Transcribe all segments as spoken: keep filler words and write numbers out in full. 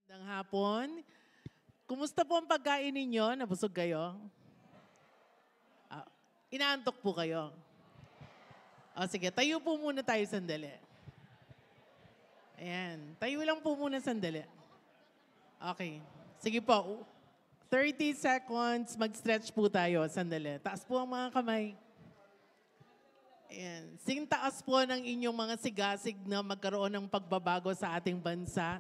Magandang hapon. Kumusta po ang pagkain ninyo? Nabusog kayo? Ah, inaantok po kayo? O sige, tayo po muna tayo sandali. Ayan, tayo lang po muna sandali. Okay. Sige po. Thirty seconds, mag-stretch po tayo. Sandali. Taas po ang mga kamay. Ayan. Sing taas po ng inyong mga sigasig na magkaroon ng pagbabago sa ating bansa.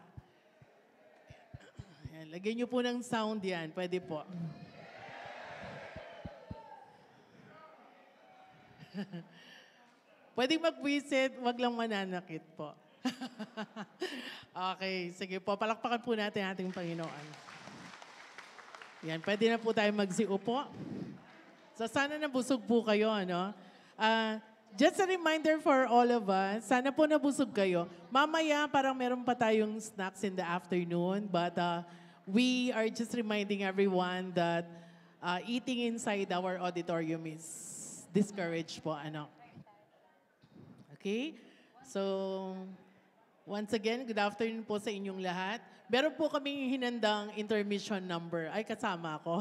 Ayan. Lagyan niyo po ng sound yan. Pwede po. Pwede mag-visit, wag lang mananakit po. Okay, sige po. Palakpakan po natin ating Panginoon. Yan, pwede na po tayo magsiupo. So sana nabusog po kayo, ano? Ah, just a reminder for all of us, sana po nabusog kayo. Mamaya parang meron pa tayong snacks in the afternoon, but uh, we are just reminding everyone that uh, eating inside our auditorium is discouraged po, ano? Okay? So, once again, good afternoon po sa inyong lahat. Meron po kaming hinandang intermission number. Ay, kasama ako.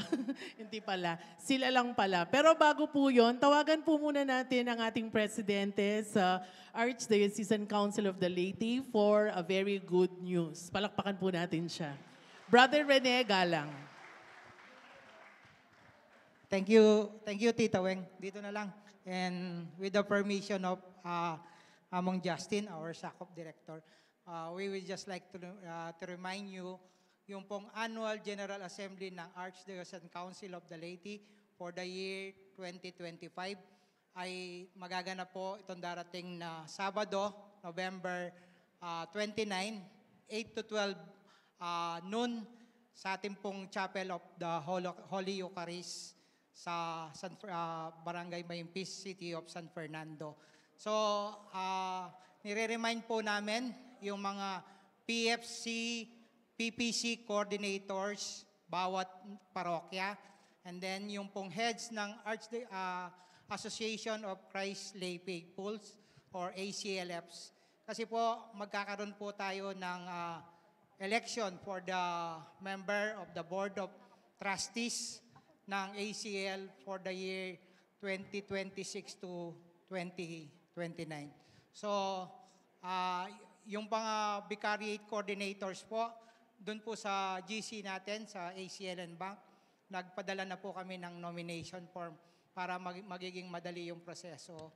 Hindi pala. Sila lang pala. Pero bago po yon, tawagan po muna natin ang ating presidente sa Archdiocesan Council of the Laity for a very good news. Palakpakan po natin siya. Brother Rene Galang. Thank you, thank you, Tita Weng. Dito na lang. And with the permission of uh, Among Justin, our SACOP Director, uh, we would just like to, uh, to remind you, yung pong Annual General Assembly ng Archdiocesan Council of the Laity for the year twenty twenty-five ay magaganap po itong darating na Sabado, November uh, twenty-nine, eight to twelve uh, noon sa ating pong Chapel of the Holo- Holy Eucharist sa San, Fer- ah, Barangay Maimpis, City of San Fernando. So, ah, nire-remind po namin yung mga P F C, P P C coordinators bawat parokya, and then yung pong heads ng Archdi- ah, Association of Christ Lay Faithfuls or A C L Fs. Kasi po, magkakaroon po tayo ng ah, election for the member of the Board of Trustees ng A C L for the year twenty twenty-six to twenty twenty-nine. So, ah, yung mga vicariate coordinators po, dun po sa G C natin, sa A C L and Bank, nagpadala na po kami ng nomination form para mag- magiging madali yung proseso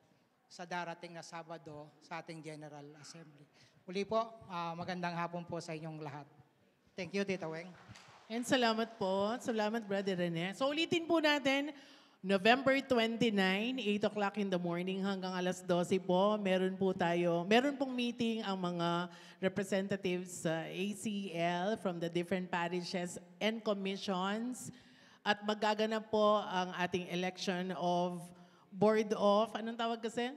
sa darating na Sabado sa ating General Assembly. Muli po, ah, magandang hapon po sa inyong lahat. Thank you, Tita Weng. And salamat po. Salamat, Brother Rene. So ulitin po natin, November twenty-nine, eight o'clock in the morning hanggang alas dose po, meron po tayo, meron pong meeting ang mga representatives sa A C L from the different parishes and commissions. At magaganap po ang ating election of Board of, anong tawag kasi?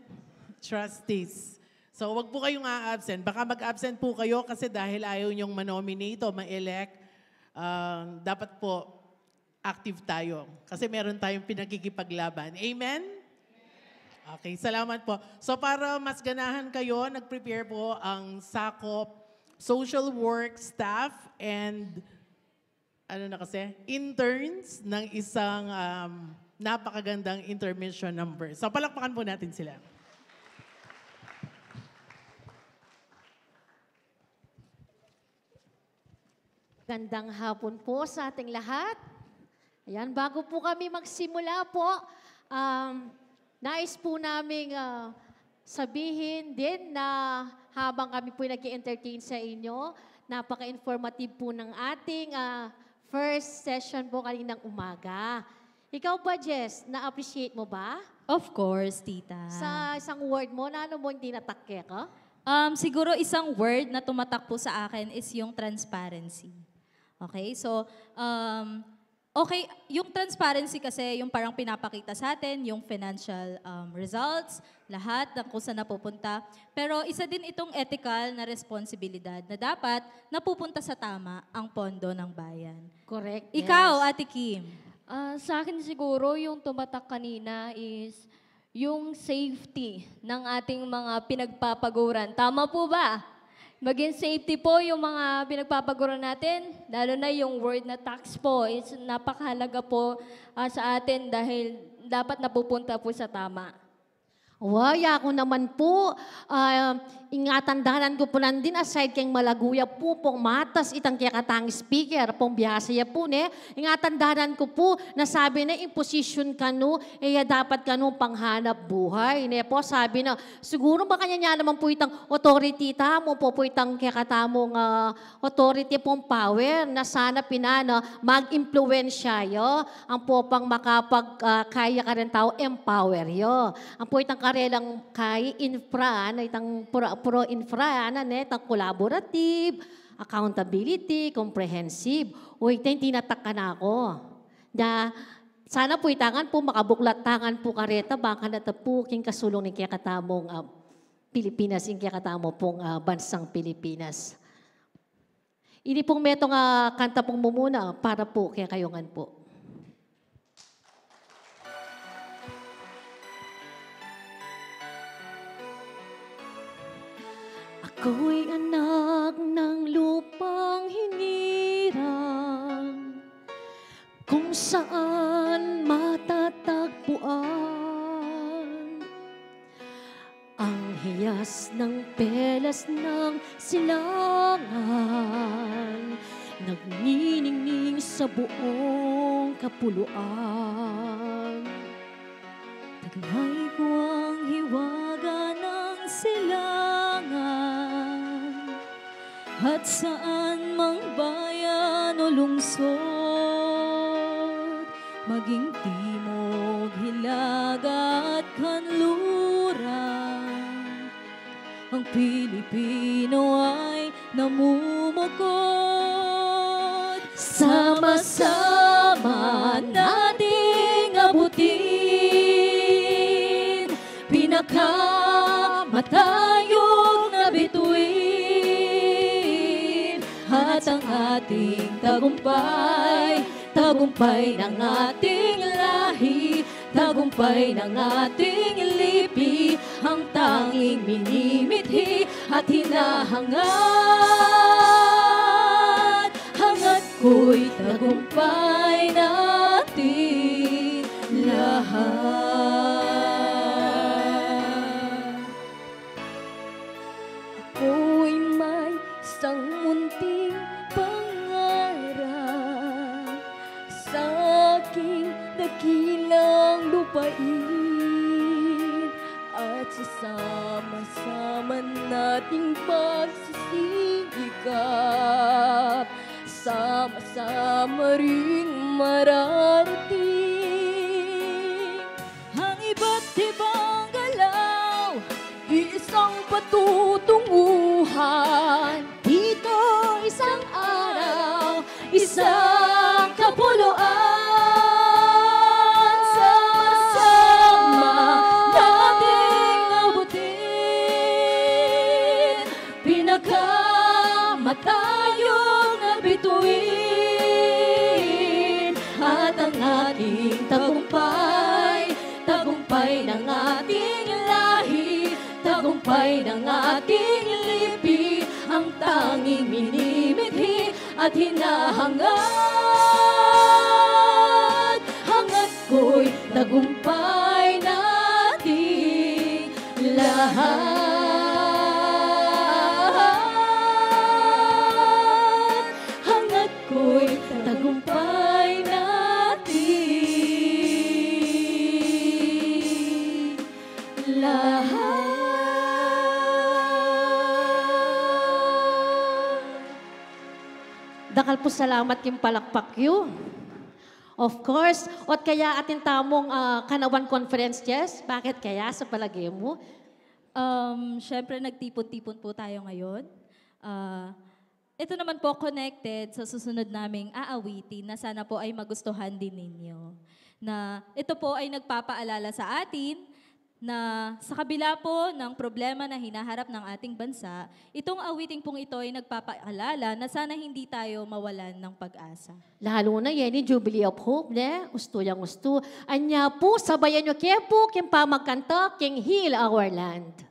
Trustees. So wag po kayong a-absent. Baka mag-absent po kayo kasi dahil ayaw niyong manominate o ma-elect, ah, dapat po active tayo kasi meron tayong pinagkikipaglaban. Amen? Okay, salamat po. So para mas ganahan kayo, nag-prepare po ang SACOP social work staff and ano na kasi, interns ng isang um, napakagandang intermission number. So palakpakan po natin sila. Gandang hapon po sa ating lahat. Ayan, bago po kami magsimula po, um, nais po naming ah, sabihin din na habang kami po nag entertain sa inyo, napaka-informative po ng ating ah, first session po kaninang umaga. Ikaw ba, Jess, na-appreciate mo ba? Of course, tita. Sa isang word mo, nanu mo yung tinatak keka? Um, siguro isang word na tumatak po sa akin is yung transparency. Okay? So, um, okay, yung transparency kasi yung parang pinapakita sa atin yung financial um, results, lahat ng kung saan napupunta. Pero isa din itong ethical na responsibilidad na dapat napupunta sa tama ang pondo ng bayan. Correct. Ikaw, yes. Ate Kim? Ah, sa akin siguro, yung tumatak kanina is yung safety ng ating mga pinagpapaguran. Tama po ba? Maging safety po yung mga pinagpapagura natin, lalo na yung word na tax po, is napakahalaga po, ah, sa atin dahil dapat napupunta po sa tama. Wa, yaku naman pu, ah, ing atandanan ku pu nandin, aside keng malagu ya pu pung matas itang kekatang speaker, pung biasa ya pu, ne, ing atandanan ku pu, na sabi na ing posisyon kanu, e ya dapat kanu panghanap buhay, ne pu, sabi na, siguru makanyan ya naman pu itang authority tamu pu, pu itang kekatamung, ah, authority pung power, na sana pin na mag-impluwensya ya, ampo pang makapag, ah, kaya karing tau empower ya. Ampo itang karelang kai infra, na itang pro, pro infra, na ne, itang collaborative, accountability, comprehensive. O, ita ing tinatak kanaku. Na, sana pu ita ngan pu makabuklat ta ngan pu kareta, bang kanita pu king kasulung ning kekatamung, ah, Pilipinas, ing kekatamu pung, ah, bansang Pilipinas. Ini pung metung a kanta pung mumuna para pu kekayu ngan pu. Ako'y anak ng lupang hinirang, kung saan matatagpuan ang hiyas ng pelas ng silangan, nagniningning sa buong kapuluan. Taglay ko ang hiwaga ng silangan, at saan mang bayan o lungsod, maging timog, hilaga at kanluran, ang Pilipino ay namumukod. Sama-sama nating abutin, pinakamatayog na bituin, at ang ating tagumpay, tagumpay ng ating lahi, tagumpay ng ating lipi, ang tanging minimithi at hinahangad. Hangad ko'y tagumpay nating lahat. Ako'y may isang munting pangarap sa aking dakilang lupain, at sa sama-sama nating pagsisikap, sama-sama ring mararating ang iba't ibang galaw, isang patutunguhan. Dito isang araw, isang kapuluan. Sama-sama nating abutin, pinakamatayog na bituin, at ang ating tagumpay, tagumpay ng ating lahi, tagumpay ng ating lipi, ang tanging minimithi at hinahangad. Hangad ko'y tagumpay nating lahat. Hangad ko'y tagumpay nating lahat. Dakal pung salamat king palakpak yu. Of course. Ot kaya atin tamung, ah, Kanawan Conference, Jess? Bakit kaya sa palagay mu? Um, syempre, nagtipon-tipon po tayo ngayon. Ah, ito naman po connected sa susunod naming aawitin na sana po ay magustuhan din ninyo. Na ito po ay nagpapaalala sa atin na sa kabila po ng problema na hinaharap ng ating bansa, itong awitin pong ito ay nagpapaalala na sana hindi tayo mawalan ng pag-asa. Lalo na yan, yung Jubilee of Hope, ne? Ustu yang ustu. Anya pu, sabayan yu ke pu king pamagkanta king Heal Our Land.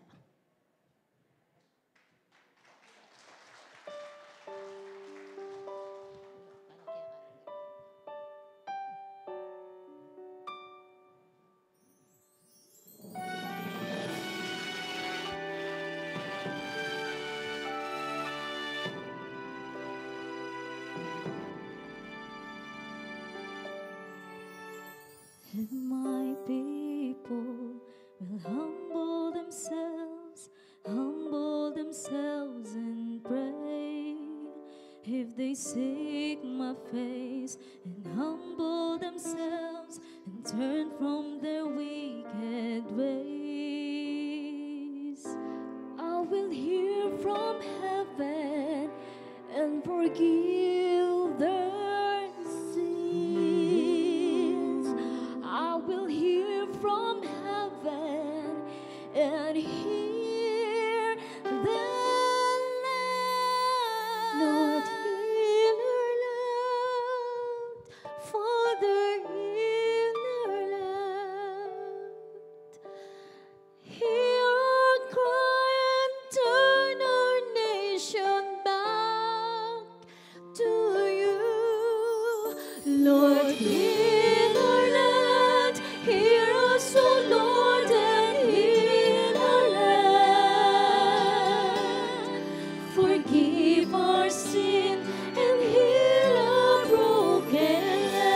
If my people will humble themselves, humble themselves and pray, if they seek my face and humble themselves and turn from their wicked ways, I will hear from heaven and forgive their sins. I will hear from heaven and heal their land. Lord, heal our land. Father, heal our land. Hear our cry and turn our nation back to you. Lord, heal our land. Hear us, O Lord, and heal our land. Forgive our sin and heal our broken land.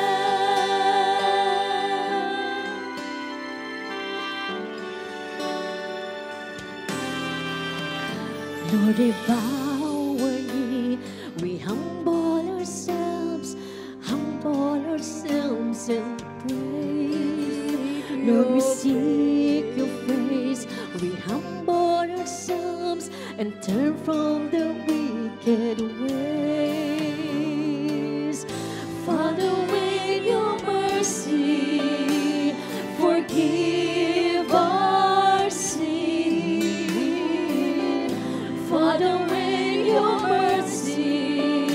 Lord, we bow our knee, we humble ourselves, humble ourselves and pray. Lord, we seek your face, we humble ourselves and turn from the wicked ways. Father, in your mercy, forgive our sin. Father, in your mercy,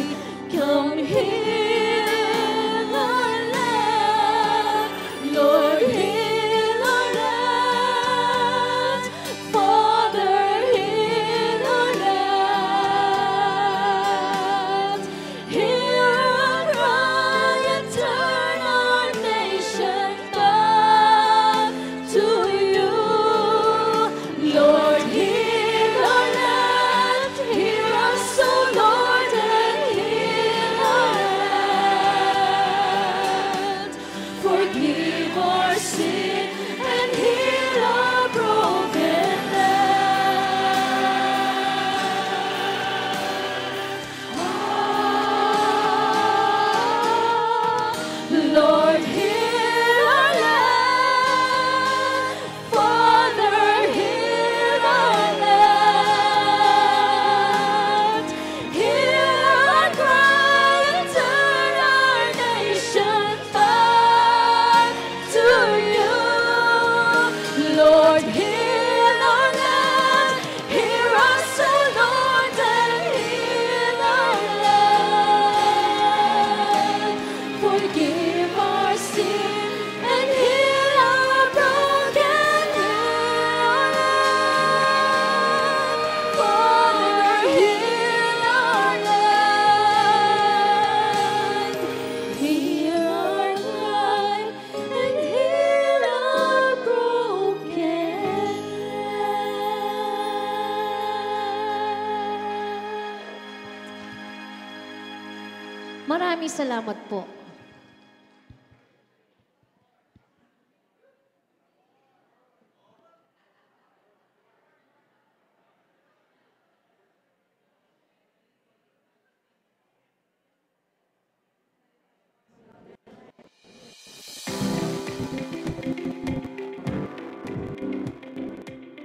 come heal our land. Lord, heal our land. Father, heal our land. Hear our cry and turn our nation back to you. Lord, heal our land. Hear us, O Lord, and heal our land. Forgive our sin and heal our broken land. Ah, Lord, heal our land. Father, hear our land. Hear our cry and turn our nation back to you. Lord, heal our land. Hear us, O Lord, and heal our land. Forgive our sin and heal our broken land. Father, heal our land. Hear our cry and heal our broken land. Maraming salamat po.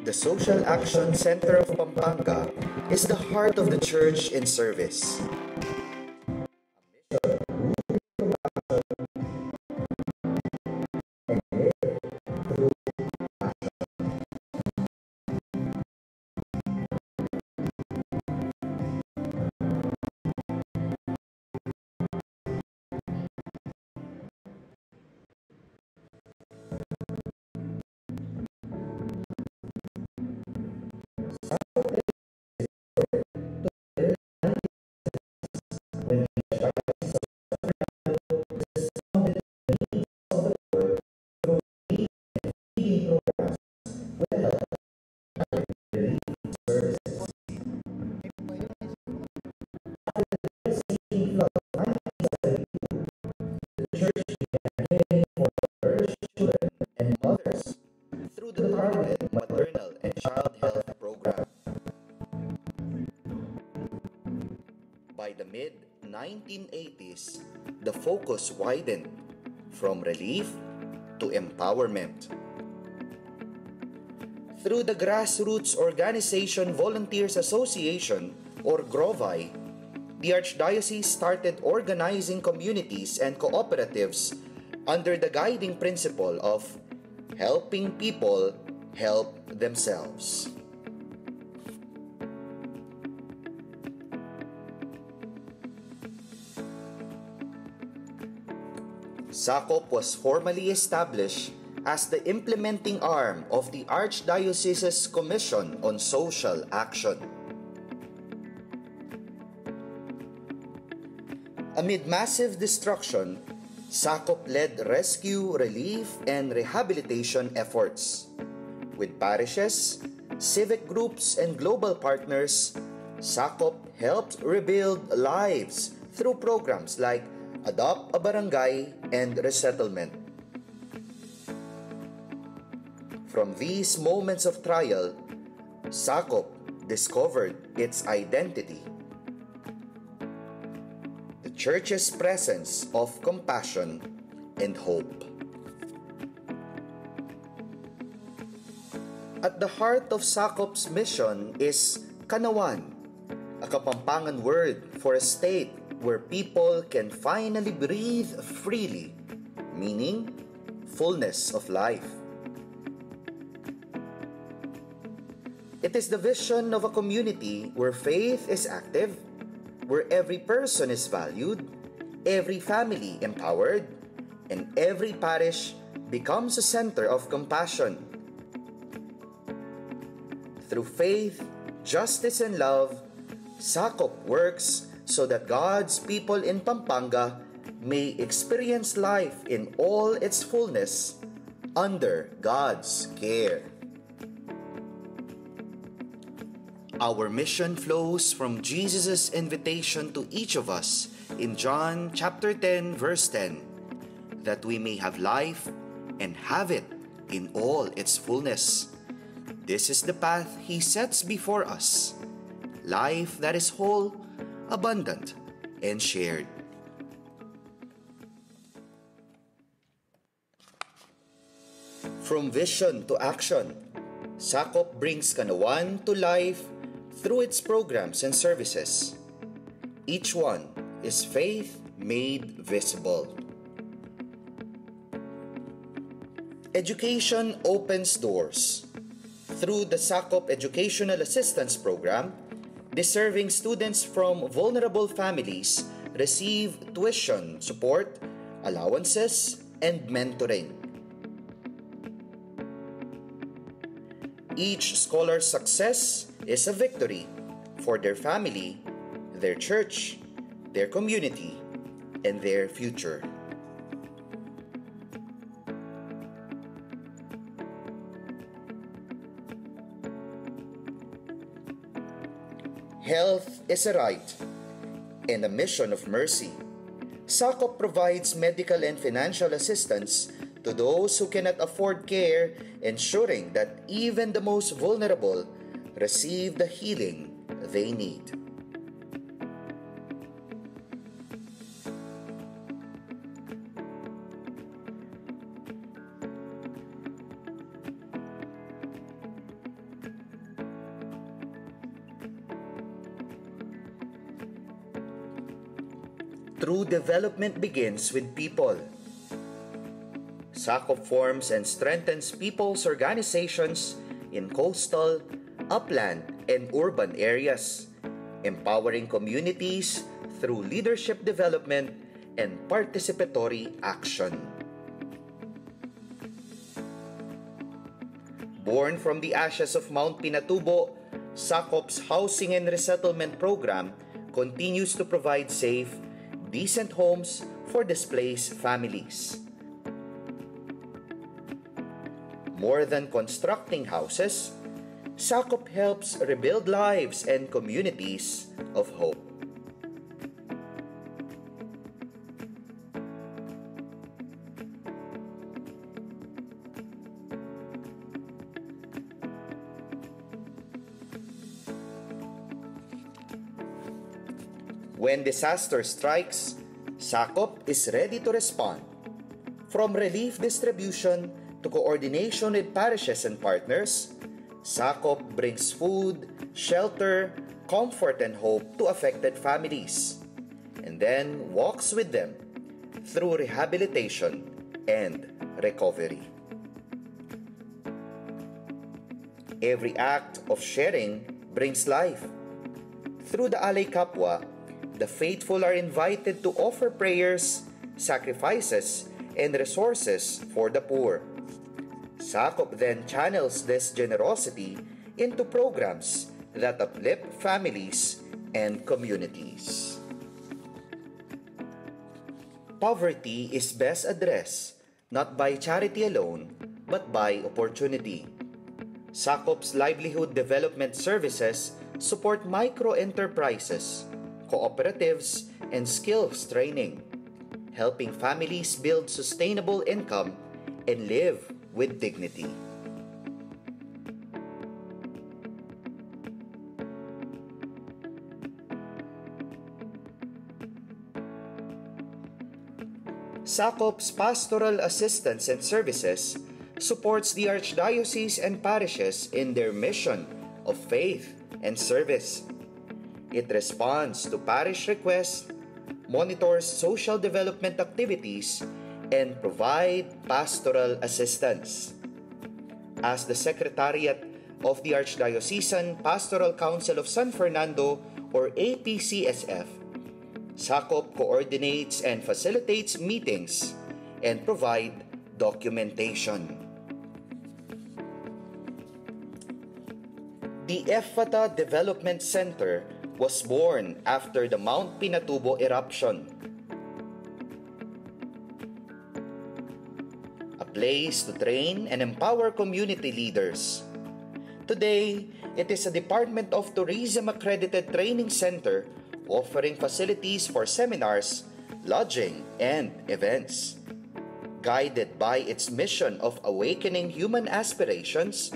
The Social Action Center of Pampanga is the heart of the church in service. nineteen eighties, the focus widened from relief to empowerment. Through the grassroots organization Volunteers Association, or GROVAI, the Archdiocese started organizing communities and cooperatives under the guiding principle of helping people help themselves. SACOP was formally established as the implementing arm of the Archdiocese's Commission on Social Action. Amid massive destruction, SACOP led rescue, relief, and rehabilitation efforts. With parishes, civic groups, and global partners, SACOP helped rebuild lives through programs like Adopt a Barangay and Resettlement. From these moments of trial, SACOP discovered its identity, the Church's presence of compassion and hope. At the heart of SACOP's mission is kanawan, a Kapampangan word for a state where people can finally breathe freely, meaning fullness of life. It is the vision of a community where faith is active, where every person is valued, every family empowered, and every parish becomes a center of compassion. Through faith, justice, and love, SACOP works so that God's people in Pampanga may experience life in all its fullness under God's care. Our mission flows from Jesus' invitation to each of us in John chapter ten, verse ten, that we may have life and have it in all its fullness. This is the path he sets before us, life that is whole, abundant, and shared. From vision to action, SACOP brings kanawan to life through its programs and services. Each one is faith made visible. Education opens doors. Through the SACOP Educational Assistance Program, deserving students from vulnerable families receive tuition support, allowances, and mentoring. Each scholar's success is a victory for their family, their church, their community, and their future. Health is a right and a mission of mercy. SACOP provides medical and financial assistance to those who cannot afford care, ensuring that even the most vulnerable receive the healing they need. True development begins with people. SACOP forms and strengthens people's organizations in coastal, upland, and urban areas, empowering communities through leadership development and participatory action. Born from the ashes of Mount Pinatubo, SACOP's Housing and Resettlement Program continues to provide safe, decent homes for displaced families. More than constructing houses, SACOP helps rebuild lives and communities of hope. When disaster strikes, SACOP is ready to respond. From relief distribution to coordination with parishes and partners, SACOP brings food, shelter, comfort, and hope to affected families, and then walks with them through rehabilitation and recovery. Every act of sharing brings life. Through the Alay Kapwa, the faithful are invited to offer prayers, sacrifices, and resources for the poor. SACOP then channels this generosity into programs that uplift families and communities. Poverty is best addressed not by charity alone, but by opportunity. SACOP's livelihood development services support micro-enterprises, cooperatives, and skills training, helping families build sustainable income and live with dignity. SACOP's pastoral assistance and services supports the archdiocese and parishes in their mission of faith and service. It responds to parish requests, monitors social development activities, and provide pastoral assistance. As the Secretariat of the Archdiocesan Pastoral Council of San Fernando, or A P C S F, SACOP coordinates and facilitates meetings and provide documentation. The Efata Development Center was born after the Mount Pinatubo eruption, a place to train and empower community leaders. Today, it is a Department of Tourism accredited training center offering facilities for seminars, lodging, and events. Guided by its mission of awakening human aspirations,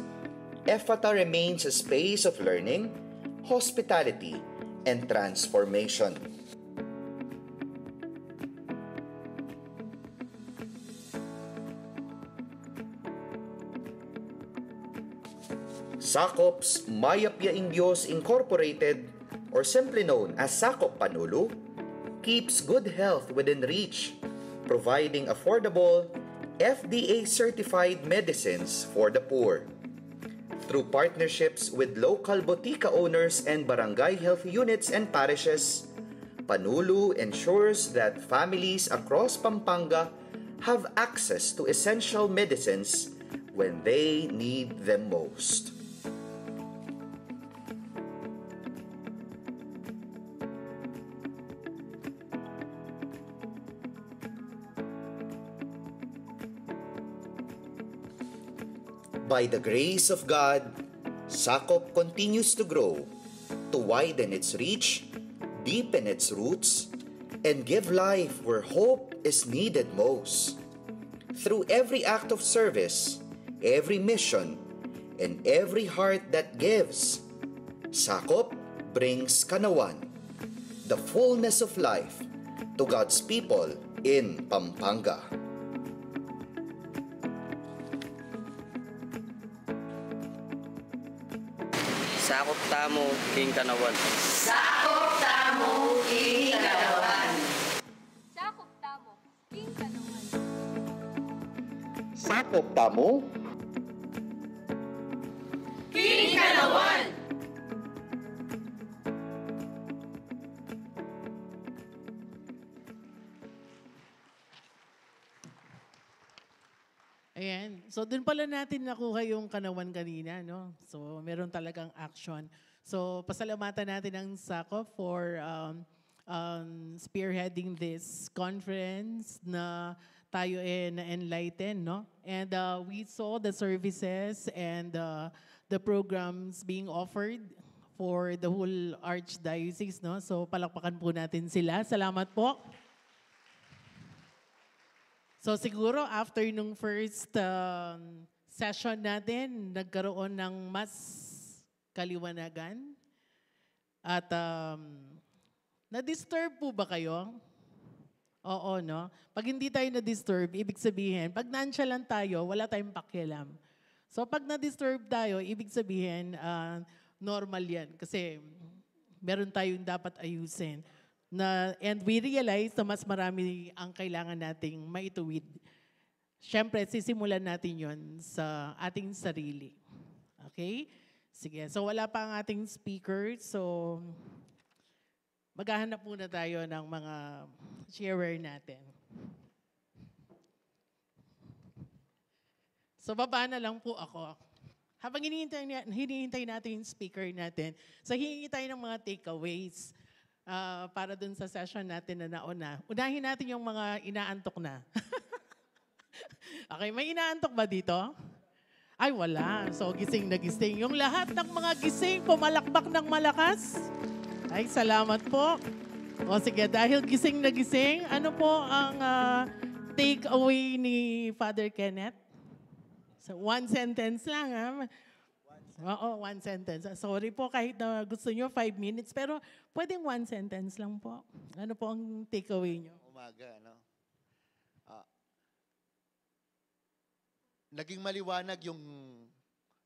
Efata remains a space of learning, hospitality, and transformation. SACOP's Mayap Ya ing Dios Incorporated, or simply known as SACOP Panulu, keeps good health within reach, providing affordable, F D A certified medicines for the poor. Through partnerships with local botika owners and barangay health units and parishes, Panulu ensures that families across Pampanga have access to essential medicines when they need them most. By the grace of God, SACOP continues to grow, to widen its reach, deepen its roots, and give life where hope is needed most. Through every act of service, every mission, and every heart that gives, SACOP brings kanawan, the fullness of life, to God's people in Pampanga. SACOP tamu king kanawan. SACOP tamu king kanawan. SACOP tamu king kanawan. SACOP tamu king kanawan. Ayan. So, dun pala natin nakuha yung kanawan kanina, no? So, meron talagang action. So, pasalamatan natin ang SACOP for, um, um, spearheading this conference na tayo, eh, na-enlighten, no? And, uh, we saw the services and, uh, the programs being offered for the whole archdiocese, no? So, palakpakan po natin sila. Salamat po. So, siguro after nung first, um, session natin, nagkaroon ng mas kaliwanagan. At, um, Na-disturb po ba kayo? Oo, no? Pag hindi tayo na-disturb, ibig sabihin, pag nonchalant tayo, wala tayong pakialam. So, pag na-disturb tayo, ibig sabihin, ah, normal yan. Kasi meron tayong dapat ayusin. Na, and we realize na mas marami ang kailangan nating maituwid. Siyempre, sisimulan natin yon sa ating sarili. Okay? Sige, so wala pa ang ating speaker. So, maghahanap muna tayo ng mga sharer natin. So, baba na lang po ako. Habang hinihintay, ni- hinihintay natin yung speaker natin, so hihingi tayo ng mga takeaways, ah, para dun sa session natin na nauna. Unahin natin yung mga inaantok na. Okay, may inaantok ba dito? Ay, wala. So, gising na gising. Yung lahat ng mga gising, pumalakpak ng malakas. Ay, salamat po. O sige, dahil gising na gising, ano po ang, ah, take away ni Father Kenneth? So, one sentence lang, ha? Oo, one sentence. Ah, sorry po, kahit na gusto nyo five minutes, pero pwedeng one sentence lang po. Ano po ang take away nyo? Umaga, ano? Ah, naging maliwanag yung,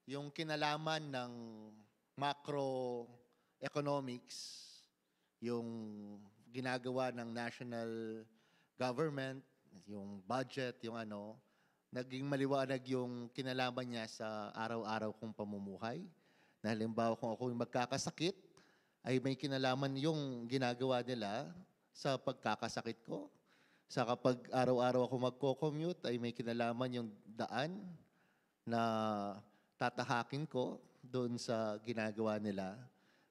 yung kinalaman ng macroeconomics, yung ginagawa ng national government, yung budget, yung ano, naging maliwanag yung kinalaman niya sa araw-araw kong pamumuhay. Na halimbawa, kung ako'y magkakasakit, ay may kinalaman yung ginagawa nila sa pagkakasakit ko. Sa kapag araw-araw ako magko-commute, ay may kinalaman yung daan na tatahakin ko doon sa ginagawa nila.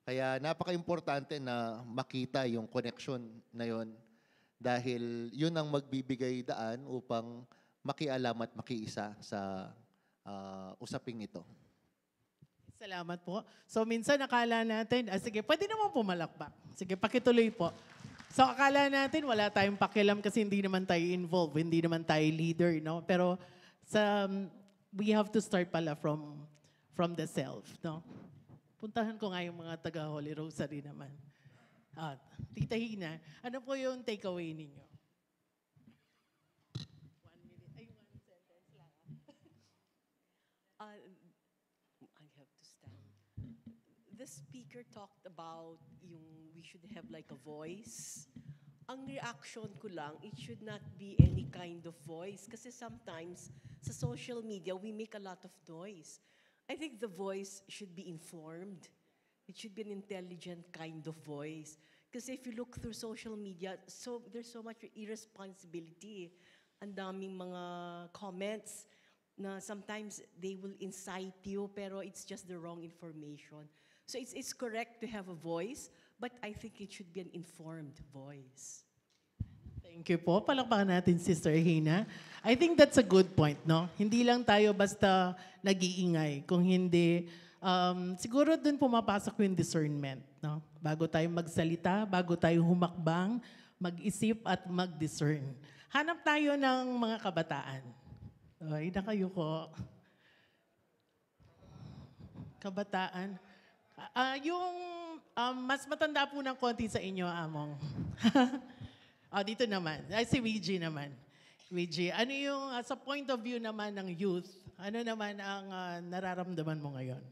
Kaya napaka-importante na makita yung connection na yon, dahil yun ang magbibigay daan upang makialam at makiisa sa, ah, usaping ito. Salamat po. So, minsan akala natin, ah, sige, pwede naman pumalakpak. Sige, pakituloy po. So, akala natin wala tayong pakialam kasi hindi naman tayo involved, hindi naman tayo leader, no? Pero sa, um, we have to start pala from, from the self, no? Puntahan ko nga yung mga taga Holy Rosary naman. Ah, Tita Hina, ano po yung takeaway ninyo? One minute. Ay, one sentence lang. Uh, I have to stand. The speaker talked about yung we should have, like, a voice. Ang reaction ko lang, it should not be any kind of voice. Kasi sometimes, sa social media, we make a lot of noise. I think the voice should be informed. It should be an intelligent kind of voice. Kasi if you look through social media, so there's so much irresponsibility. Ang daming mga comments na sometimes they will incite you, pero it's just the wrong information. So it's, it's correct to have a voice, but I think it should be an informed voice. Thank you po. Palakpakan natin, Sister Hina. I think that's a good point, no? Hindi lang tayo basta nag-iingay. Kung hindi, um, siguro dun pumapasok yung discernment, no? Bago tayo magsalita, bago tayo humakbang, mag-isip at mag-discern. Hanap tayo ng mga kabataan. Ay, na kayo po. Kabataan. Ah, yung, um, mas matanda po ng konti sa inyo, Among. Ah, dito naman. Ay, si Ouija naman. Ouija, ano yung, ah, sa point of view naman ng youth, ano naman ang, ah, nararamdaman mo ngayon?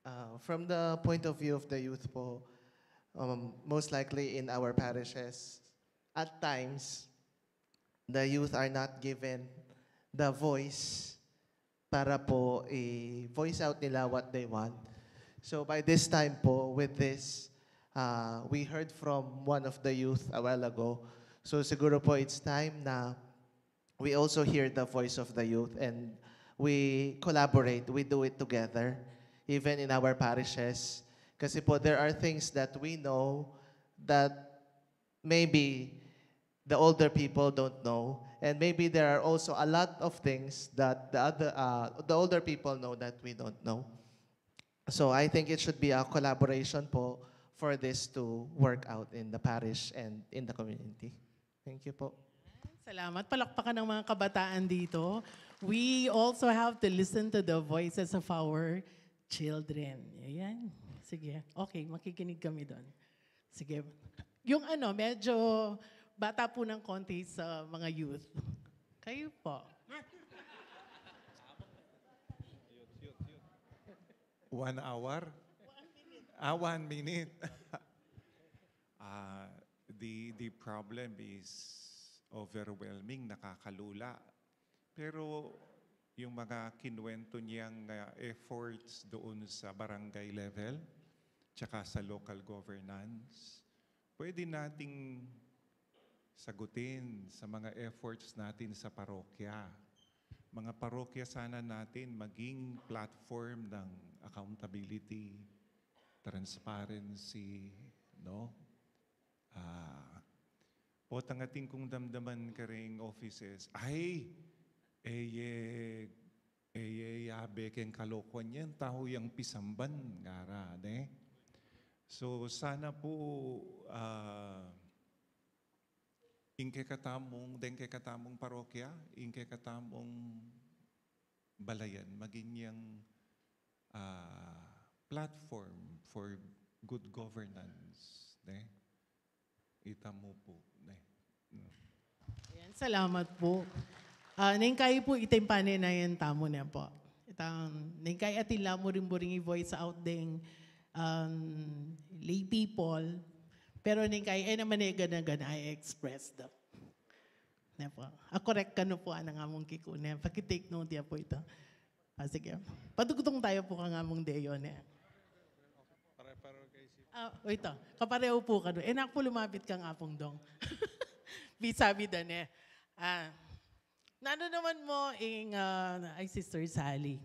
Uh, from the point of view of the youth po, um, most likely in our parishes, at times, the youth are not given the voice para po i-voice out nila what they want. So by this time po, with this, uh, we heard from one of the youth a while ago. So siguro po it's time na we also hear the voice of the youth and we collaborate, we do it together, even in our parishes. Kasi po, there are things that we know that maybe the older people don't know. And maybe there are also a lot of things that the other, uh, the older people know that we don't know. So I think it should be a collaboration po for this to work out in the parish and in the community. Thank you po. Salamat. Palakpakan ng mga kabataan dito. We also have to listen to the voices of our children. Ayan. Sige. Okay, makikinig kami doon. Sige. Yung ano, medyo bata po ng konti sa mga youth. Kayo po. One hour? Ah, one minute. Ah, the, the problem is overwhelming, nakakalula. Pero yung mga kinuwento niyang ah, efforts doon sa barangay level, tsaka sa local governance, pwede nating sagutin sa mga efforts natin sa parokya. Mga parokya sana natin maging platform ng accountability, transparency, no? Ah, potang atin kung damdaman karing offices, ay, eye, eye, yabe keng kalokuan yan, tau yang pisamban, ngara, ne? So, sana po, ah, ing kekatamung, deng kekatamung parokya, ing kekatamung balayan, maging yang ah, platform for good governance, ne? Ita mu po, ne? No. Ayan, salamat po. Ah, neng kayi po, ita ing pananayan tamu ne po. Itang, neng kayi atin la mu rin buring i-voice out deng um, lay people. Pero neng kayi, eh naman eh, gana-gana, I express the. Ne po. Ah, correct ka na po, anang among kiku ne. Paki-take note ya po ita. Ah, sige. Padugtong tayu po kang among deyo ne. Pare-pareho kay si Ah, o ita. Kapareho po kanu. Eh, nak po lumapit kang Apong Dong. Bisabi da ne. Ah, nanu naman mo ing, ah, ay, Sister Sally.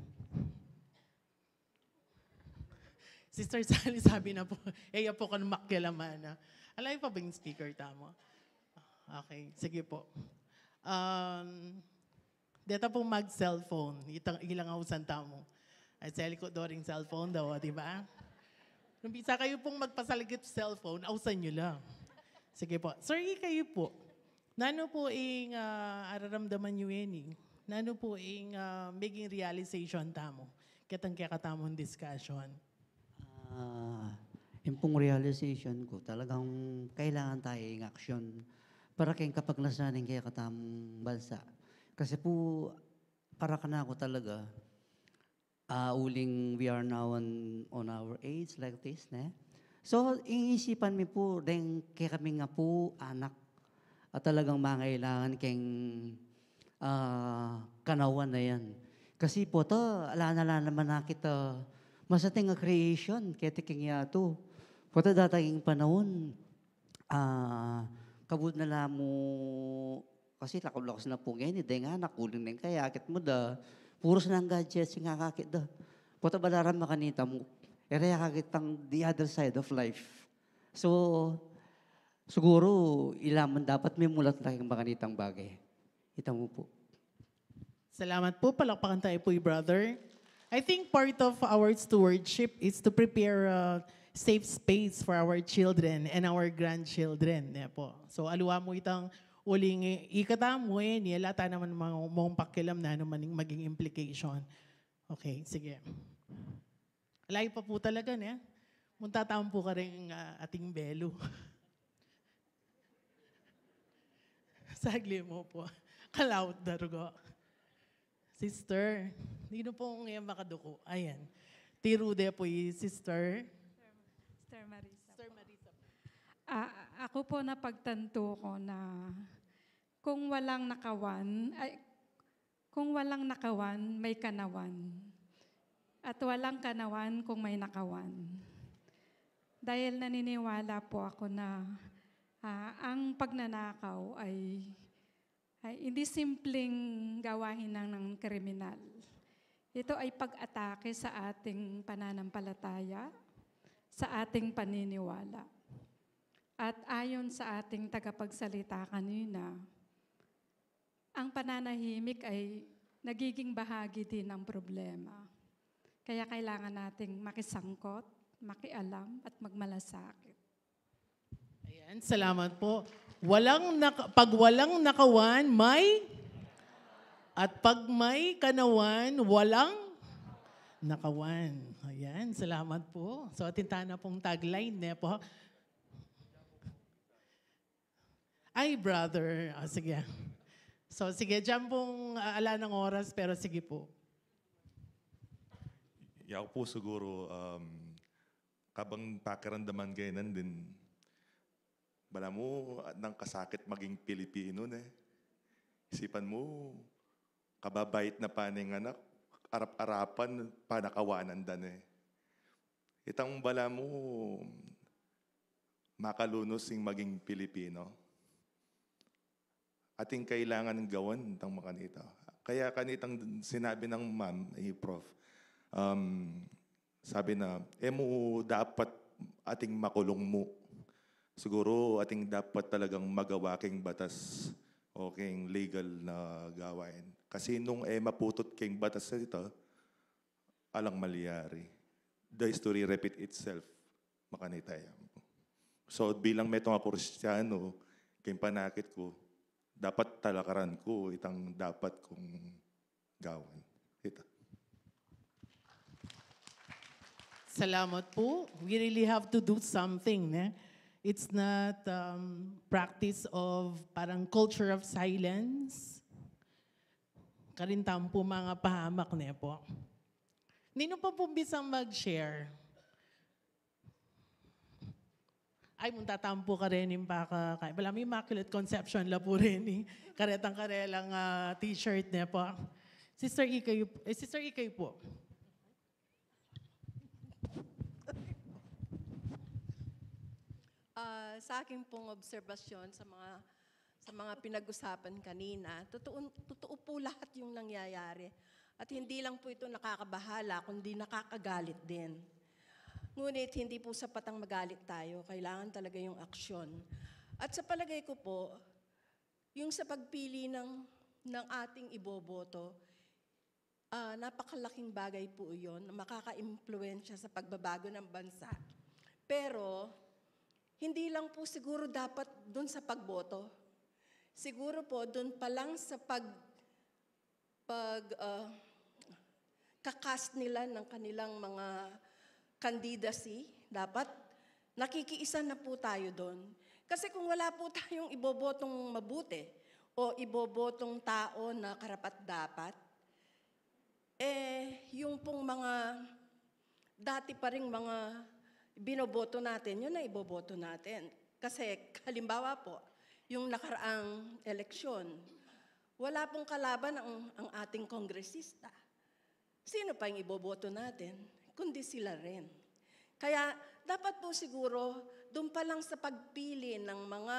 Sister Sally, sabi na po, eh, ya po kanu makialaman na. Alay pa ba yung speaker tamu? Okay, sige po. Um, deta po mag-cellphone. Itang, ilang ausan tamu. Ay, seli ko during cellphone daw, di ba? Nung bisa kayu pong magpasaligip cellphone, ausan nyo lang. Sige po. Sir, kayu po. Nanu po ing ah, araramdaman nyo ini? Nanu po ing ah, maging realization tamu? Ketang kekatamung discussion. Ah, yung pong realization ko, talagang kailangan tayo ng aksyon para kayong kapagnasan ng kekatamung bansa. Kasi po, para kanaku talaga, ah, uling we are now on, on our age like this, ne? So, iisipan mi po, deng kekami nga po, anak, at talagang mangailangan keng ah, kanawan na yan. Kasi pota, ala na la naman na kita masating a creation, keti keng yatu. Pota datang ing panaun, ah, kabud na la mu, kasi laku-laku na pu ngeni, deng anak, uling neng kayakit mu da, purus nang gadgets ing akakit da. Pota balaran makanita mu, e ra ya kakitang the other side of life. So, siguru, ila man dapat mimulat la king makanitang bagay. Ita mu po. Salamat po. Palakpakan tayo po, brother. I think part of our stewardship is to prepare a safe space for our children and our grandchildren. Ne po. So, aliwa mu itang uling ikatamu, e, niyalata naman mga mong pakialam na naman maging implication. Okay, sige. Layo pa po talaga, ne? Munta tamu po karing ah, ating belu. Sagli mu po. Kalaut darugo. Sister, dinu po ngayon makaduko. Ayan. Tiru de po i sister. Sister Marisa. Sister Marisa. Ah, ako po napagtanto ko na kung walang nakawan, ay, kung walang nakawan, may kanawan. At walang kanawan kung may nakawan. Dahil naniniwala po ako na ah, ang pagnanakaw ay, ay hindi simpleng gawain ng, ng kriminal. Ito ay pag-atake sa ating pananampalataya, sa ating paniniwala. At ayon sa ating tagapagsalita kanina, ang pananahimik ay nagiging bahagi din ng problema. Kaya kailangan nating makisangkot, makialam, at magmalasakit. Ayan, salamat po. Walang nak- pag walang nakawan, may, at pag may kanawan, walang nakawan. Ayan, salamat po. So, atin tana pong tagline, ne po? Hi, brother. O, sige. So, sige, diyan pong, ah, ala ng oras, pero sige po. Yaku po siguro, um, kabang pakiramdaman kayu nandin, bala mu, nang kasakit maging Pilipino, ne? Isipan mu, kababait na pa ning anak, arap-arapan, panakawanan da, ne? Itang bala mu, makalunus ing maging Pilipino. Ating kailangan gawan tang makanita. Kaya kanitang sinabi ng ma'am, eh, Prof, um, sabi na, e mu dapat ating makulung mu. Siguro ating dapat talagang magawa king batas o king legal na gawain. Kasi nung e maputut king batas ito, alang malyari. The history repeat itself. Makanita yan. So, bilang metung a Kristiyano, king panakit ku, dapat talakaran ku itang dapat kung gawan. Ita. Salamat po. We really have to do something, ne? It's not, um, practice of parang culture of silence. Karin tampu mga pahamak, ne po? Nino pa pong bisang mag-share? Ay, munta tampu ka rin yung baka, kay, bala may Immaculate Conception la po rin, eh. Karetang karelang, ah, t-shirt, ne po? Sister Ikay, eh, Sister Ikay po. Ah, sa akin pong obserbasyon sa mga sa mga pinag-usapan kanina, totoo, totoo po lahat yung nangyayari. At hindi lang po ito nakakabahala, kundi nakakagalit din. Ngunit hindi po sapat ang magalit tayo. Kailangan talaga yung aksyon. At sa palagay ko po, yung sa pagpili ng, ng ating iboboto, ah, napakalaking bagay po iyon na makakaimpluwensya sa pagbabago ng bansa. Pero, hindi lang po siguro dapat dun sa pagboto. Siguro po, dun pa lang sa pag, pag, ah, kakas nila ng kanilang mga candidacy, dapat nakikiisa na po tayo dun. Kasi kung wala po tayong ibobotong mabuti o ibobotong tao na karapat-dapat, eh, yung pong mga dati pa ring mga binoboto natin, yun na iboboto natin. Kasi, halimbawa po, yung nakaraang eleksyon, wala pong kalaban ang, ang ating kongresista. Sino pa yung iboboto natin? Kundi sila rin. Kaya, dapat po siguro, doon pa lang sa pagpili ng mga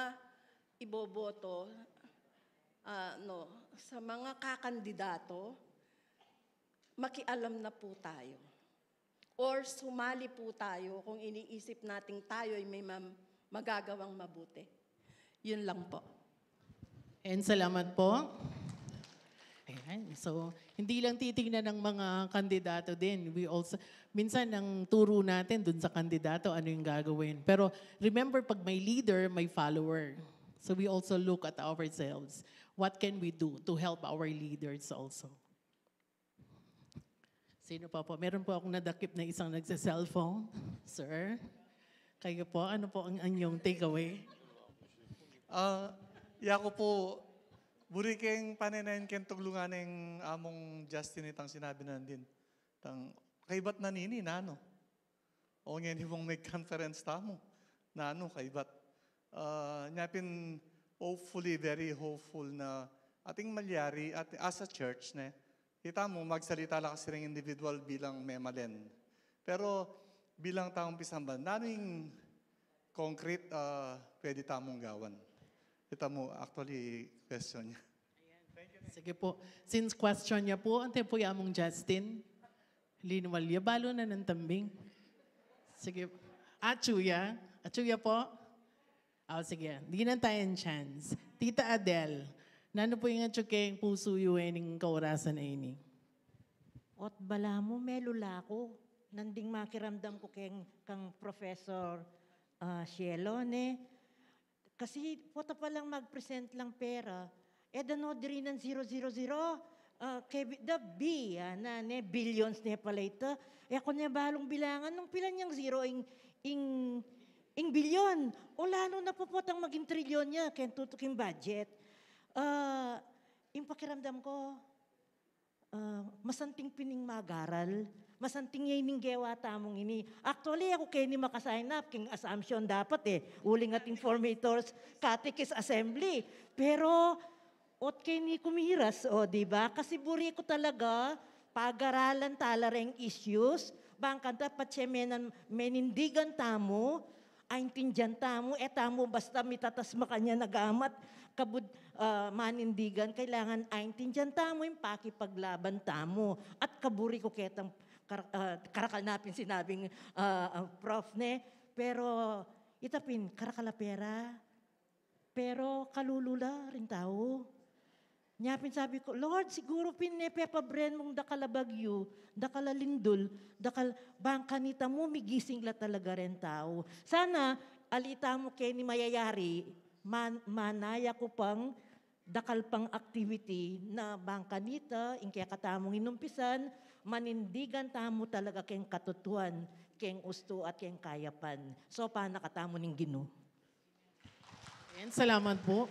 iboboto, ah, no, sa mga kakandidato, makialam na po tayo. Or sumali po tayo kung iniisip nating tayo ay may mam- magagawang mabuti. Yun lang po. And salamat po. Ayan. So, hindi lang titingnan ng mga kandidato din. We also, minsan ang turo natin dun sa kandidato, ano yung gagawin. Pero remember, pag may leader, may follower. So we also look at ourselves. What can we do to help our leaders also? Sino pa po? Meron po akong nadakip na isang nagsa-cellphone. Sir, kayo po, ano po ang inyong takeaway? Ah, yaku po, buri keng panenayan keng tuglungan neng Among Justin itang sinabi nandin. Tang, kaybat na nini, nanu? O ngeni mung may conference tamu, nanu, kaybat. Ah, nya pin hopefully, very hopeful na ating malyari at as a church, ne? Kita mo, magsalita la kasi ring individual bilang memalen. Pero bilang taung pisamban, nanu ing concrete, ah, pwede tamung gawan? Kita mo, actually, question niya. Sige po. Since question niya po, ante po ya Among Justin. Linuwal ya, balo na ng tambing. Sige. Atsu ya. Atsu ya po. O, sige. Dinan taya ng chance. Tita Adele, nanu po ing atsu keng pusu yu ining kaurasan a ini? Ot balamu, melu la ku. Nanding makiramdam ku keng, kang Professor, ah, Cielo, ne? Kasi pota pa lang mag-present lang pera, e da no diri nang zero zero zero, ah, kaya bi- da bi, ah, na, ne, billions ne pala ita. E aku ne balung bilangan nung pila nyang zero ing, ing, Ing bilyon, o lalo na pu potang maging trilyon ya, keng tutuking budget. Ah, ing pakiramdam ku, ah, masanting pin ing mag-aral, masanting ya ining gewa tamung ini. Actually, aku keni maka-sign up, keng Assumption dapat e, uling ating formators, catechist assembly. Pero, ot keni kumiras, o, di ba? Kasi buri ku talaga, pag-aralan tala reng issues, bang kanita patse menan menindigan tamu, aintindian tamu, e tamu basta mitatas makanyan a gamat, kabud, ah, manindigan, kailangan aintindian tamu ing pakipaglaban tamu. At kaburi ku ketang kar-, ah, karakal na pin sinabing, ah, ah, prof ne, pero ita pin, karakal a pera, pero kalulu la ring tau. Nya pin sabi ku, Lord, siguru pin ne pepabren mung dakal a bagyu, dakal a lindul, dakal bang kanita mu migising la talaga reng tau. Sana, ali tamu keni mayayari, man-, manaya ku pang dakal pang activity na bang kanita, ing kekatamung inumpisan, manindigan tamu talaga keng katutuan, keng ustu at keng kayapan. Saupan na katamu ning Ginu. Ayan, salamat po.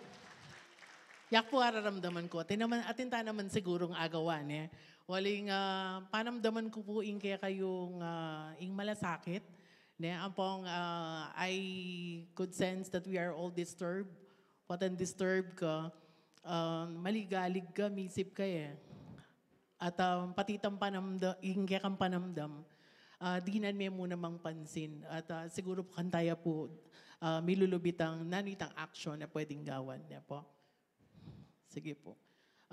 Yak po araramdaman ku. Atin naman, atin ta naman sigurung agawan, e. Uling, ah, panamdaman ku po ing kekayung, ah, ing malasakit, ne? Ampong, ah, I could sense that we are all disturbed. Potang disturb ka, ah, maligalig ka, misip ka, e. At, ah, pati itang panamda-, ing kekang panamdam, ah, dinan me mu namang pansin. At, ah, siguru po kanita ya po, ah, milulub itang nanu itang action a pwedeng gawan, ne po. Sige po.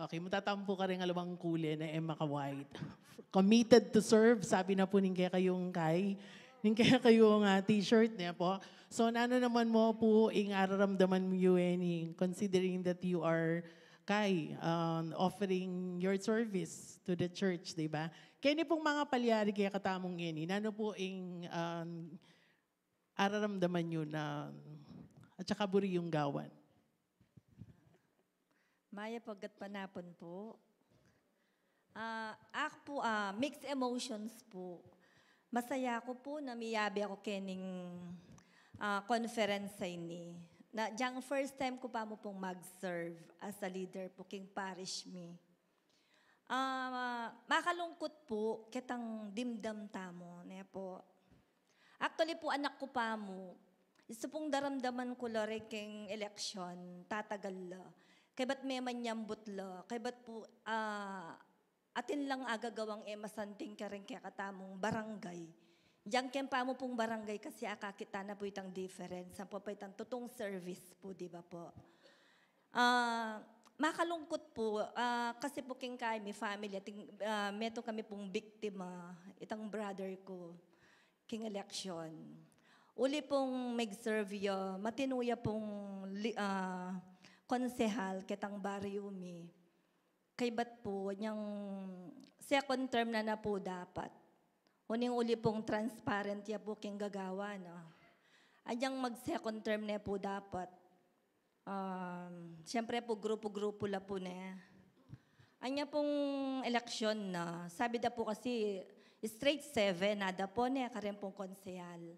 Okay, matatampo ka rin alawang kule na e maka-white. Committed to serve, sabi na po ning kekayung kai, ning kekayung, ah, t-shirt, ne po. So, nanu naman mu po ing araramdaman mu yu, Eni, considering that you are kai, um, offering your service to the church, di ba? Keni pong mangapalyari kekatamung Eni, nanu po ing, um, araramdaman yu na, at saka buri yung gawan? Mayap a gatpanapun po. Ah, aku po, ah, mixed emotions po. Masaya ku po na miyabe aku kening, ah, conference a ini. Na, dyang first time ku pa mu pong mag-serve as a leader po king parish mi. Ah, makalungkut po ketang dimdam tamu, ne po. Actually po, anak ku pa mu, isu pong daramdaman ku la reng keng eleksyon, tatagal la. Kaybat memanyambut la, kaybat po, ah, atin lang agagawang e masanting kareng kekatamung barangay. Dyang keng pa mu pong barangay kasi akakit ta na po itang difference, ampo pa itang tutung service po, di ba po? Ah, makalungkut po, ah, kasi po keng kami family, atin, ah, metung kami pong biktima, itang brother ku, keng eleksyon. Uli pong mag-serve ya, matinu ya pong li-, ah, konsehal ketang baryo mi. Kaybat po, anyang second term na na po dapat. Uling uli pong transparent ya po keng gagawan, no? Anyang mag-second term ne po dapat. Um, siyempre po, grupu-grupu la po ne. Anya pong eleksyon na, sabi da po kasi straight seven, ada po ne, karen pong konsehal.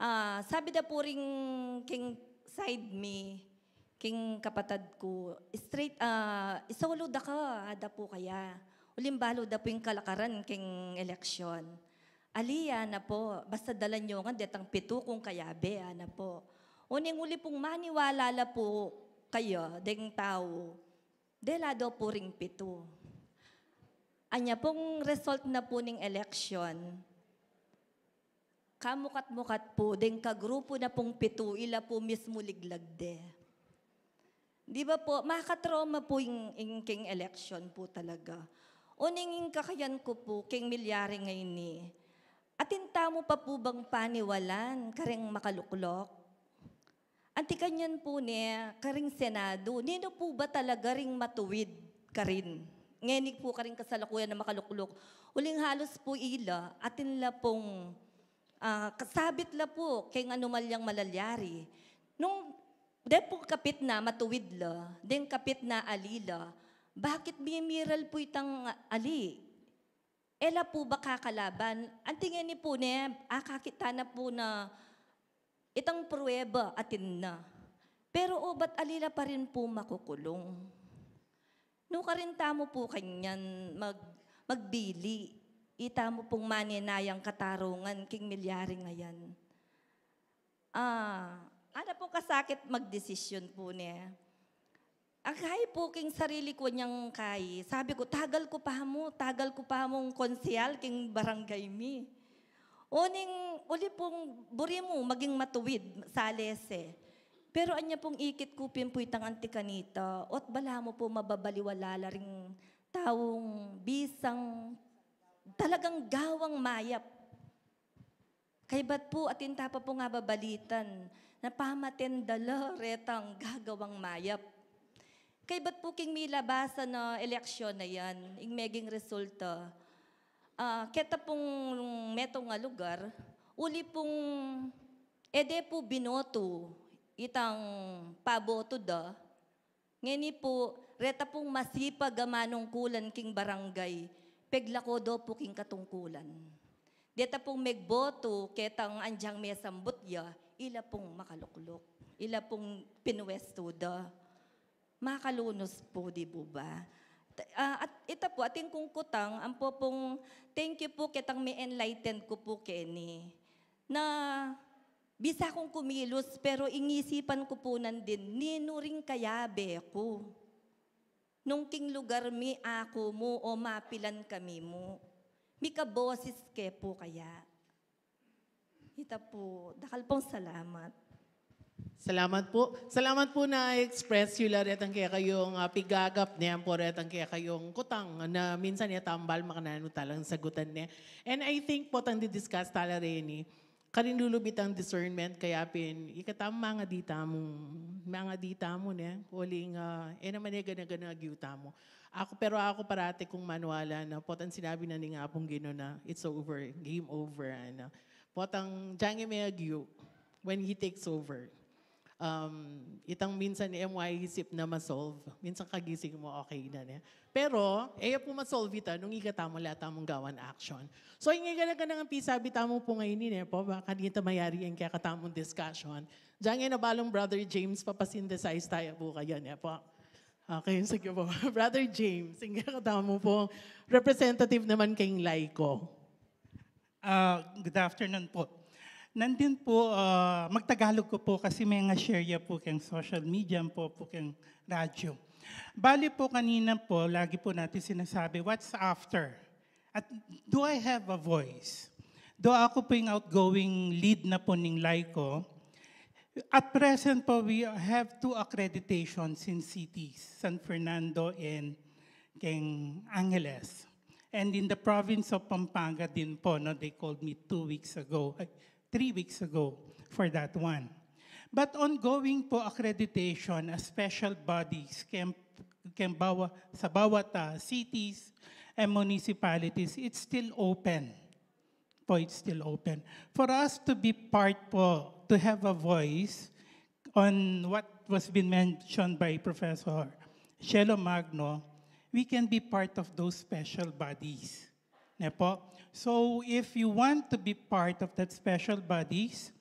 Ah, sabi da po ring king side mi, king kapatad ku, straight, ah, isolo da ka, ada po kaya. Uling balu da po ing kalakaran king eleksyon. Ali, ana po, basta dalan yu ngan detang pitu kung kayabe, ana po. Uling uli pong maniwala la po kaya, deng tau, dela daw po ring pitu. Anya pong result na po ning eleksyon, kamukat-mukat po, deng kagrupu na pong pitu, ila po mismu liglag de. Di ba po, makatrauma po ing, ing king eleksyon po talaga. Uling ing kakayan ku po, king milyari ngeni, atin tamu pa po bang paniwalan kareng makaluklok? Anti kanyan po ne, karing Senado, ninu po ba talaga ring matuwid karin? Ngeni po karing kasalukuyan a makaluklok. Uling halos po ila, atin la pong, ah, kasabit la po, keng anumalyang malalyari. Nung, de pong kapit na matuwid la, deng kapit na ali la, bakit mimiral po itang ali? E la po ba kakalaban? Anti ngeni po ne, akakit ta na po na Itang prueba atin na. Pero obat ali la pa rin pu makukulung. Nukarin tamu pu kanyan mag-, magbili. Ita mu pung maninayang katarungan king milyari ngayan. Ah, ala pung kasakit magdesisyon pu ne. Agay pu king sarili ku nyang kai. Sabi ku, "Tagal ku pa mu, tagal ku pa mung konsehal king barangay mi." Uling, uli pung buri mu maging matuwid, salese. Pero anya pung ikit ku pin pu itang anti kanita, ot balamu pu mababaliwala la ring taung bisang talagang gawang mayap. Kaybat pu, atin ta pa pung ababalitan, na pamaten da la retang gagawang mayap. Kaybat pu king milabasan a eleksyon na yan, ing meging resulta, ah, keta pung metung a lugar, uli pung e de pu binotu itang pabotu da, ngeni pu, reta pung masipag a manungkulan king barangay, peglako do pu king katungkulan. Deta pung megbotu, ketang anjang mesambut ya, ila pung makalukluk, ila pung pinuwestu da. Makalunus pu, di bu ba? T-, ah, at ita pu, atin kung kutang, ampo pung thank you pu ketang mi-enlighten ku pu keni. Na bisa kung kumilus, pero ingisipan ku pu nandin, ninu ring kayabe ku. Nung king lugar mi aku mu o mapilan kami mu. Mika boses ke pu kaya. Ita pu, dakal pung salamat. Salamat pu. Salamat pu na express yu la retang kekayung, ah, pigagap ne, ampo retang kekayung kutang na minsan e tambal makananu talang sagutan ne. And I think pu tang di-discuss tala reni, karin lulub itang discernment, kaya pin, ikatamu mangadi tamu, mangadi tamu ne, uling, ah, e naman e gana-gana agyu tamu. Aku, pero aku parati kung maniwala na, pu tang sinabi na ning Apung Ginu na, "It's over, game over," ano. Pu tang, dyang e me agyu, when he takes over. Um, itang minsan e mu aisip na ma-solve, minsan kagising mu okay na, ne? Pero, e ya pu ma-solve ita nung ikatamu la tamung gawan action. So, ing gana-gana nang pisabi tamu pu ngeni, ne pu, ba kanita mayari ing kekatamung discussion. Dyang e na balung Brother James, papa-synthesize taya pu kaya, ne pu. Okay, sige pu. Brother James, ing kekatamu pu, representative naman keng LICO. Ah, good afternoon po. Nandin po, ah, magtagalog ko po kasi may nga share ya po keng social media po, po keng radyo. Bali po kanina po, lagi po natin sinasabi, "What's after?" At do I have a voice? Do ako po yung outgoing lead na po ning LICO, at present po, we have two accreditations in cities, San Fernando and keng Angeles. And in the province of Pampanga din po, no, they called me two weeks ago, ay, three weeks ago for that one. But ongoing po accreditation as special bodies keng, keng bawa-, sa bawat, ah, cities and municipalities, it's still open. Po, it's still open. For us to be part po, to have a voice on what was been mentioned by Professor Shelo Magno, we can be part of those special bodies. Ne po? So, if you want to be part of that special bodies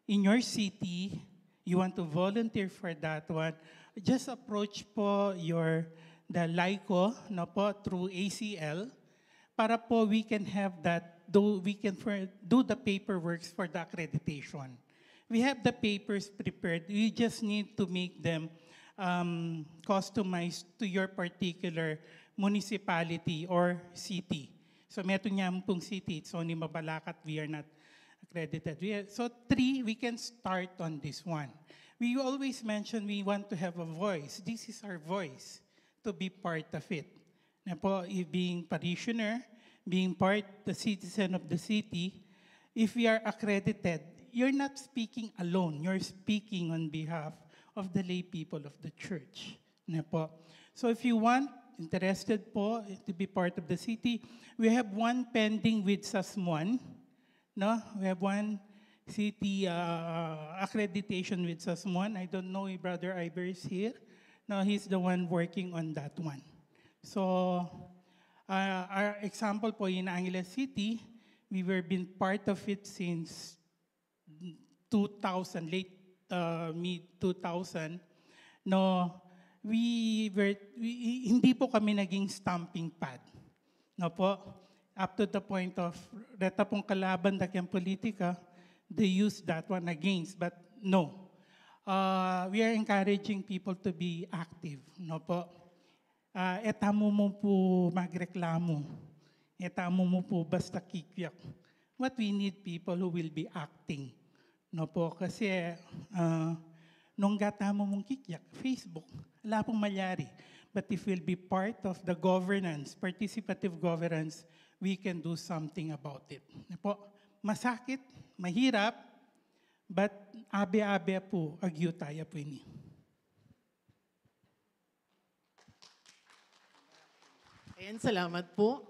in your city, you want to volunteer for that one, just approach po your, the LICO, no po, through A C L, para po we can have that, do, we can for, do the paperwork for the accreditation. We have the papers prepared. We just need to make them, um, customized to your particular municipality or city. So, metung ya pung city, it's only Mabalacat, we are not accredited. We are, so, three, we can start on this one. We always mention we want to have a voice. This is our voice to be part of it. Na po, if being parishioner, being part, the citizen of the city, if we are accredited, you're not speaking alone. You're speaking on behalf of the lay people of the church. Na po. So if you want, interested po to be part of the city, we have one pending with Sasmuan. No, we have one city, uh, accreditation with Sasmuan. I don't know if Brother Iver is here. No, he's the one working on that one. So, uh, our example po in Angeles City, we were been part of it since two thousand, late, uh, mid two thousand, no, we were, we, hindi po kami naging stamping pad. No po? Up to the point of, reta pong kalaban da keng politika, they use that one against. But no. Uh, we are encouraging people to be active. No po? Ah, e tamu mu pu magreklamu. E tamu mu pu basta kikyak. What we need, people who will be acting. No po, kasi, ah, nung gatamu mung kikyak, Facebook, ala pung malyari. But if we'll be part of the governance, participative governance, we can do something about it. No po? Masakit, mahirap, but abe-abe pu, agyu taya pu ini. Ayan, salamat po.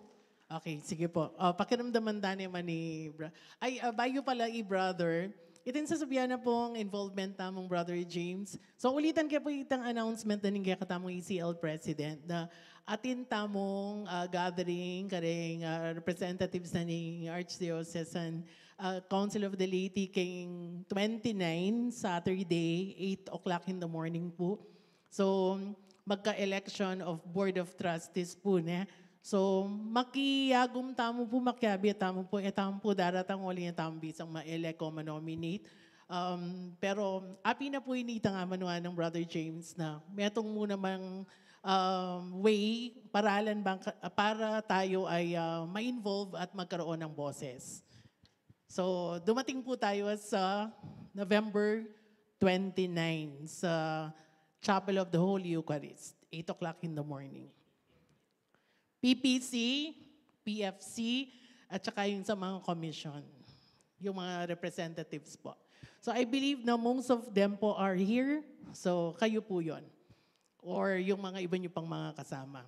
Okay, sige po. Ah, pakiramdaman tane man ni bra-, ay, ah, bayu pala i brother. Itin sasabian na pong involvement tamung Brother James. So, ulitan ke po itang announcement na ning kekatamung E C L President na atin tamung, ah, gathering, kareng, ah, representatives na ning Archdiocesan, ah, Council of the Laity keng twenty-nine, Saturday, eight o'clock in the morning po. So, magka-election of Board of Trustees po, ne? So, makiagum tamu po, makiabe tamu po, e tamu po daratang uli ne tamu bisang ma-elect o ma-nominate. Um, pero, api na po ini itang amanuan ng Brother James na metung mu namang, um, way, paralan bang ka-, para tayo ay, ah, ma-involve at magkaroon ng boses. So, dumating po tayo sa November twenty-nine sa Chapel of the Holy Eucharist, eight o'clock in the morning. P P C, P F C, at saka yung sa mga commission, yung mga representatives po. So, I believe na most of them po are here. So, kayo po yon. Or yung mga iba nyo pang mga kasama.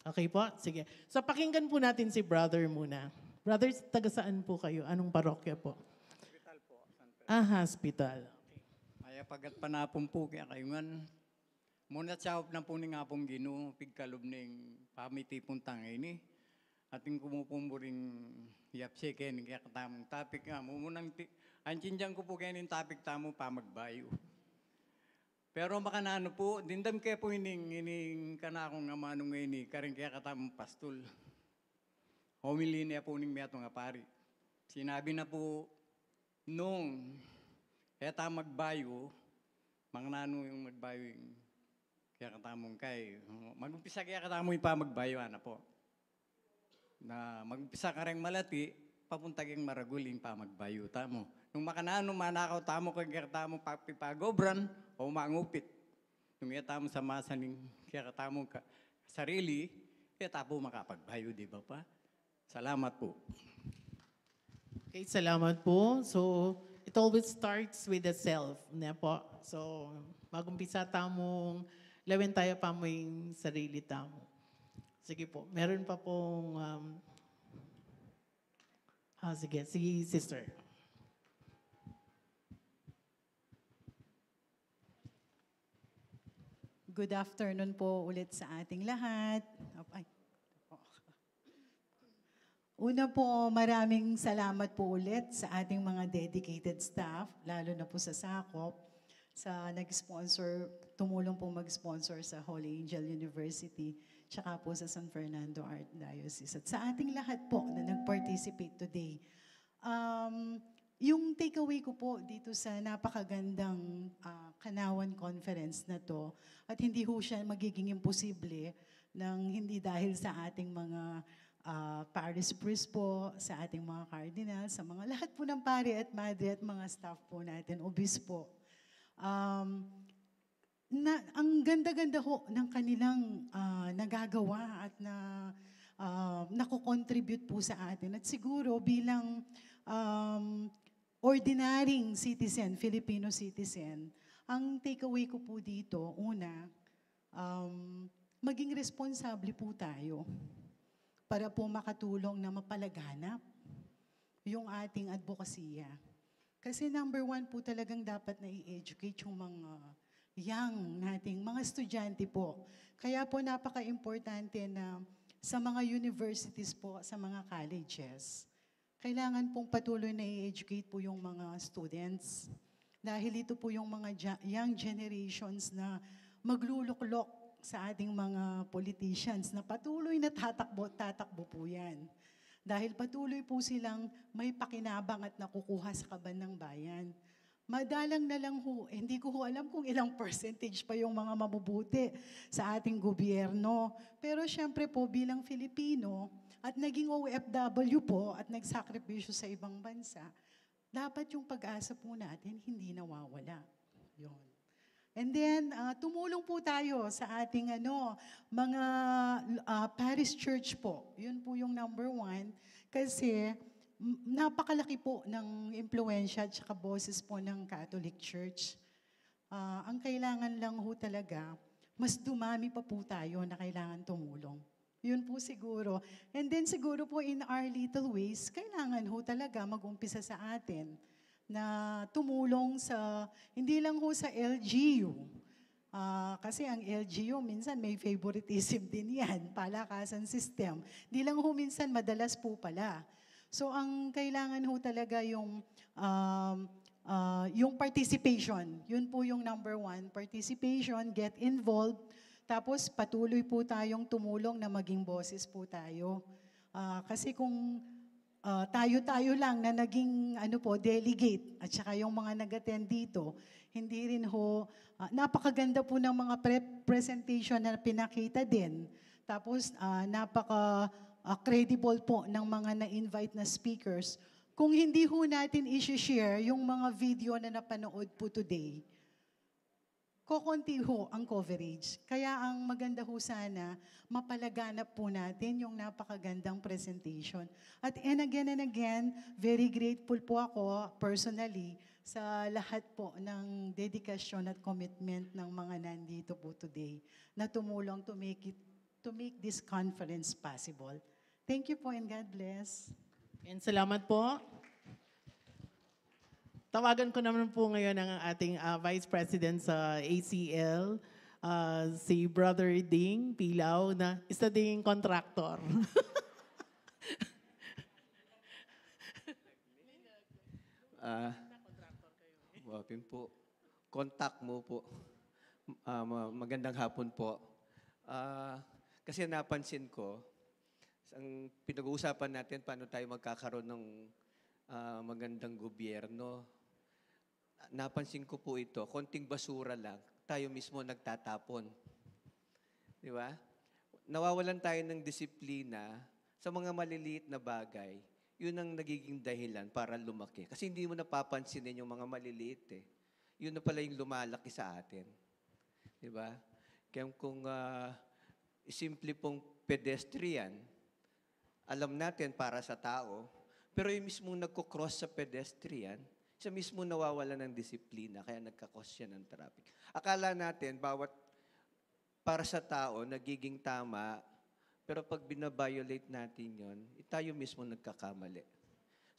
Okay po? Sige. So, pakinggan po natin si brother muna. Brother, taga saan po kayo? Anong parokya po? Hospital po, San Pedro. Ah, hospital. Okay. Ay, pagat panapun po kaya kayo ngan. Muna siya na po ning apong Ginu, pigkalub ning pamiti pun tang ini. Ating kumupumburing yapse keni kaya katamung topic nga. Mumunang ti-, ang chinjang ko po keni topic tamu pamagbayu. Pero makananu po, dimdam ke po ining, ining kanakung amanu ngeni, karing kekatamung pastul. Homily ne po ning metung a pari. Sinabi na po, nung e ta magbayu, makananu yung magbayu yung kekatamung kay, mag-umpisa kekatamu yung pamagbayu, ana po. Na mag-umpisa kareng malati, papunta keng maragul ing pamagbayu tamu. Nung makananu manakaw tamu keng kekatamung pagpipagobran o mangupit. Nung e tamu samasan ing kekatamung ka-, sarili, e ta po makapagbayu, di ba pa? Salamat po. Okay, salamat po. So, it always starts with the self, ne po? So, mag-umpisa tamung lawen taya pa mu ing sarili tamu. Sige po, meron pa pong, um, ah, sige, si sister. Good afternoon po ulit sa ating lahat. Op-, ay, po. Una po, maraming salamat po ulit sa ating mga dedicated staff, lalo na po sa SACOP, sa nag-sponsor, tumulong po mag-sponsor sa Holy Angel University, tsaka po sa San Fernando Archdiocese. At sa ating lahat po na nag-participate today. Um, yung takeaway ko po dito sa napakagandang, ah, Kanawan Conference na 'to, at hindi ho siya magiging imposible nang hindi dahil sa ating mga, ah, parish priest po, sa ating mga cardinal, sa mga lahat po ng pari at madre at mga staff po natin, obispo. Um, na, ang ganda-ganda ho ng kanilang, ah, nagagawa at na, ah, nako-contribute po sa atin. At siguro bilang, um, ordinaryong citizen, Filipino citizen, ang takeaway ko po dito, una, um, maging responsable po tayo para po makatulong na mapalaganap yung ating advokasya. Kasi number one po talagang dapat na i-educate yung mga young nating, mga estudyante po. Kaya po napaka-importante na sa mga universities po, sa mga colleges, kailangan pong patuloy na i-educate po yung mga students. Dahil ito po yung mga ja-, young generations na magluluklok sa ating mga politicians na patuloy na tatakbo, tatakbo po yan. Dahil patuloy po silang may pakinabang at nakukuha sa kaban ng bayan. Madalang na lang ho, eh, hindi ko ho alam kung ilang percentage pa yung mga mabubuti sa ating gobyerno. Pero siyempre po, bilang Filipino, at naging O F W po at nagsakripisyo sa ibang bansa, dapat yung pag-asa po natin hindi nawawala. Yun. And then, ah, tumulong po tayo sa ating, ano, mga, ah, parish church po. Yun po yung number one. Kasi, m-, napakalaki po ng impluwensya at saka boses po ng Catholic Church. Ah, ang kailangan lang ho talaga, mas dumami pa po tayo na kailangan tumulong. Yun po siguro. And then siguro po, in our little ways, kailangan ho talaga mag-umpisa sa atin na tumulong sa, hindi lang ho sa L G U. Ah, kasi ang L G U minsan may favoritism din yan, palakasan system. Hindi lang ho minsan, madalas po pala. So ang kailangan ho talaga yung, um, ah, yung participation. Yun po yung number one, participation, get involved. Tapos patuloy po tayong tumulong na maging boses po tayo. Ah, kasi kung, ah, tayo-tayo lang na naging, ano po, delegate at saka yung mga nag-attend dito, hindi rin ho, ah, napakaganda po ng mga pre-, presentation na pinakita din. Tapos, ah, napaka, ah, credible po ng mga na-invite na speakers. Kung hindi ho natin i-share yung mga video na napanood po today, kokonti ho ang coverage. Kaya ang maganda ho sana, mapalaganap po natin yung napakagandang presentation. At and again and again, very grateful po ako personally sa lahat po ng dedikasyon at commitment ng mga nandito po today na tumulong to make it, to make this conference possible. Thank you po and God bless. And salamat po. Tawagan ko naman po ngayon ang ating, ah, Vice President sa A C L, ah, si Brother Ding Pilaw, na isa ding contractor. Ah, wapin po. Contact mo po. Ah, ma- magandang hapon po. Ah, kasi napansin ko, ang pinag-uusapan natin, paano tayo magkakaroon ng, ah, magandang gobyerno. Napansin ko po ito, konting basura lang, tayo mismo nagtatapon. Di ba? Nawawalan tayo ng disiplina sa mga maliliit na bagay. Yun ang nagiging dahilan para lumaki. Kasi hindi mo napapansinin yung mga maliliit eh. Yun na pala yung lumalaki sa atin. Di ba? Kaya kung, ah, simple pong pedestrian, alam natin para sa tao, pero yung mismong nagko-cross sa pedestrian, siya mismo nawawala ng disiplina, kaya nagka-cause siya ng traffic. Akala natin, bawat para sa tao, nagiging tama, pero pag binabiolate natin yon, tayo mismo nagkakamali.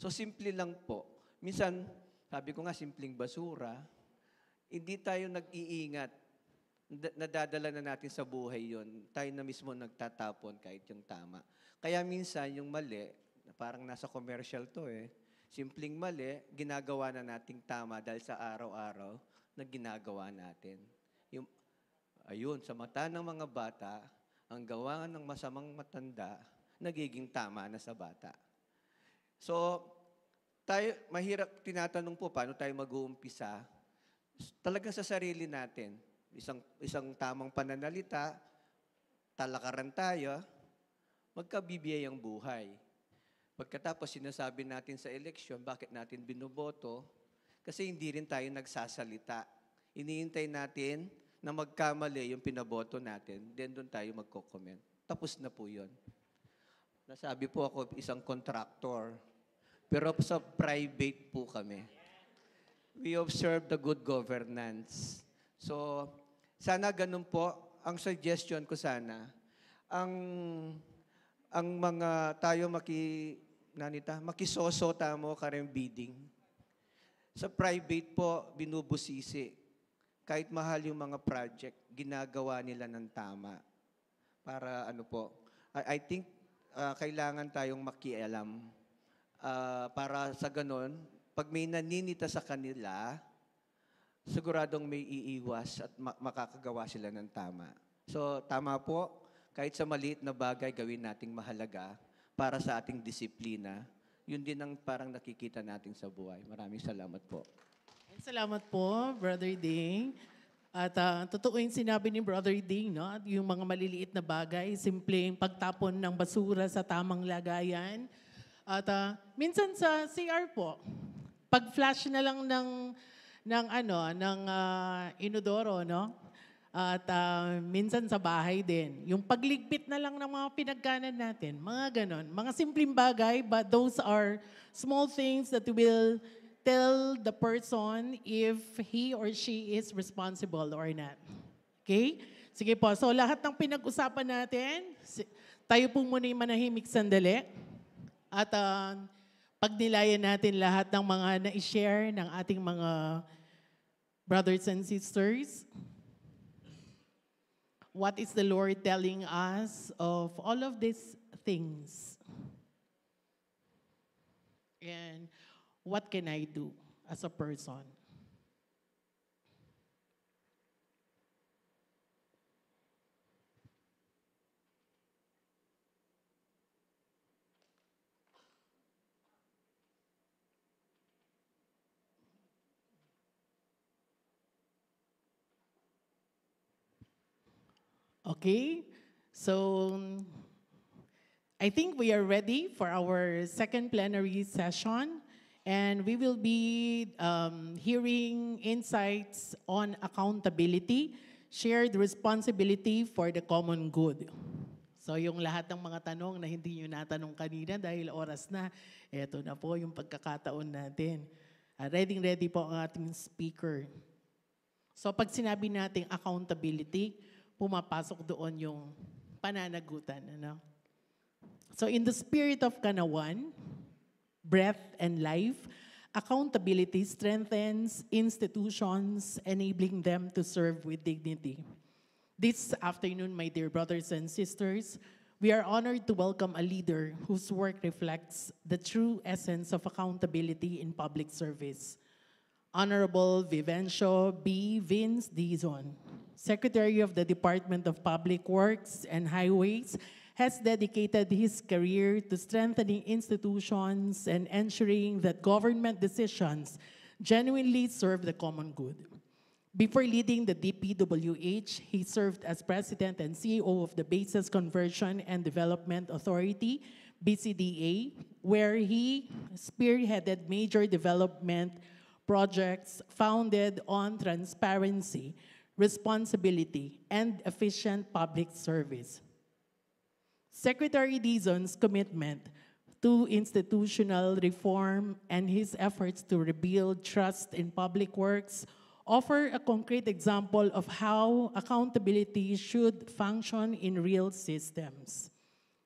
So, simple lang po. Minsan, sabi ko nga, simpleng basura, hindi tayo nag-iingat. Nada- nadadala na natin sa buhay yon. Tayo na mismo nagtatapon kahit yung tama. Kaya minsan, yung mali, na parang nasa commercial to eh, simpleng mali, ginagawa na nating tama dahil sa araw-araw na ginagawa natin. Yung, ayun, sa mata ng mga bata, ang gawa ng masamang matanda, nagiging tama na sa bata. So, tayo, mahirap tinatanong po paano tayo mag-uumpisa. Talagang sa sarili natin, isang, isang tamang pananalita, talakaran tayo, magkabibiyayang buhay. Pagkatapos sinasabi natin sa eleksyon, bakit natin binoboto? Kasi hindi rin tayo nagsasalita. Iniintay natin na magkamali yung pinaboto natin, then doon tayo magko-comment. Tapos na po yun. Nasabi po ako, isang contractor. Pero sa private po kami. We observe the good governance. So, sana ganun po. Ang suggestion ko sana, ang, ang mga tayo maki, nanita, makisoso tamo kareng bidding. Sa private po, binubusisi. Kahit mahal yung mga project, ginagawa nila ng tama. Para ano po, I, I think, ah, kailangan tayong makialam. Ah, para sa ganon, pag may naninita sa kanila, siguradong may iiwas at ma-, makakagawa sila ng tama. So, tama po, kahit sa maliit na bagay, gawin nating mahalaga para sa ating disiplina. Yun din ang parang nakikita natin sa buhay. Maraming salamat po. Salamat po, Brother Ding. At ah, totoo yung sinabi ni Brother Ding, no? Yung mga maliliit na bagay, simpleng pagtapon ng basura sa tamang lagayan. At ah, minsan sa C R po, pag-flush na lang ng, ng, ano, ng ah, inodoro, no? At ah, minsan sa bahay din. Yung pagligpit na lang ng mga pinagkanan natin, mga ganon. Mga simpleng bagay, but those are small things that will tell the person if he or she is responsible or not. Okay? Sige po. So lahat ng pinag-usapan natin, si- tayo po muna yung manahimik sandali. At ah, pagnilayan natin lahat ng mga na-share ng ating mga brothers and sisters. What is the Lord telling us of all of these things? And what can I do as a person? Okay, so I think we are ready for our second plenary session, and we will be um, hearing insights on accountability, shared responsibility for the common good. So yung lahat ng mga tanong na hindi nyo natanong kanina dahil oras na, eto na po yung pagkakataon natin. Ah, ready, ready po ang ating speaker. So pag sinabi nating accountability, pumapasok doon yung pananagutan. Ano? So in the spirit of Kanawan, breath and life, accountability strengthens institutions, enabling them to serve with dignity. This afternoon, my dear brothers and sisters, we are honored to welcome a leader whose work reflects the true essence of accountability in public service. Honorable Vivencio B. Vince Dizon, Secretary of the Department of Public Works and Highways, has dedicated his career to strengthening institutions and ensuring that government decisions genuinely serve the common good. Before leading the D P W H, he served as President and C E O of the Bases Conversion and Development Authority, B C D A, where he spearheaded major development projects founded on transparency, responsibility, and efficient public service. Secretary Dizon's commitment to institutional reform and his efforts to rebuild trust in public works offer a concrete example of how accountability should function in real systems.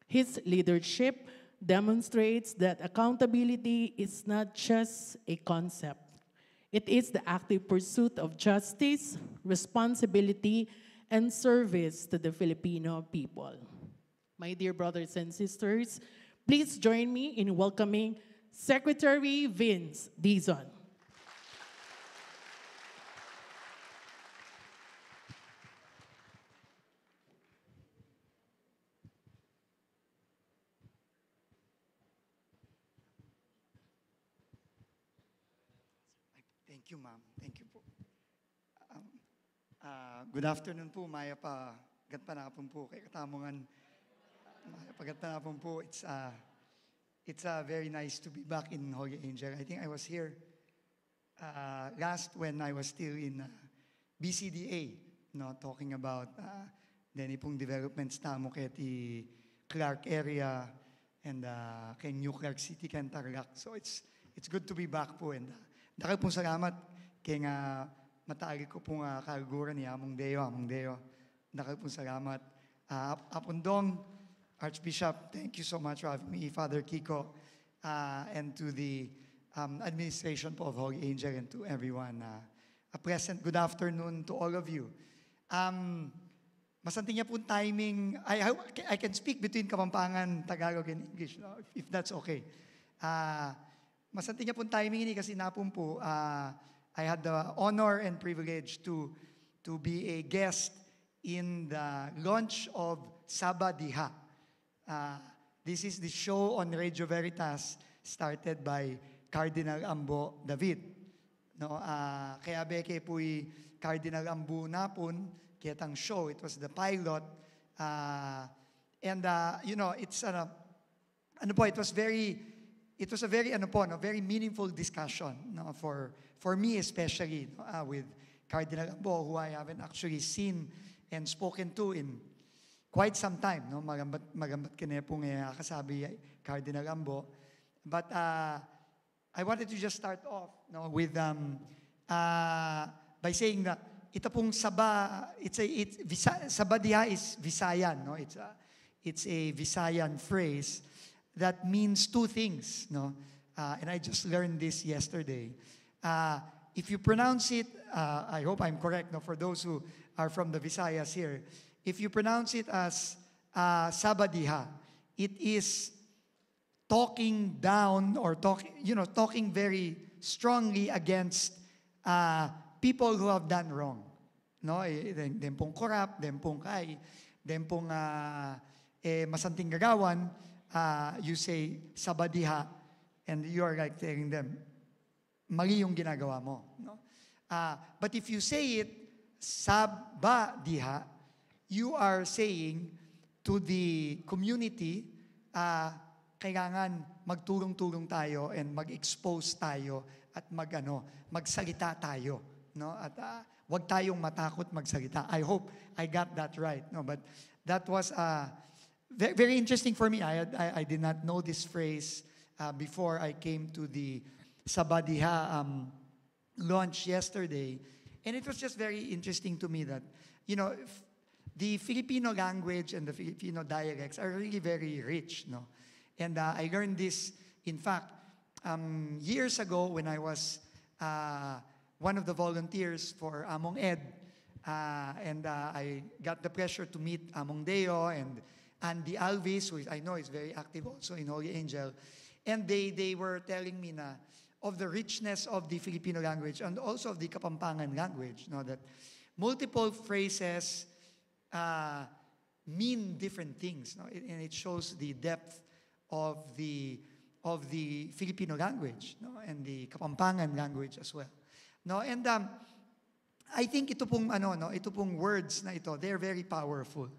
His leadership demonstrates that accountability is not just a concept. It is the active pursuit of justice, responsibility, and service to the Filipino people. My dear brothers and sisters, please join me in welcoming Secretary Vince Dizon. Thank you, ma'am. Thank you po. Um, uh, good afternoon po, mayap a gatpanapun po kekatamu ngan. Mayap a gatpanapun po. It's, uh, it's uh, very nice to be back in Holy Angel. I think I was here uh, last when I was still in uh, B C D A, no, talking about uh, deni pung developments tamu keti Clark area and uh, keng New Clark City, keng Tarlac. So it's it's good to be back po. And uh, dakal pung salamat keng uh, matalik ku pung uh, kaluguran i Among Deo, Among Deo. Dakal pung salamat. Uh, Ap- Apun Dong, Archbishop, thank you so much for having me. Father Kiko, uh, and to the um, administration po of Holy Angel and to everyone. Uh, a pleasant good afternoon to all of you. Um, masanting ya pung timing. I, I, I can speak between Kapampangan, Tagalog, and English, no? If, if that's okay. Uh, masanting ya pung timing ini kasi napun po, uh, I had the honor and privilege to, to be a guest in the launch of Saba Diha. Uh, this is the show on Radio Veritas started by Cardinal Ambo David. No, uh, kayabe ke pu i Cardinal Ambo napun ketang show. It was the pilot. Uh, and, uh, you know, it's an, uh, ano po, it was very, it was a very, ano po, no, very meaningful discussion, no, for, for me especially, no, uh, with Cardinal Ambo, who I haven't actually seen and spoken to in quite some time, no? Magambat, magambat kene pung, eh, kasabi Cardinal Ambo. But, uh, I wanted to just start off, no, with, um, uh, by saying that ita pung Saba, it's a, it's, Visa-, Saba Diha is Visayan, no? It's a, it's a Visayan phrase that means two things, no? Uh, and I just learned this yesterday. Uh, if you pronounce it, uh, I hope I'm correct, no, for those who are from the Visayas here, if you pronounce it as, uh, Saba Diha, it is talking down or talking, you know, talking very strongly against, uh, people who have done wrong. No, eh, deng, deng pung korap, deng pung kai, deng pung, ah, eh, masanting gagawan, ah, you say, "Saba diha," and you are, like, telling them, "Mali yung ginagawa mo," no? Ah, but if you say it, "Saba diha," you are saying to the community, ah, kailangan magtulong-tulong tayo and mag-expose tayo at mag-ano, magsalita tayo, no? At, ah, wag tayong matakot magsalita. I hope I got that right, no? But that was, uh, ve-, very interesting for me. I had, I, I did not know this phrase, uh, before I came to the Saba Diha, um, launch yesterday, and it was just very interesting to me that, you know, if the Filipino language and the Filipino dialects are really very rich, no? And, uh, I learned this, in fact, um, years ago when I was, uh, one of the volunteers for Among Ed, uh, and, uh, I got the pleasure to meet Among Deo and Andy Alvis, who is, I know is very active also in Holy Angel, and they, they were telling me na of the richness of the Filipino language and also of the Kapampangan language, no, that multiple phrases, uh, mean different things, no? It, and it shows the depth of the, of the Filipino language, no, and the Kapampangan language as well, no? And, um, I think ito pong, ano, no, ito pong words na ito, they're very powerful.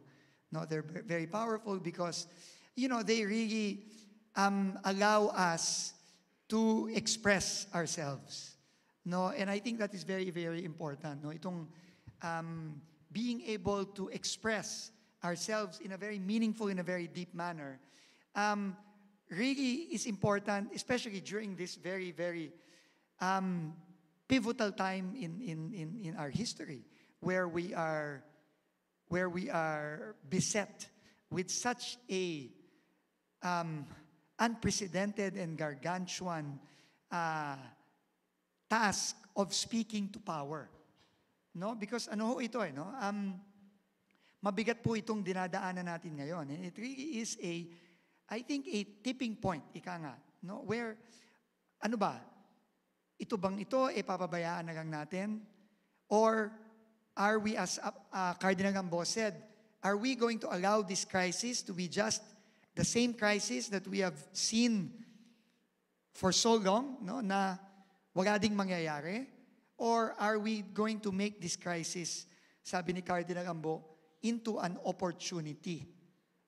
No, they're ve-, very powerful because, you know, they really, um, allow us to express ourselves. No, and I think that is very, very important. No, itong, um, being able to express ourselves in a very meaningful, in a very deep manner, um, really is important, especially during this very, very, um, pivotal time in, in, in, in our history, where we are, where we are beset with such a, um, unprecedented and gargantuan, uh, task of speaking to power. No? Because ano ho ito eh, no? Um, mabigat po itong dinadaanan natin ngayon. And it really is a, I think, a tipping point, ika nga, no? Where, ano ba, ito bang ito, eh, papabayaan na lang natin? Or are we, as, uh, uh, Cardinal Gambo said, are we going to allow this crisis to be just the same crisis that we have seen for so long, no, na wala ding mangyayari? Or are we going to make this crisis, sabi ni Cardinal Gambo, into an opportunity,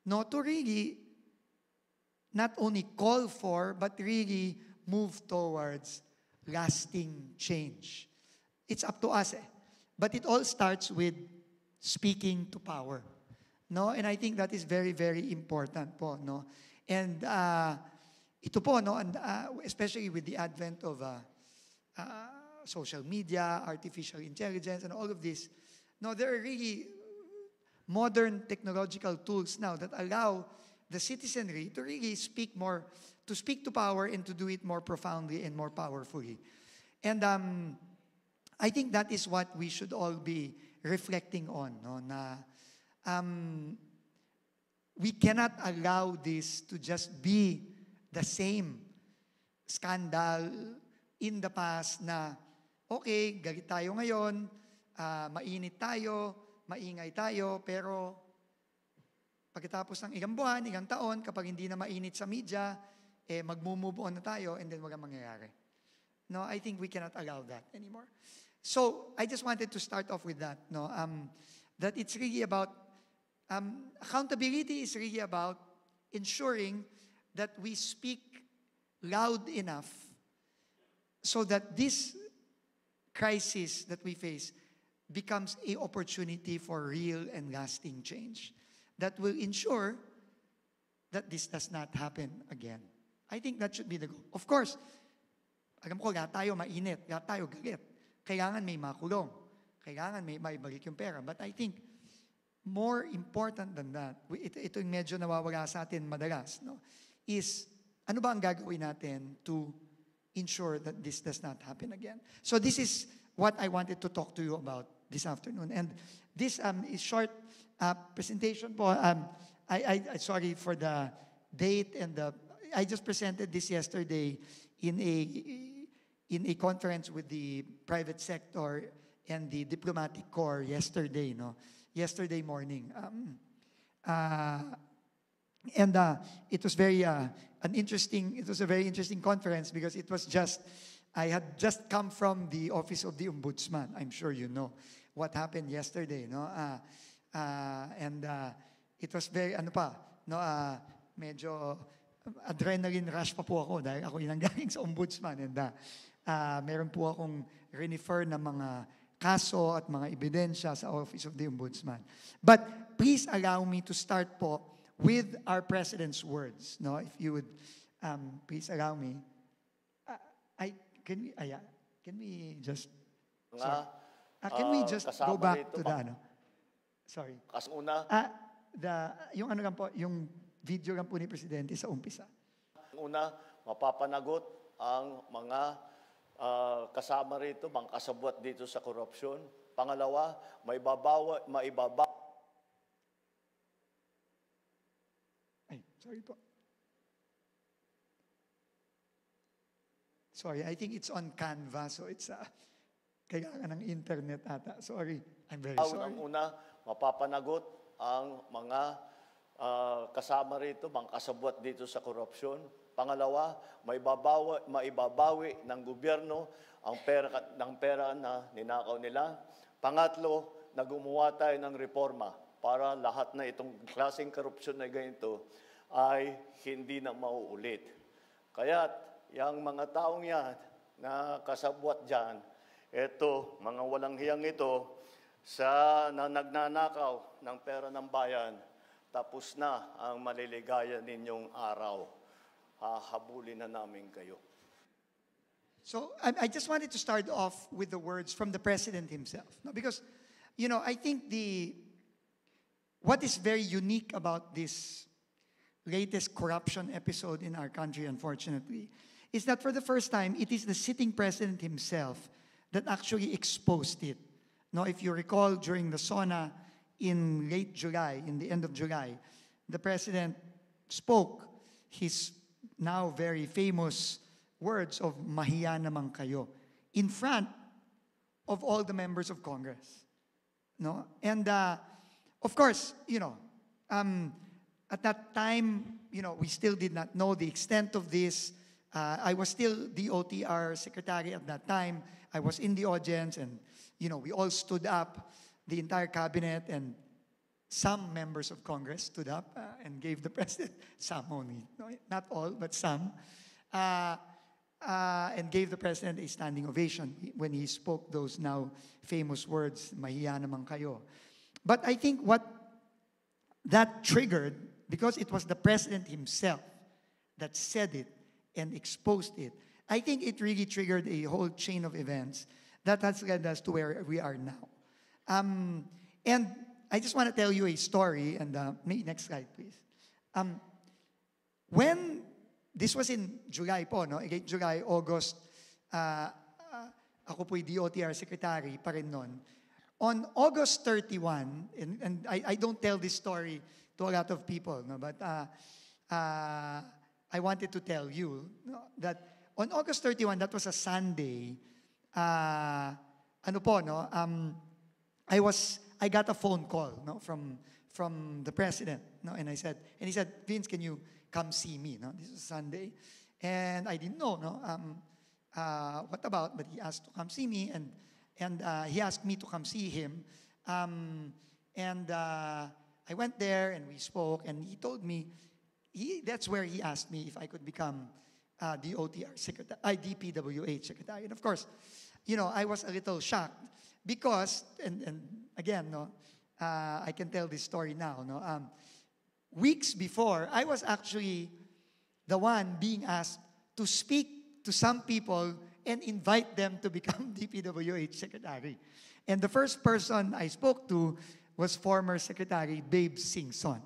no, to really not only call for, but really move towards lasting change? It's up to us, eh. But it all starts with speaking to power. No? And I think that is very, very important po, no? And, uh, ito po, no, and, uh, especially with the advent of, uh, uh, social media, artificial intelligence, and all of this, no, there are really modern technological tools now that allow the citizenry to really speak more, to speak to power and to do it more profoundly and more powerfully. And, um, I think that is what we should all be reflecting on, no? Na, um, we cannot allow this to just be the same scandal in the past na okay, galit tayo ngayon, ah, mainit tayo, maingay tayo, pero pagkatapos ng ilang buwan, ilang taon, kapag hindi na mainit sa media, eh, magmu-move on na tayo and then walang mangyayari. No, I think we cannot allow that anymore. So, I just wanted to start off with that, no? Um, that it's really about, um, accountability is really about ensuring that we speak loud enough so that this crisis that we face becomes a opportunity for real and lasting change that will ensure that this does not happen again. I think that should be the goal. Of course, alam ko, lahat tayo mainit, lahat tayo galit. Kailangan may makulong. Kailangan may maibalik yung pera. But I think more important than that, wi-, ito, ito yung medyo nawawala sa atin madalas, no? Is, ano ba ang gagawin natin to ensure that this does not happen again? So this is what I wanted to talk to you about this afternoon. And this, um, is short, uh, presentation po. Um, I, I, I, sorry for the date and the, I just presented this yesterday in a in a conference with the private sector and the diplomatic corps yesterday, no? Yesterday morning. Um, uh, and, uh, it was very, uh, an interesting, it was a very interesting conference because it was just, I had just come from the office of the ombudsman. I'm sure you know what happened yesterday, no? Uh, uh, and, uh, it was very, ano pa, no, ah, medyo adrenaline rush pa po ako dahil ako yung nanggaling sa ombudsman. And, ah, ah, meron po akong refer na mga kaso at mga ebidensya sa Office of the Ombudsman. But please allow me to start po with our president's words, no? If you would, um, please allow me. Ah, I, can we, ah, yeah. Can we just, Mga, sorry. Ah, can we ah, just go kasama back rito to the, pa- ano? Sorry. Kas-, una. Ah, the, yung ano lang po, yung video lang po ni Presidente sa umpisa. Una, mapapanagot ang mga, ah, kasama rito, mga kasabwat dito sa korupsyon. Pangalawa, maibabawa-, maibabawi Ay, sorry po. Sorry, I think it's on Canva, so it's, uh, kailangan ng internet ata. Sorry, I'm very sorry. Unang-una, mapapanagot ang mga, ah, kasama rito, mga kasabwat dito sa korupsyon. Pangalawa, maibabawa-, maibabawi ng gobyerno ang pera, ng pera na ninakaw nila. Pangatlo, na gumawa tayo ng reforma para lahat na itong klaseng korupsyon na ganito ay hindi na mauulit. Kaya't yang mga taong yan na kasabwat dyan, eto, mga walang hiyang ito, sa na nagnanakaw ng pera ng bayan, tapos na ang maliligaya ninyong araw. Hahabulin na namin kayo. So I, I just wanted to start off with the words from the president himself, no? Because, you know, I think the what is very unique about this latest corruption episode in our country, unfortunately, is that for the first time, it is the sitting president himself that actually exposed it. Now, if you recall, during the SONA in late July, in the end of July, the president spoke his now very famous words of "Mahiya naman kayo" in front of all the members of Congress. No? And, uh, of course, you know, um, at that time, you know, we still did not know the extent of this. Uh, I was still D O T R secretary at that time. I was in the audience, and, you know, we all stood up, the entire cabinet, and some members of Congress stood up, uh, and gave the president, some only, no, not all, but some, uh, uh, and gave the president a standing ovation when he spoke those now famous words, "Mahiya naman kayo." But I think what that triggered, because it was the president himself that said it and exposed it, I think it really triggered a whole chain of events that has led us to where we are now. Um, and I just want to tell you a story, and, uh, may, next slide, please. Um, when, this was in July po, no? Late July, August, uh, uh, ako po'y D O T R secretary pa rin nun. On August thirty-one, and, and I, I don't tell this story to a lot of people, no? But, uh, uh, I wanted to tell you, no, that on August thirty-one, that was a Sunday, Ah, ano po, no? Um, I was, I got a phone call, no, from, from the president, no, and I said, and he said, "Vince, can you come see me?" No, this was Sunday, and I didn't know, no, um, uh, what about, but he asked to come see me, and, and, uh, he asked me to come see him, um, and, uh, I went there and we spoke, and he told me, he, that's where he asked me if I could become, uh, D O T R secretary, uh, D P W H secretary. And of course, you know, I was a little shocked because, and, and again, no, uh, I can tell this story now, no? Um, weeks before, I was actually the one being asked to speak to some people and invite them to become D P W H secretary. And the first person I spoke to was former Secretary Babe Singson.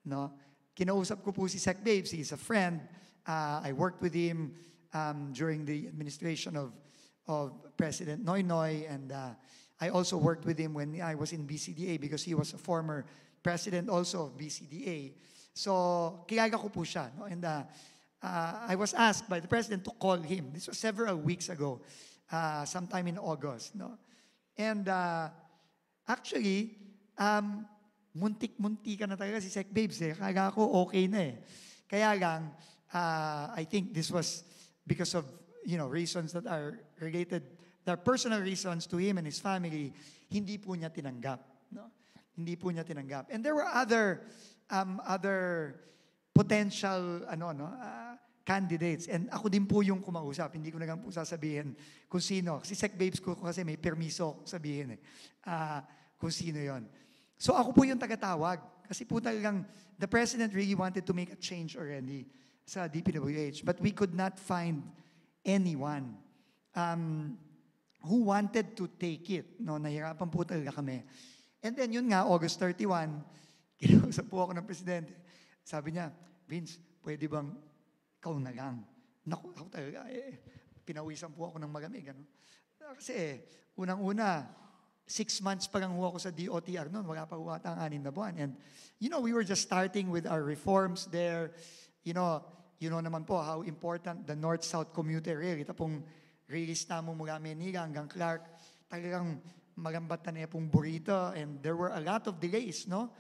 No? Kinausap ko po si Sec Babes. He's a friend. Uh, I worked with him, um, during the administration of, of President Noynoy, and, uh, I also worked with him when I was in B C D A because he was a former president also of B C D A. So, kilala ko po siya. No? And, uh, uh, I was asked by the president to call him. This was several weeks ago, uh, sometime in August. No? And, uh, actually, um, muntik-muntikan na talaga si Sec Babes eh. Kala ko okay na eh. Kaya lang, uh, I think this was because of, you know, reasons that are related, that are personal reasons to him and his family, hindi po niya tinanggap. No? Hindi po niya tinanggap. And there were other, um, other potential, ano, no, ah, candidates. And ako din po yung kumausap. Hindi ko na lang po sasabihin kung sino. Si Sec Babes ko kasi may permiso akong sabihin eh, ah, kung sino yon. So ako po yung tagatawag. Kasi po talagang the president really wanted to make a change already sa D P W H. But we could not find anyone, um, who wanted to take it. No? Nahirapan po talaga kami. And then yun nga, August thirty-one, kinausap po ako ng presidente. Sabi niya, "Vince, pwede bang ikaw na lang?" Naku, ako talaga, eh, pinawisan po ako ng malamig, ano? Kasi, eh, unang-una, six months pa lang ho ako sa D O T R noon, wala pa ho ata ang anim na buwan. And, you know, we were just starting with our reforms there. You know, you know naman po how important the North-South commuter rail. Ita pong release namu mula Manila hanggang Clark, talagang malambat na niya pong burita, and there were a lot of delays, no?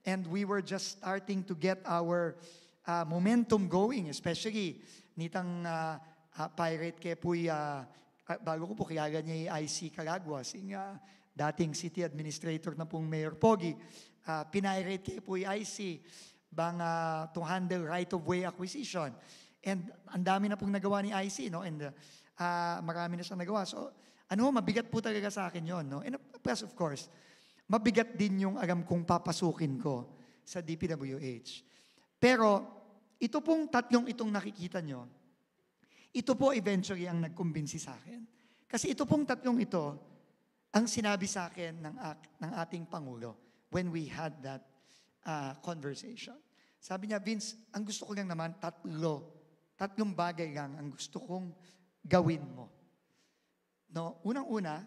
And we were just starting to get our, uh, momentum going, especially nitang, uh, uh, pirate ke pu'y, uh, uh, bago ko po kilala niya i I C Calaguas, ing, uh, dating city administrator na pong Mayor Pogi, uh, pinirate ke pu'y I C bang, uh, to handle right-of-way acquisition. And ang dami na pong nagawa ni I C, no? And, uh, uh, marami na siyang nagawa. So, ano, mabigat po talaga sa akin yon, no? And of, plus, of course, mabigat din yung alam kong papasukin ko sa D P W H. Pero, ito pong tatlong itong nakikita nyo, ito po eventually ang nagkumbinsi sa akin. Kasi ito pong tatlong ito, ang sinabi sa akin ng, ak- ng ating Pangulo when we had that, uh, conversation. Sabi niya, "Vince, ang gusto ko lang naman, tatlo, tatlong bagay lang ang gusto kong gawin mo." No, unang-una,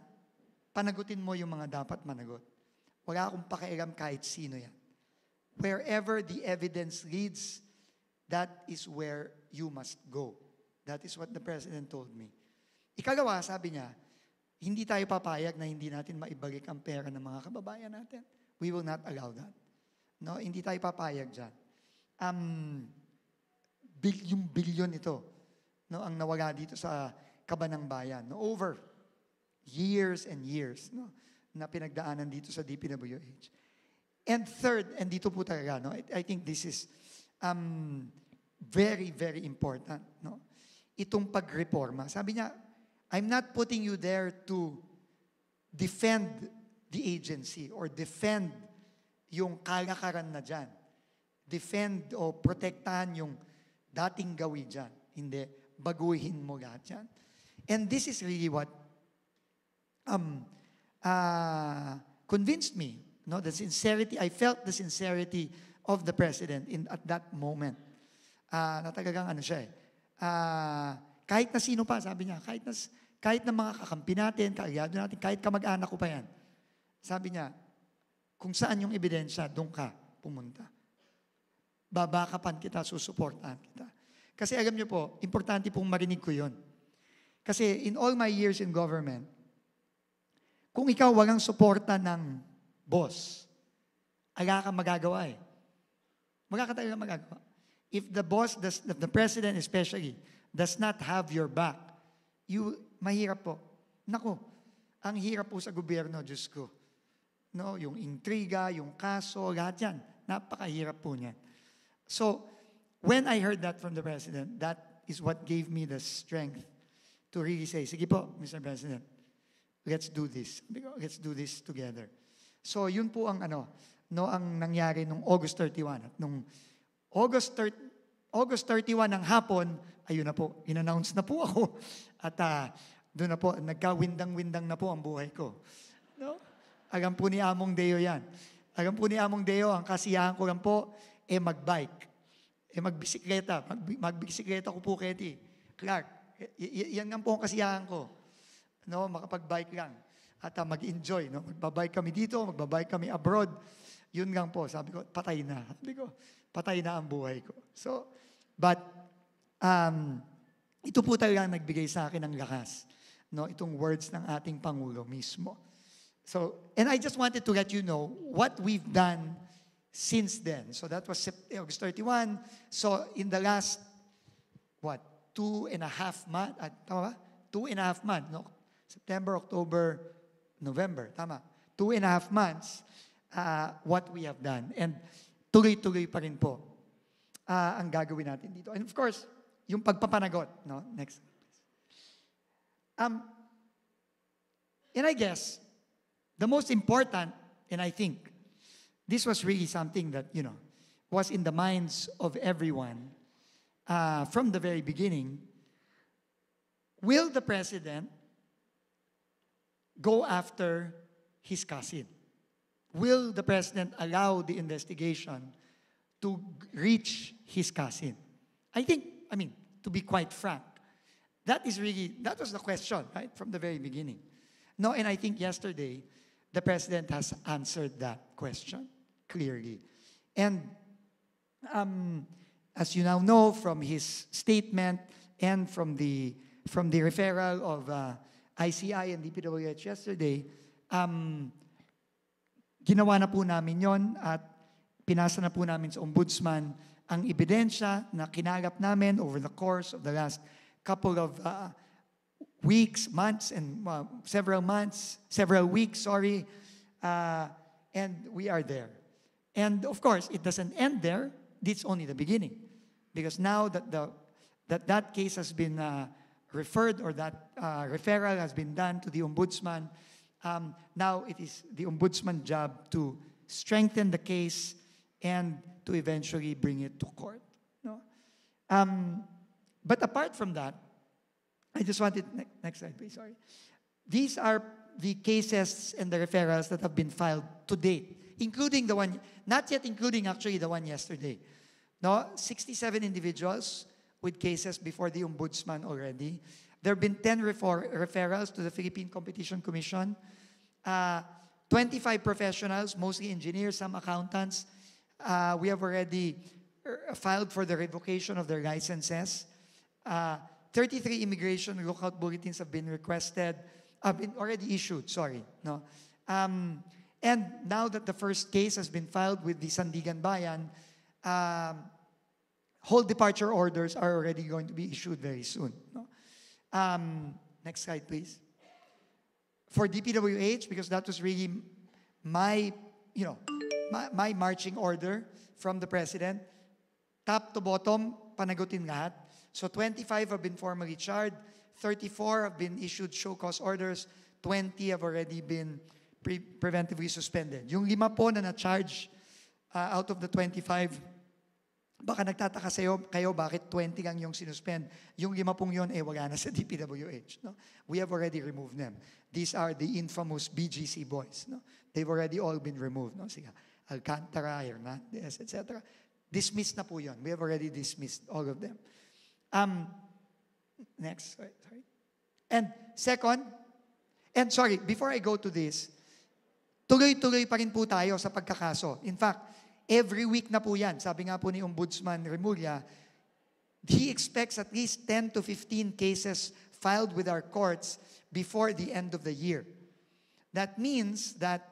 panagutin mo yung mga dapat managot. Wala akong pakialam kahit sino yan. Wherever the evidence leads, that is where you must go. That is what the president told me. Ikalawa, sabi niya, hindi tayo papayag na hindi natin maibalik ang pera ng mga kababayan natin. We will not allow that. No, hindi tayo papayag dyan. Um, bilyong-bilyon ito, no, ang nawala dito sa Kabanang Bayan, no, over years and years, no, na pinagdaanan dito sa D P W H. And third, and dito po talaga, no, I, I think this is, um, very, very important, no, itong pagreporma. Sabi niya, "I'm not putting you there to defend the agency or defend yung kalakaran na dyan. Defend o protektahan yung dating gawi dyan. Hindi, baguhin mo lahat yan." And this is really what, um, uh, convinced me, no? The sincerity, I felt the sincerity of the president in, at that moment. Uh, na talagang ano siya eh. Uh, kahit na sino pa, sabi niya, kahit na, s- kahit na mga kakampi natin, kaalyado natin, kahit kamag-anak ko pa yan. Sabi niya, "Kung saan yung ebidensya, doon ka pumunta. Babakapan kita, susuportahan kita." Kasi alam niyo po, importante pong marinig ko yun. Kasi in all my years in government, kung ikaw walang suporta ng boss, ala kang magagawa eh. Wala ka talaga magagawa. If the boss, does, if the president especially, does not have your back, you, mahirap po. Naku, ang hirap po sa gobyerno, Diyos ko. No, yung intriga, yung kaso, lahat yan. Napakahirap po niyan. So, when I heard that from the president, that is what gave me the strength to really say, "Sige po, Mister President, let's do this." Sabi ko, "Let's do this together." So, yun po ang ano, no, ang nangyari nung August thirty-one. At nung August thirty, August thirty-one ng hapon, ayun na po, in-announce na po ako. At ah, doon na po, nagkawindang-windang na po ang buhay ko. No? Alam po ni Among Deo yan. Alam po ni Among Deo, ang kasiyahan ko lang po, eh, magbike. Eh, magbisikleta. Mag, magbisikleta ko po, Keti. Clark, y- y- yan lang po ang kasiyahan ko. No, makapag-bike lang. At ah, mag-enjoy, no? Magbabike kami dito, magbabike kami abroad. Yun lang po, sabi ko, patay na. Sabi ko, patay na ang buhay ko. So, but, um, ito po talaga ang nagbigay sa akin ng lakas. No? Itong words ng ating Pangulo mismo. So, and I just wanted to let you know what we've done since then. So that was Sep- August thirty-one. So in the last, what, two and a half months, ah, tama ba? Two and a half months, no? September, October, November, tama. Two and a half months, ah, what we have done. And tuloy-tuloy pa rin po ah, ang gagawin natin dito. And of course, yung pagpapanagot, no? Next. Um, and I guess, the most important, and I think this was really something that, you know, was in the minds of everyone uh, from the very beginning, will the president go after his cousin? Will the president allow the investigation to reach his cousin? I think, I mean, to be quite frank, that is really, that was the question, right, from the very beginning. No, and I think yesterday, the president has answered that question clearly. And um, as you now know from his statement and from the, from the referral of uh, I C I and D P W H yesterday, um, ginawa na po namin yon at pinasa na po namin sa Ombudsman ang ebidensya na kinalap namin over the course of the last couple of uh, weeks, months, and uh, several months, several weeks, sorry, uh, and we are there. And of course, it doesn't end there. It's only the beginning. Because now that the, that, that case has been uh, referred or that uh, referral has been done to the Ombudsman, um, now it is the Ombudsman job to strengthen the case and to eventually bring it to court. No? Um, but apart from that, I just wanted, ne- next slide, please, sorry. These are the cases and the referrals that have been filed to date, including the one, not yet including actually the one yesterday. No, sixty-seven individuals with cases before the Ombudsman already. There have been ten refer- referrals to the Philippine Competition Commission. Uh, twenty-five professionals, mostly engineers, some accountants. Uh, we have already uh, filed for the revocation of their licenses. Uh, thirty-three immigration lookout bulletins have been requested, have been already issued, sorry. No? Um, and now that the first case has been filed with the Sandiganbayan, um, whole departure orders are already going to be issued very soon. No? Um, next slide, please. For D P W H, because that was really my, you know, my, my marching order from the president, top to bottom, panagutin lahat. So twenty-five have been formally charged, thirty-four have been issued show cause orders, twenty have already been pre- preventively suspended. Yung lima po na na-charge uh, out of the twenty-five, baka nagtataka sayo, kayo bakit twenty lang yung sinuspend. Yung lima pong yun, eh, wala na sa D P W H. No? We have already removed them. These are the infamous B G C boys. No? They've already all been removed. No? Sila Alcantara, Hernandez, et cetera. Dismissed na po yun. We have already dismissed all of them. Um, next, sorry. sorry. And second, and sorry, before I go to this, tuloy-tuloy pa rin po tayo sa pagkakaso. In fact, every week na po yan. Sabi nga po ni Ombudsman Remulla, he expects at least ten to fifteen cases filed with our courts before the end of the year. That means that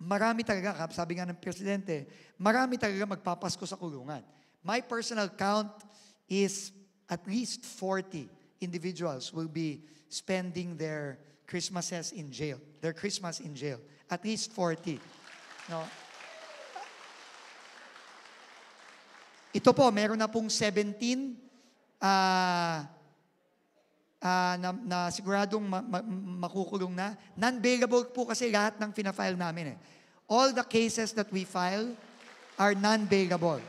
marami talaga, sabi nga ng Presidente, marami talaga magpapasko sa kulungan. My personal count is at least forty individuals will be spending their Christmases in jail, their Christmas in jail. At least forty. No? Ito po, meron na pong seventeen, ah, ah, na, na siguradong ma-, ma-, makukulong na. Non-bailable po kasi lahat ng fina-file namin eh. All the cases that we file are non-bailable.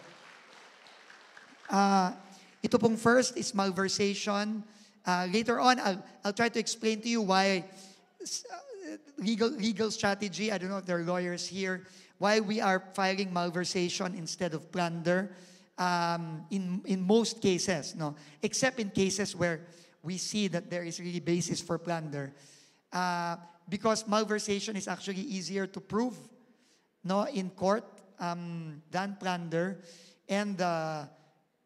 Ah, ito pong first is malversation. Ah, later on, I'll, I'll try to explain to you why s-, uh, legal, legal strategy. I don't know if there are lawyers here. Why we are filing malversation instead of plunder, um, in, in most cases, no? Except in cases where we see that there is really basis for plunder. Uh, because malversation is actually easier to prove, no, in court, um, than plunder. And, uh,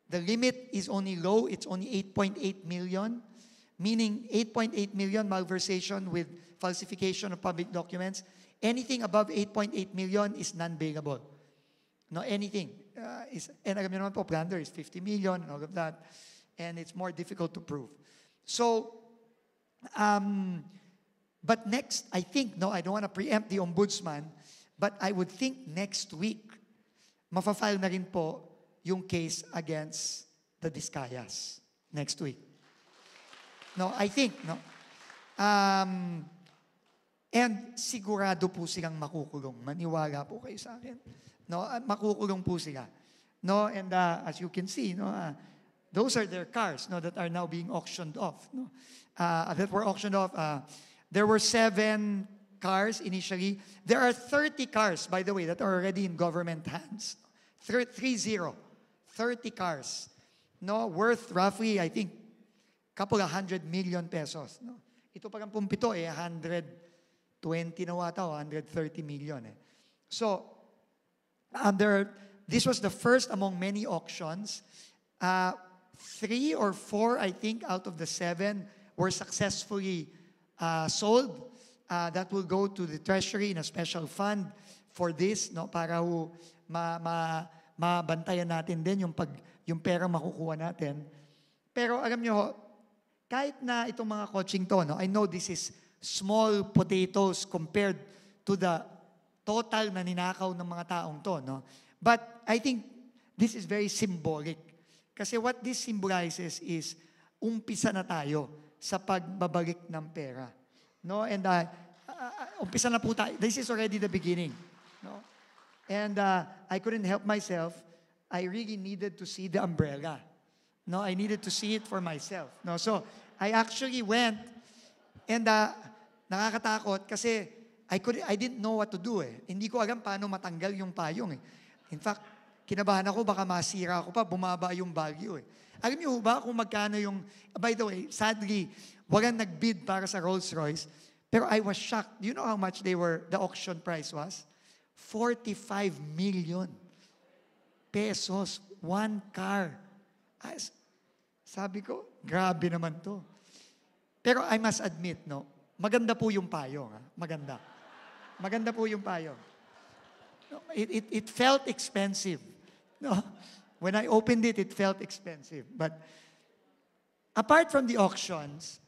the limit is only low, it's only eight point eight million, meaning eight point eight million malversation with falsification of public documents. Anything above eight point eight million is non-bailable. No, anything. Uh, is, and alam niyo naman po, plunder is fifty million and all of that. And it's more difficult to prove. So, um, but next, I think, no, I don't want to preempt the Ombudsman, but I would think next week, mafa-file na rin po yung case against the Discayas next week. No, I think, no? Um, and sigurado po silang makukulong. Maniwala po kayo sa akin. No, ah, makukulong po sila. No, and, uh, as you can see, no, uh, those are their cars, no, that are now being auctioned off, no? Uh, that were auctioned off. Uh, there were seven cars initially. There are thirty cars, by the way, that are already in government hands. Thir-, three zero. Thirty cars. No, worth roughly, I think, couple of hundred million pesos, no? Ito pa lang pong pito, eh, hundred twenty na wata o hundred thirty million, eh. So, under, this was the first among many auctions. Uh, three or four, I think, out of the seven were successfully, uh, sold. Uh, that will go to the treasury in a special fund for this, no, para ho ma-, ma-, mabantayan natin din yung pag-, yung pera makukuha natin. Pero alam nyo ho, kahit na itong mga kotseng to, no, I know this is small potatoes compared to the total na ninakaw ng mga taong to, no? But I think this is very symbolic. Kasi what this symbolizes is umpisa na tayo sa pagbabalik ng pera. No? And, uh, uh, uh, umpisa na po tayo. This is already the beginning. No? And, uh, I couldn't help myself. I really needed to see the umbrella. No, I needed to see it for myself. No, so I actually went, and, uh, nakakatakot kasi I could, I didn't know what to do eh. Hindi ko alam paano matanggal yung payong eh. In fact, kinabahan ako baka masira ako pa, bumaba yung value eh. Alam niyo ba kung magkano yung, by the way, sadly, walang nag-bid para sa Rolls Royce, pero I was shocked. Do you know how much they were, the auction price was? Forty-five million pesos, one car. As, sabi ko, "Grabe naman 'to." Pero I must admit, no, maganda po yung payong, ha? Maganda. Maganda po yung payong. No, it, it, it felt expensive. No? When I opened it, it felt expensive. But apart from the auctions,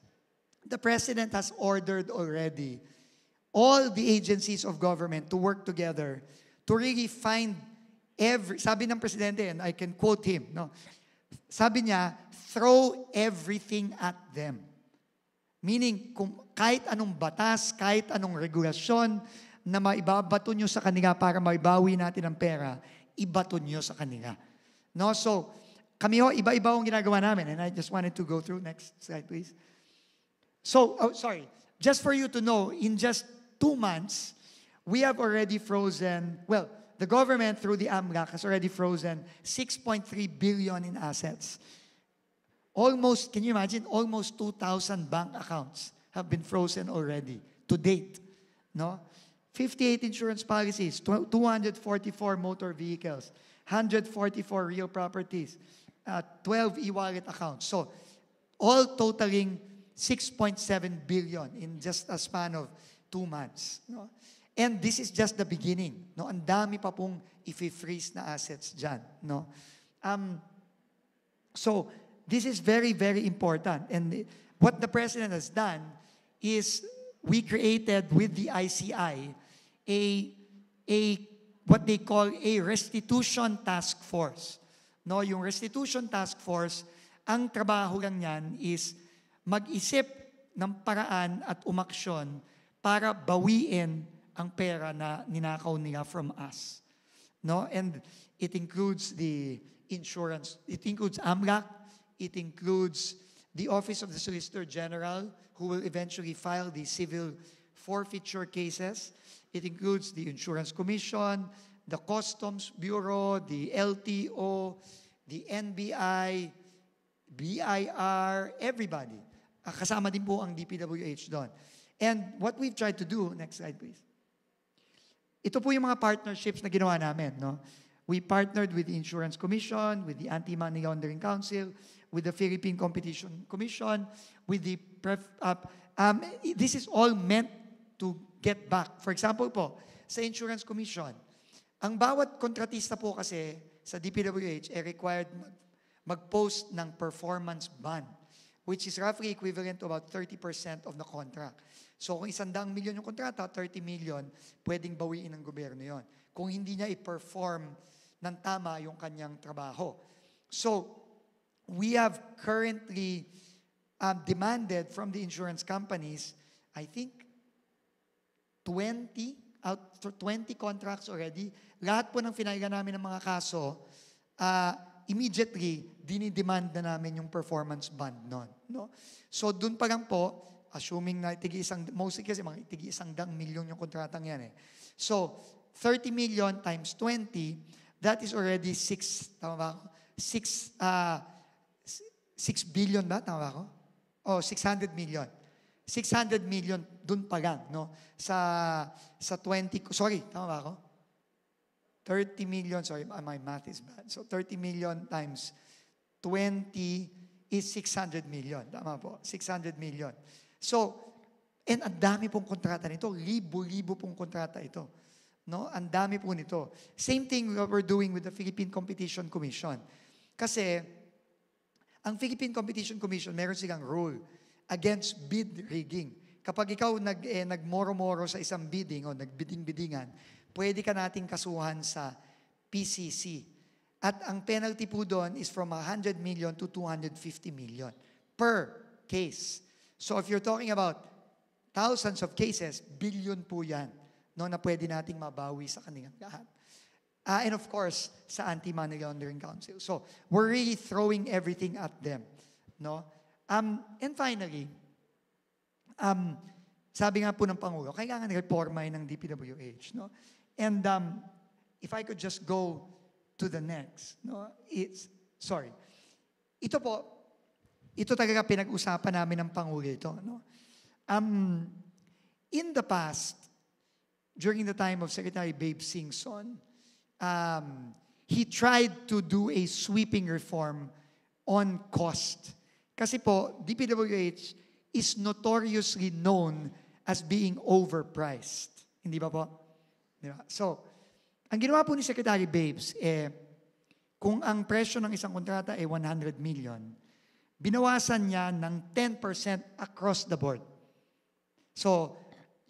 the president has ordered already all the agencies of government to work together to really find every, sabi ng presidente, and I can quote him, no? Sabi niya, "Throw everything at them." Meaning, kung, kahit anong batas, kahit anong regulasyon na maibabato nyo sa kanila para maibawi natin ang pera, ibato nyo sa kanila. No? So, kami ho, iba-iba ang ginagawa namin. And I just wanted to go through. Next slide, please. So, oh, sorry. Just for you to know, in just two months, we have already frozen, well, the government through the AMLAC has already frozen six point three billion in assets. Almost, can you imagine? Almost two thousand bank accounts have been frozen already to date. No? Fifty-eight insurance policies, tw-, two hundred forty-four motor vehicles, hundred forty-four real properties, uh, twelve e-wallet accounts. So, all totaling six point seven billion in just a span of two months, no? And this is just the beginning, no? Ang dami pa pong ifi-freeze na assets diyan, no? Um, so, this is very, very important. And what the President has done is we created with the I C I a, a what they call a restitution task force. No, yung restitution task force, ang trabaho lang niyan is mag-isip ng paraan at umaksyon para bawiin ang pera na ninakaw nila from us. No? And it includes the insurance, it includes AMLAC, it includes the Office of the Solicitor General, who will eventually file the civil forfeiture cases. It includes the Insurance Commission, the Customs Bureau, the L T O, the N B I, B I R, everybody. Ah, kasama din po ang D P W H doon. And what we've tried to do, next slide please. Ito po yung mga partnerships na ginawa namin, no? We partnered with the Insurance Commission, with the Anti-Money Laundering Council, with the Philippine Competition Commission, with the pref, uh, um, this is all meant to get back. For example po, sa Insurance Commission, ang bawat kontratista po kasi sa D P W H ay required mag, mag-post ng performance bond, which is roughly equivalent to about thirty percent of the contract. So kung isang daang milyon yung kontrata, thirty million, pwedeng bawiin ng gobyerno yon kung hindi niya i-perform ng tama yung kanyang trabaho. So, we have currently, um, demanded from the insurance companies, I think, twenty, out to twenty contracts already. Lahat po ng finailan namin ng mga kaso, ah, immediately, dinidemand na namin yung performance bond nun, no? So, dun pa lang po, assuming na tigi isang, mostly kasi mga tigi isang daang milyon yung kontratang yan eh. So, thirty million times twenty, that is already six, tama ba ako? Six, ah, six billion ba? Tama ba ako? Oh, six hundred million. Six hundred million dun pa lang, no? Sa, sa twenty, sorry, tama ba ako? Thirty million, sorry, my math is bad. So thirty million times twenty is six hundred million. Tama po, six hundred million. So, and ang dami pong kontrata nito, libo-libo pong kontrata ito. No? Ang dami po nito. Same thing what we're doing with the Philippine Competition Commission. Kasi, ang Philippine Competition Commission, meron silang rule against bid rigging. Kapag ikaw nag, eh, nagmoro-moro sa isang bidding o nagbidding-biddingan, pwede ka nating kasuhan sa P C C. At ang penalty po doon is from a hundred million to two hundred fifty million per case. So if you're talking about thousands of cases, billion po yan, no, na pwede nating mabawi sa kanilang lahat. Ah, and of course, sa Anti-Money Laundering Council. So, we're really throwing everything at them, no? Um, and finally, um, sabi nga po ng Pangulo, kailangan reformahin ng D P W H, no? And, um, if I could just go to the next, no? It's, sorry. Ito po, ito talaga pinag-usapan namin ng Pangulo ito, no? Um, in the past, during the time of Secretary Babe Singson, um, he tried to do a sweeping reform on cost. Kasi po, D P W H is notoriously known as being overpriced. Hindi ba po? Di ba? So, ang ginawa po ni Secretary Babes, eh, kung ang presyo ng isang kontrata ay one hundred million, binawasan niya ng ten percent across the board. So,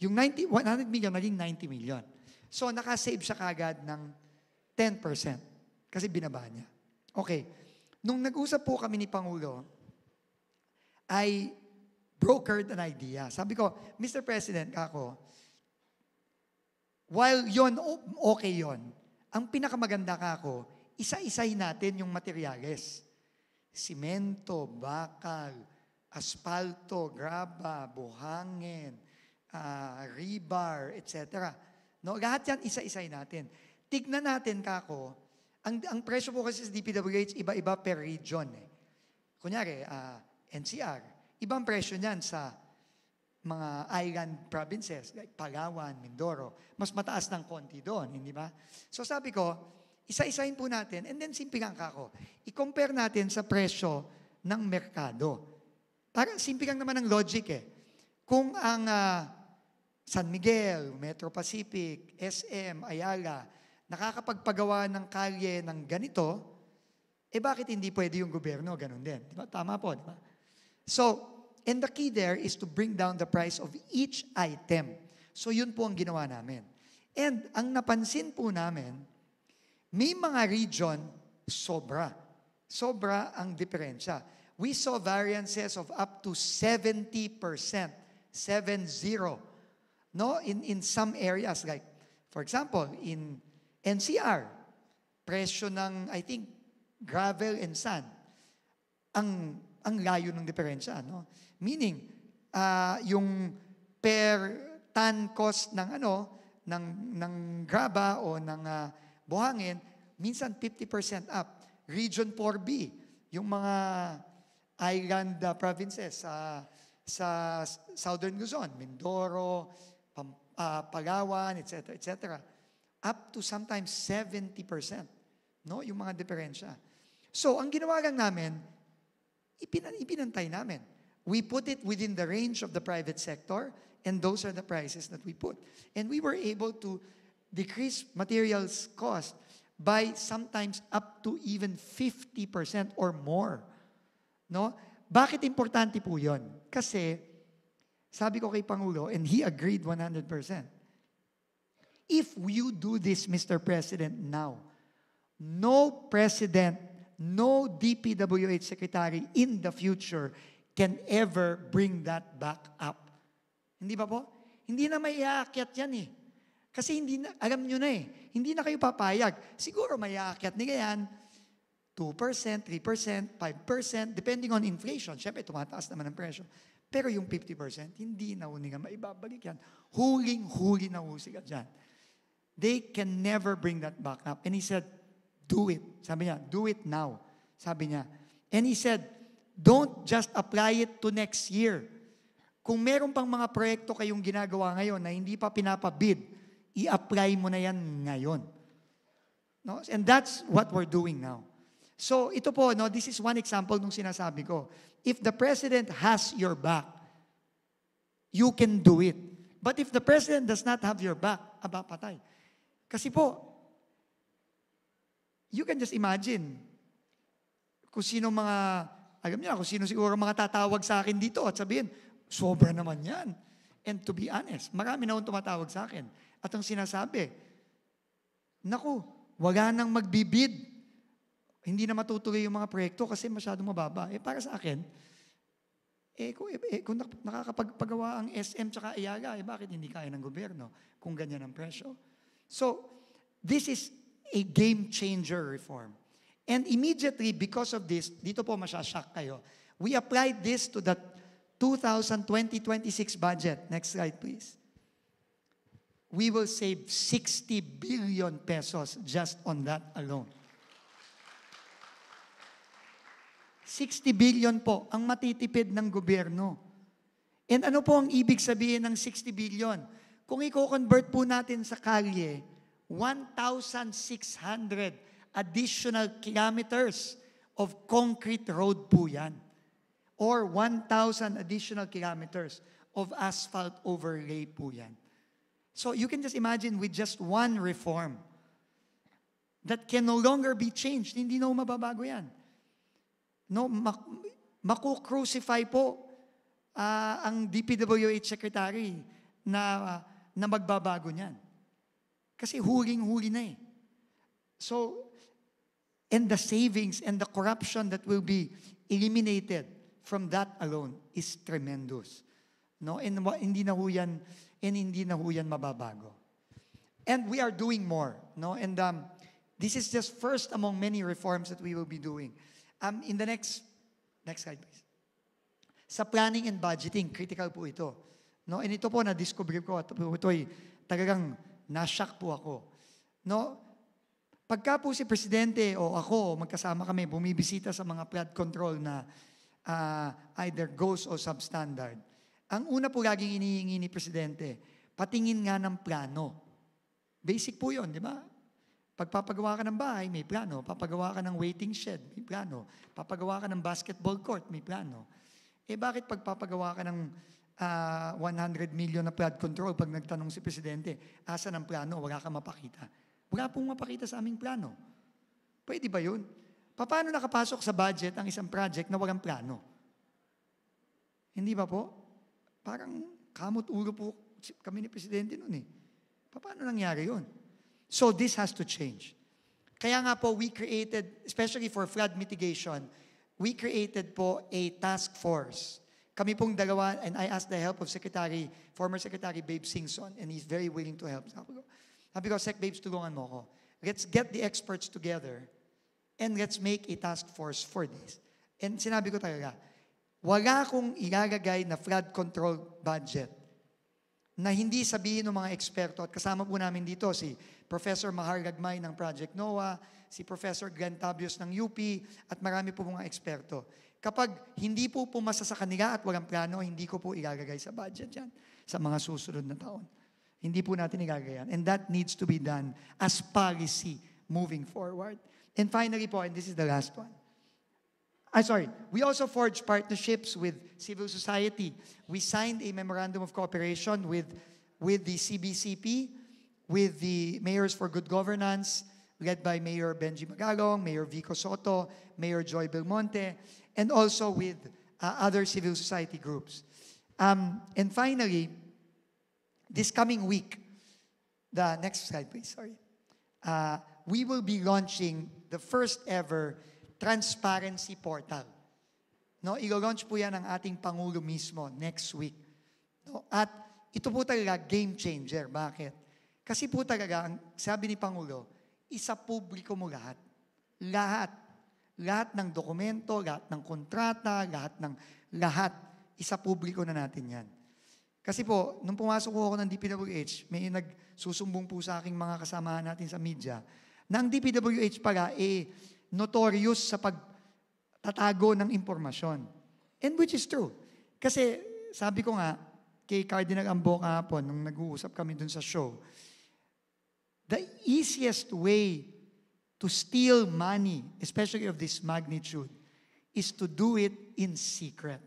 yung ninety, one hundred million, naging ninety million. So, nakasave siya kagad ng ten percent kasi binaba niya. Okay. Nung nag-usap po kami ni Pangulo, I brokered an idea. Sabi ko, "Mister President, kako, while yon, o-, okay yon, ang pinakamaganda, kako, isa-isahin natin yung materyales. Simento, bakal, aspalto, graba, buhangin, ah, rebar, et cetera. No, lahat yan, isa-isahin natin. Tignan natin, kako, ang, ang presyo po kasi sa D P W H, iba-iba per region eh. Kunyari, ah, N C R, ibang presyo niyan sa mga island provinces like Palawan, Mindoro, mas mataas ng konti doon, hindi ba?" So sabi ko, isa-isahin po natin, and then simple lang, kako, i-compare natin sa presyo ng merkado. Para simple lang naman ang logic eh. Kung ang ah, San Miguel, Metro Pacific, S M, Ayala, nakakapagpagawa ng kalye ng ganito, eh bakit hindi pwede yung gobyerno ganun din? Di ba? Tama po, di ba? So, and the key there is to bring down the price of each item. So, yun po ang ginawa namin. And ang napansin po namin, may mga region, sobra. Sobra ang diferensya. We saw variances of up to seventy percent, seven zero. No? In, in some areas, like, for example, in N C R, presyo ng, I think, gravel and sand, ang, ang layo ng diferensya, no? Meaning, ah, yung per ton cost ng, ano, ng, ng graba o ng ah, buhangin, minsan fifty percent up. Region four B, yung mga island ah, provinces sa sa Southern Luzon, Mindoro, Pam- ah, Palawan, et cetera, et cetera, up to sometimes seventy percent, no? Yung mga diferensya. So, ang ginawa lang namin, ipinan- ipinantay namin. We put it within the range of the private sector, and those are the prices that we put. And we were able to decrease materials cost by sometimes up to even fifty percent or more. No? Bakit importante po yun? Kasi, sabi ko kay Pangulo, and he agreed one hundred percent. If you do this, Mister President, now, no president, no D P W H secretary in the future can ever bring that back up. Hindi ba po? Hindi na maiaakyat yan eh. Kasi hindi na, alam nyo na eh, hindi na kayo papayag. Siguro maiaakyat nila yan, two percent, three percent, five percent, depending on inflation. Siyempre, tumataas naman ang presyo. Pero yung fifty percent, hindi na ho nila maibabalik yan. Huling-huli na ho sila dyan. They can never bring that back up. And he said, "Do it." Sabi niya, "Do it now." Sabi niya. And he said, "Don't just apply it to next year. Kung meron pang mga proyekto kayong ginagawa ngayon na hindi pa pinapabid, i-apply mo na yan ngayon." No? And that's what we're doing now. So, ito po, no, this is one example nung sinasabi ko. If the president has your back, you can do it. But if the president does not have your back, aba, patay. Kasi po, you can just imagine kung sino mga, alam niyo na, kung sino siguro mga tatawag sa akin dito at sabihin, "Sobra naman yan." And to be honest, marami na akong tumatawag sa akin. At ang sinasabi, "Naku, wala nang magbibid. Hindi na matutuloy yung mga proyekto kasi masyadong mababa." Eh, para sa akin, eh, kung, eh, eh, kung nak- nakakapagpagawa ang S M tsaka Ayala, eh, bakit hindi kaya ng gobyerno kung ganyan ang presyo? So, this is a game changer reform. And immediately, because of this, dito po masashock kayo, we applied this to the two thousand twenty twenty-six budget. Next slide, please. We will save sixty billion pesos just on that alone. Sixty billion po ang matitipid ng gobyerno. And ano po ang ibig sabihin ng sixty billion? Kung i-convert po natin sa kalye, one thousand six hundred additional kilometers of concrete road po yan. Or one thousand additional kilometers of asphalt overlay po yan. So you can just imagine with just one reform that can no longer be changed, hindi na ho mababago yan. No, mak- maku-crucify po ah, ang D P W H secretary na, na magbabago niyan. Kasi huling-huli na eh. So, and the savings and the corruption that will be eliminated from that alone is tremendous. No? And wa- hindi na ho yan, and hindi na ho yan mababago. And we are doing more. No? And um, this is just first among many reforms that we will be doing. Um, in the next, next slide please. Sa planning and budgeting, critical po ito. No? And ito po, na-discover ko at po ito'y talagang na-shock po ako. No? Pagka po si Presidente o ako, magkasama kami, bumibisita sa mga flood control na ah, either ghost o substandard, ang una po laging inihingi ni Presidente, patingin nga ng plano. Basic po yun, di ba? Pagpapagawa ka ng bahay, may plano. Papagawa ka ng waiting shed, may plano. Papagawa ka ng basketball court, may plano. Eh, bakit pagpapagawa ka ng, ah, one hundred million na flood control, pag nagtanong si Presidente, "Asan ang plano?" Wala kang mapakita. Wala pong mapakita sa aming plano. Pwede ba yun? Paano nakapasok sa budget ang isang project na walang plano? Hindi ba po? Parang kamot ulo po si, kami ni Presidente nun eh. Paano nangyari yun? So this has to change. Kaya nga po, we created, especially for flood mitigation, we created po a task force. Kami pong dalawa, and I asked the help of Secretary, former Secretary Babe Singson, and he's very willing to help. Sabi ko, sabi ko, "Sec Babes, tulungan mo ako. Let's get the experts together and let's make a task force for this." And sinabi ko talaga, wala akong ilalagay na flood control budget na hindi sabihin ng mga eksperto. At kasama po namin dito si Professor Mahar Lagmay ng Project NOAA, si Professor Glenn Tabios ng U P, at marami po mga eksperto. Kapag hindi po pumasa sa kanila at walang plano, hindi ko po ilalagay sa budget yan sa mga susunod na taon. Hindi po natin ilalagay yan. And that needs to be done as policy moving forward. And finally po, and this is the last one, I, sorry, we also forged partnerships with civil society. We signed a memorandum of cooperation with, with the C B C P, with the Mayors for Good Governance, led by Mayor Benji Magalong, Mayor Vico Sotto, Mayor Joy Belmonte, and also with, uh, other civil society groups. Um, and finally, this coming week, the next slide, please, sorry. Uh, we will be launching the first ever transparency portal. No, ilo-launch po yan ng ating Pangulo mismo next week. No? At ito po talaga game changer. Bakit? Kasi po talaga, ang sabi ni Pangulo, isapubliko mo lahat. Lahat. Lahat ng dokumento, lahat ng kontrata, lahat ng, lahat. Isapubliko na natin yan. Kasi po, nung pumasok po ako ng D P W H, may nagsusumbong po sa aking mga kasamahan natin sa media na ang D P W H pala, eh, notorious sa pagtatago ng impormasyon. And which is true. Kasi sabi ko nga kay Cardinal Ambo kahapon nung nag-uusap kami dun sa show, the easiest way to steal money, especially of this magnitude, is to do it in secret.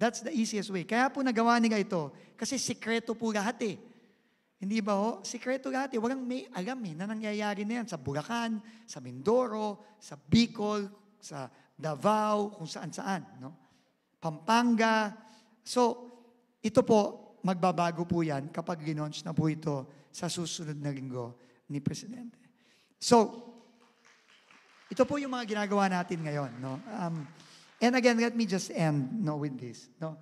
That's the easiest way. Kaya po nagawa nila ito, kasi sikreto po lahat eh. Hindi ba ho? Sikreto lahat eh. Walang may alam eh na nangyayari na yan sa Bulacan, sa Mindoro, sa Bicol, sa Davao, kung saan-saan, no? Pampanga. So, ito po, magbabago po yan kapag linaunch na po ito sa susunod na linggo ni Presidente. So, ito po yung mga ginagawa natin ngayon, no? Um, and again, let me just end, no, with this, no?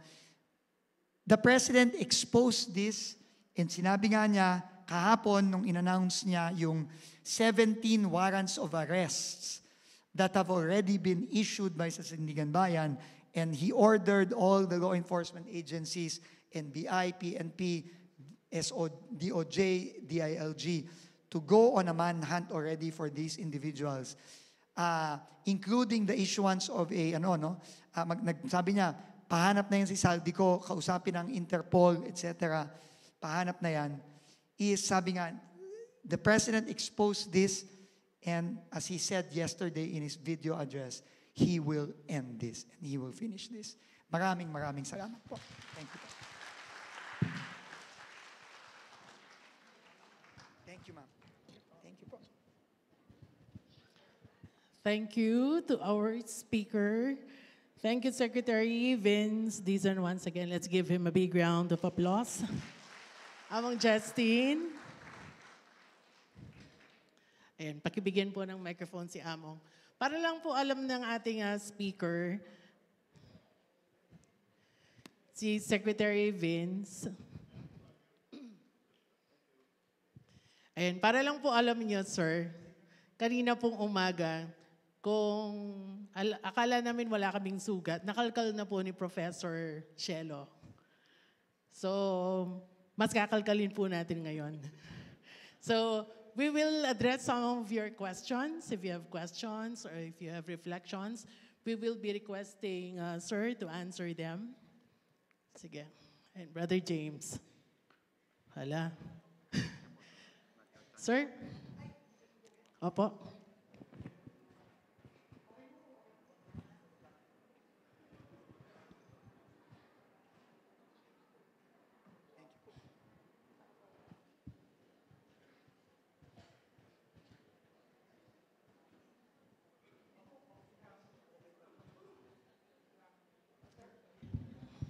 The President exposed this, and sinabi nga niya kahapon nung in-announce niya yung seventeen warrants of arrests that have already been issued by Sandiganbayan, and he ordered all the law enforcement agencies, N B I, P N P, S O, D O J, D I L G, to go on a manhunt already for these individuals, uh, including the issuance of a, ano, no? Uh, mag, nag, sabi niya, pahanap na yan si Zaldy Co, kausapin ang Interpol, et cetera. Pahanap na yan. Is, sabi nga, the President exposed this, and as he said yesterday in his video address, he will end this and he will finish this. Maraming, maraming salamat po. Thank you po. Thank you, ma'am. Thank you po. Thank you to our speaker. Thank you, Secretary Vince Dizon. Once again, let's give him a big round of applause. Among Justin. Ayan, pakibigyan po ng microphone si Among. Para lang po alam ng ating, ah, speaker, si Secretary Vince. Ayan, para lang po alam niyo, sir, kanina pong umaga, kung al- akala namin wala kaming sugat, nakalkal na po ni Professor Shelo. So, mas kakalkalin po natin ngayon. So, we will address some of your questions. If you have questions or if you have reflections, we will be requesting, uh, sir, to answer them. Sige. And Brother James. Hala. Sir? Opo.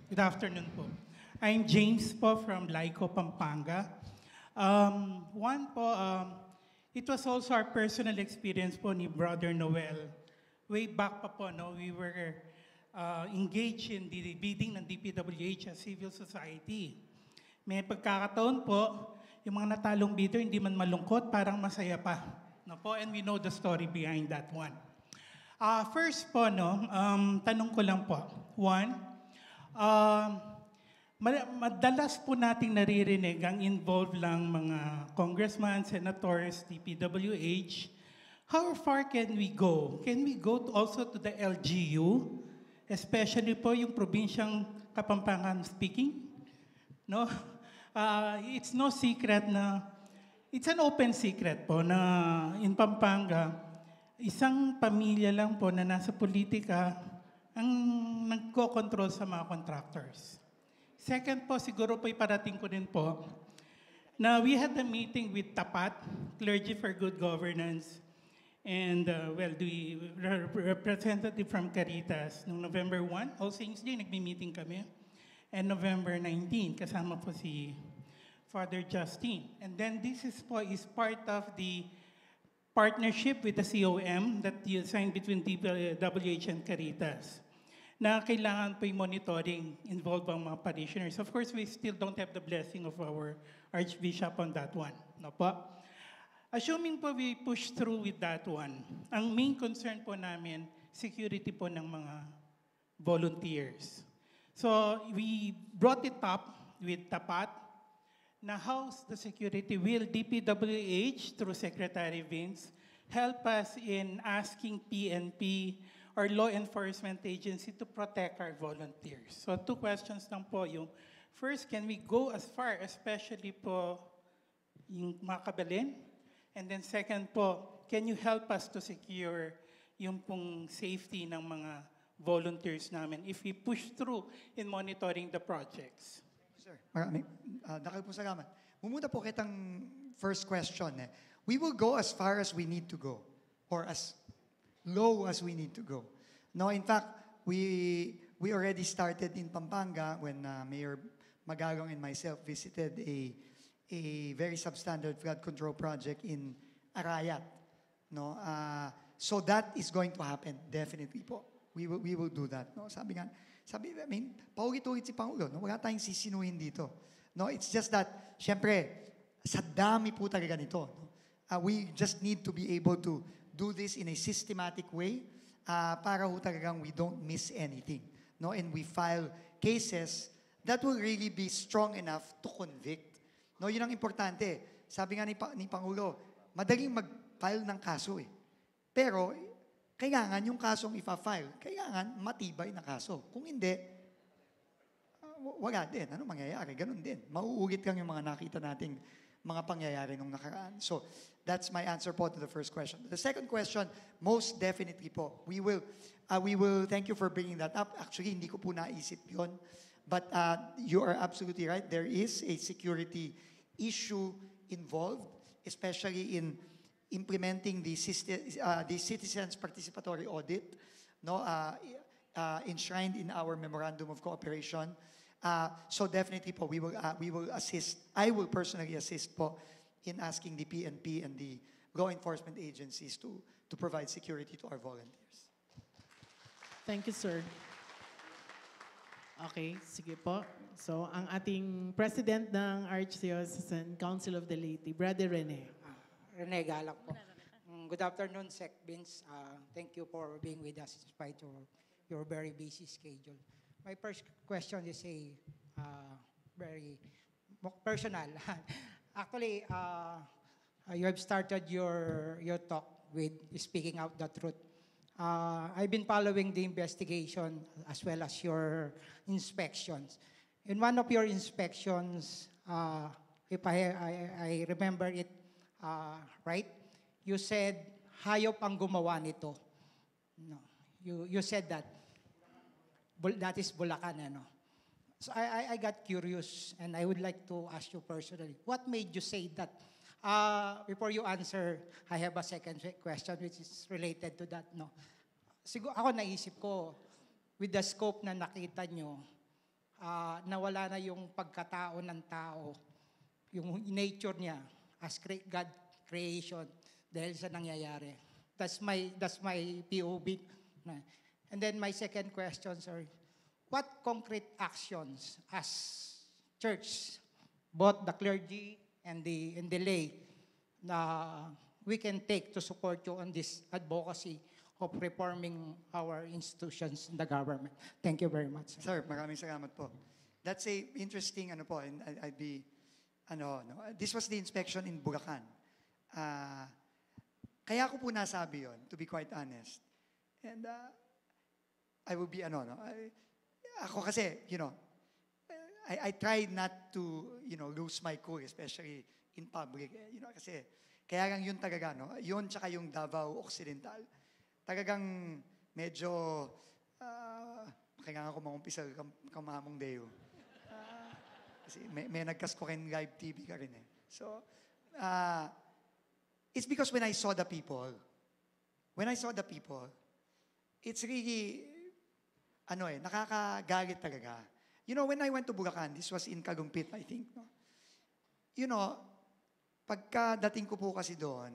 Good afternoon po. I'm James po from Lyco, Pampanga. Um, one po, um, it was also our personal experience po ni Brother Noel. Way back pa po, no, we were uh, engaged in the bidding ng D P W H as civil society. May pagkakataon po, yung mga natalong bidder, hindi man malungkot, parang masaya pa. No po? And we know the story behind that one. Ah, first po, no, um, tanong ko lang po. One, um, ma- madalas po nating naririnig ang involved lang mga congressman, senators, D P W H. How far can we go? Can we go to, also to the L G U? Especially po yung probinsyang Kapampangan speaking? No? Ah, it's no secret na, it's an open secret po na in Pampanga, isang pamilya lang po na nasa politika ang nagko-control sa mga contractors. Second po, siguro po iparating ko din po na we had a meeting with TAPAT, Clergy for Good Governance, and uh, well, the re- representative from Caritas, nung November one, All Saints Day, nagmi-meeting kami. And November nineteen, kasama po si Father Justin. And then this is po is part of the partnership with the C O M that you signed between D P W H and Caritas na kailangan po yung monitoring involved ang mga parishioners. Of course, we still don't have the blessing of our Archbishop on that one. No po? Assuming po we push through with that one, ang main concern po namin, security po ng mga volunteers. So we brought it up with TAPAT na how's the security? Will D P W H through Secretary Vince help us in asking P N P or law enforcement agency to protect our volunteers? So two questions lang po. Yung first, can we go as far, especially po yung mga kabalin? And then second po, can you help us to secure yung pong safety ng mga volunteers namin if we push through in monitoring the projects? Sir, marami. Uh, dakal pong salamat. Mumuna po kitang first question. Eh. We will go as far as we need to go or as low as we need to go. No, in fact, we we already started in Pampanga when uh, Mayor Magalong and myself visited a a very substandard flood control project in Arayat. No? Uh, so that is going to happen, definitely po. We will, we will do that. No? Sabi nga, sabi, I mean, paulit-ulit si Pangulo, no? Wala tayong sisinuhin dito. No? It's just that, syempre, sa dami po talaga nito. No? Uh, we just need to be able to do this in a systematic way uh, para ho talagang we don't miss anything. No? And we file cases that will really be strong enough to convict. No, yun ang importante. Sabi nga ni, pa, ni Pangulo, madaling mag-file ng kaso eh. Pero, kailangan yung kasong ifa-file, kailangan matibay na kaso. Kung hindi, uh, wala din. Ano mangyayari? Ganun din. Mauulit lang yung mga nakita nating mga pangyayari nung nakaraan. So, that's my answer po to the first question. The second question, most definitely po, we will, uh, we will, thank you for bringing that up. Actually, hindi ko po naisip yon. But uh, you are absolutely right. There is a security issue involved, especially in implementing the, uh, the citizens participatory audit, no, uh, uh, enshrined in our memorandum of cooperation. Uh, so definitely po, we will, uh, we will assist, I will personally assist po in asking the P N P and the law enforcement agencies to, to provide security to our volunteers. Thank you, sir. Okay, sige po. So, ang ating President ng Archdiocesan Council of the Laity, Brother Rene. Ah, Rene Galak po. Mm, good afternoon, Sec Vince. Uh, thank you for being with us in spite of your very busy schedule. My first question is a uh, very personal. Actually, uh, uh, you have started your, your talk with speaking out the truth. Uh, I've been following the investigation as well as your inspections. In one of your inspections, uh, if I, I, I remember it uh, right, you said, "Hayop ang gumawa nito." No, you, you said that. Bul- that is Bulacan, ano? So I, I, I got curious and I would like to ask you personally, what made you say that? Uh, before you answer, I have a second question which is related to that. No? Siguro ako naisip ko, with the scope na nakita nyo, ah, nawala na yung pagkatao ng tao, yung nature niya as cre-, God creation dahil sa nangyayari. That's my, that's my P O V. Na. And then my second question, sorry. What concrete actions as church, both the clergy and the, and the lay, na we can take to support you on this advocacy of reforming our institutions in the government? Thank you very much, sir. Sir, maraming salamat po. That's a interesting, ano po, and I- I'd be, ano, no? This was the inspection in Bulacan. Ah, kaya ko po nasabi yon, to be quite honest. And ah, I will be, ano, no? I, ako kasi, you know, I, I try not to, you know, lose my cool, especially in public. Eh, you know, kasi, kaya lang yun talaga, no? Yun tsaka yung Davao Occidental. Talagang medyo, ah, kailangan ko mangumpisal kam, kamamong Deo. Ah, kasi may, may nagkas ko rin live T V ka rin eh. So, ah, it's because when I saw the people, when I saw the people, it's really, ano eh, nakakagalit talaga. You know, when I went to Bulacan, this was in Calumpit, I think, no? You know, pagkadating ko po kasi doon,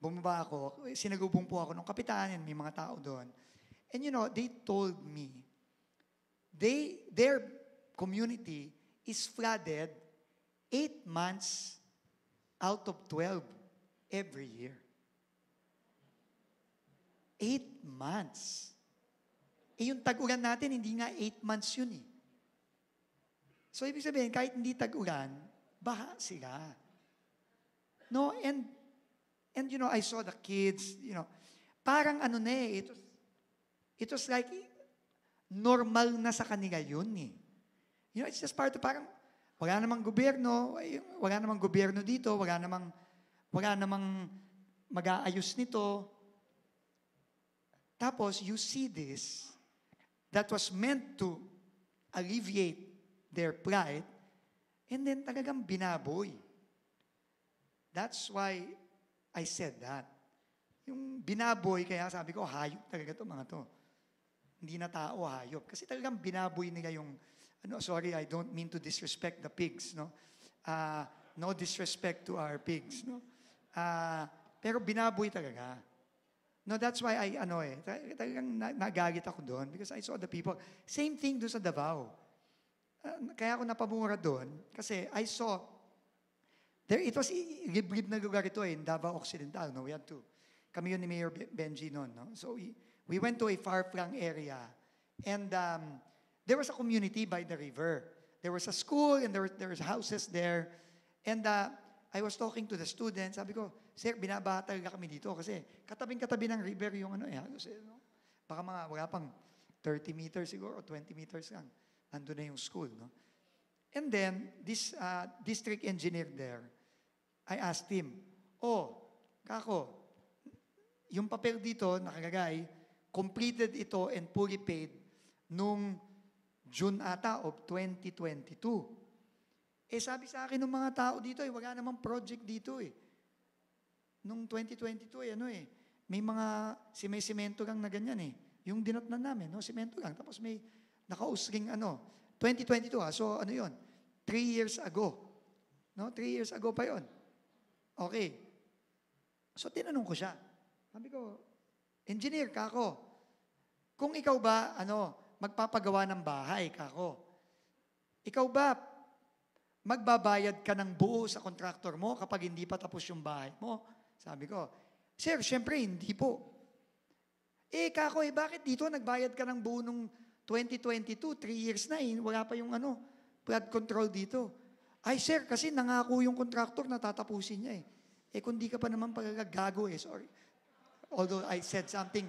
bumaba ako, sinalubong po ako ng kapitan and may mga tao doon. And you know, they told me, they, their community is flooded eight months out of twelve every year. Eight months. Eh, yung tag-ulan natin, hindi nga eight months yun eh. So, ibig sabihin, kahit hindi tag-ulan, baha sila. No, and, and you know, I saw the kids, you know, parang ano na eh, it was, it was like, normal na sa kanila yun eh. You know, it's just part of, parang, wala namang gobyerno, ay, wala namang gobyerno dito, wala namang, wala namang mag-aayos nito. Tapos, you see this that was meant to alleviate their plight, and then talagang binaboy. That's why I said that. Yung binaboy, kaya sabi ko, hayop talaga to, mga to. Hindi na tao, hayop. Kasi talagang binaboy nila yung, ano, sorry, I don't mean to disrespect the pigs, no? Ah, no disrespect to our pigs, no? Ah, pero binaboy talaga. No, that's why I, ano eh, ta- talagang na- nagalit ako doon because I saw the people. Same thing doon sa Davao. Ah, kaya ako napamura doon kasi I saw, there, it was i- liblib na lugar ito eh, in Davao Occidental, no? We had to, kami yun ni Mayor Be- Benji noon, no? So we, we went to a far-flung area and um, there was a community by the river. There was a school and there, were- there was houses there. And uh, I was talking to the students, sabi ko, "Sir, binabaha talaga kami dito kasi katabing-katabi ng river yung ano eh, halos eh, no? Baka mga, wala pang thirty meters siguro, twenty meters lang. Nandun na yung school, no?" And then, this uh, district engineer there, I asked him, "Oh, kako, yung papel dito nakalagay, completed ito and fully paid nung June ata of twenty twenty-two." Eh, sabi sa akin ng mga tao dito, eh, wala namang project dito eh. Nung twenty twenty-two, eh, ano eh, may mga sime-simento lang na ganyan eh. Yung dinatnan namin, no, simento lang. Tapos may nakausling ano, twenty twenty-two ah, so ano yon? Three years ago. No, three years ago pa yon. Okay. So tinanong ko siya. Sabi ko, "Engineer, kako, kung ikaw ba, ano, magpapagawa ng bahay, kako, ikaw ba magbabayad ka ng buo sa contractor mo kapag hindi pa tapos yung bahay mo?" Sabi ko, "Sir, syempre hindi po." "Eh, kako, eh, bakit dito nagbayad ka ng buo nung twenty twenty-two, three years na eh, wala pa yung ano, flood control dito?" "Ay, sir, kasi nangako yung contractor na tatapusin niya eh." Eh, kung di ka pa naman pagkakagago eh, sorry. Although I said something,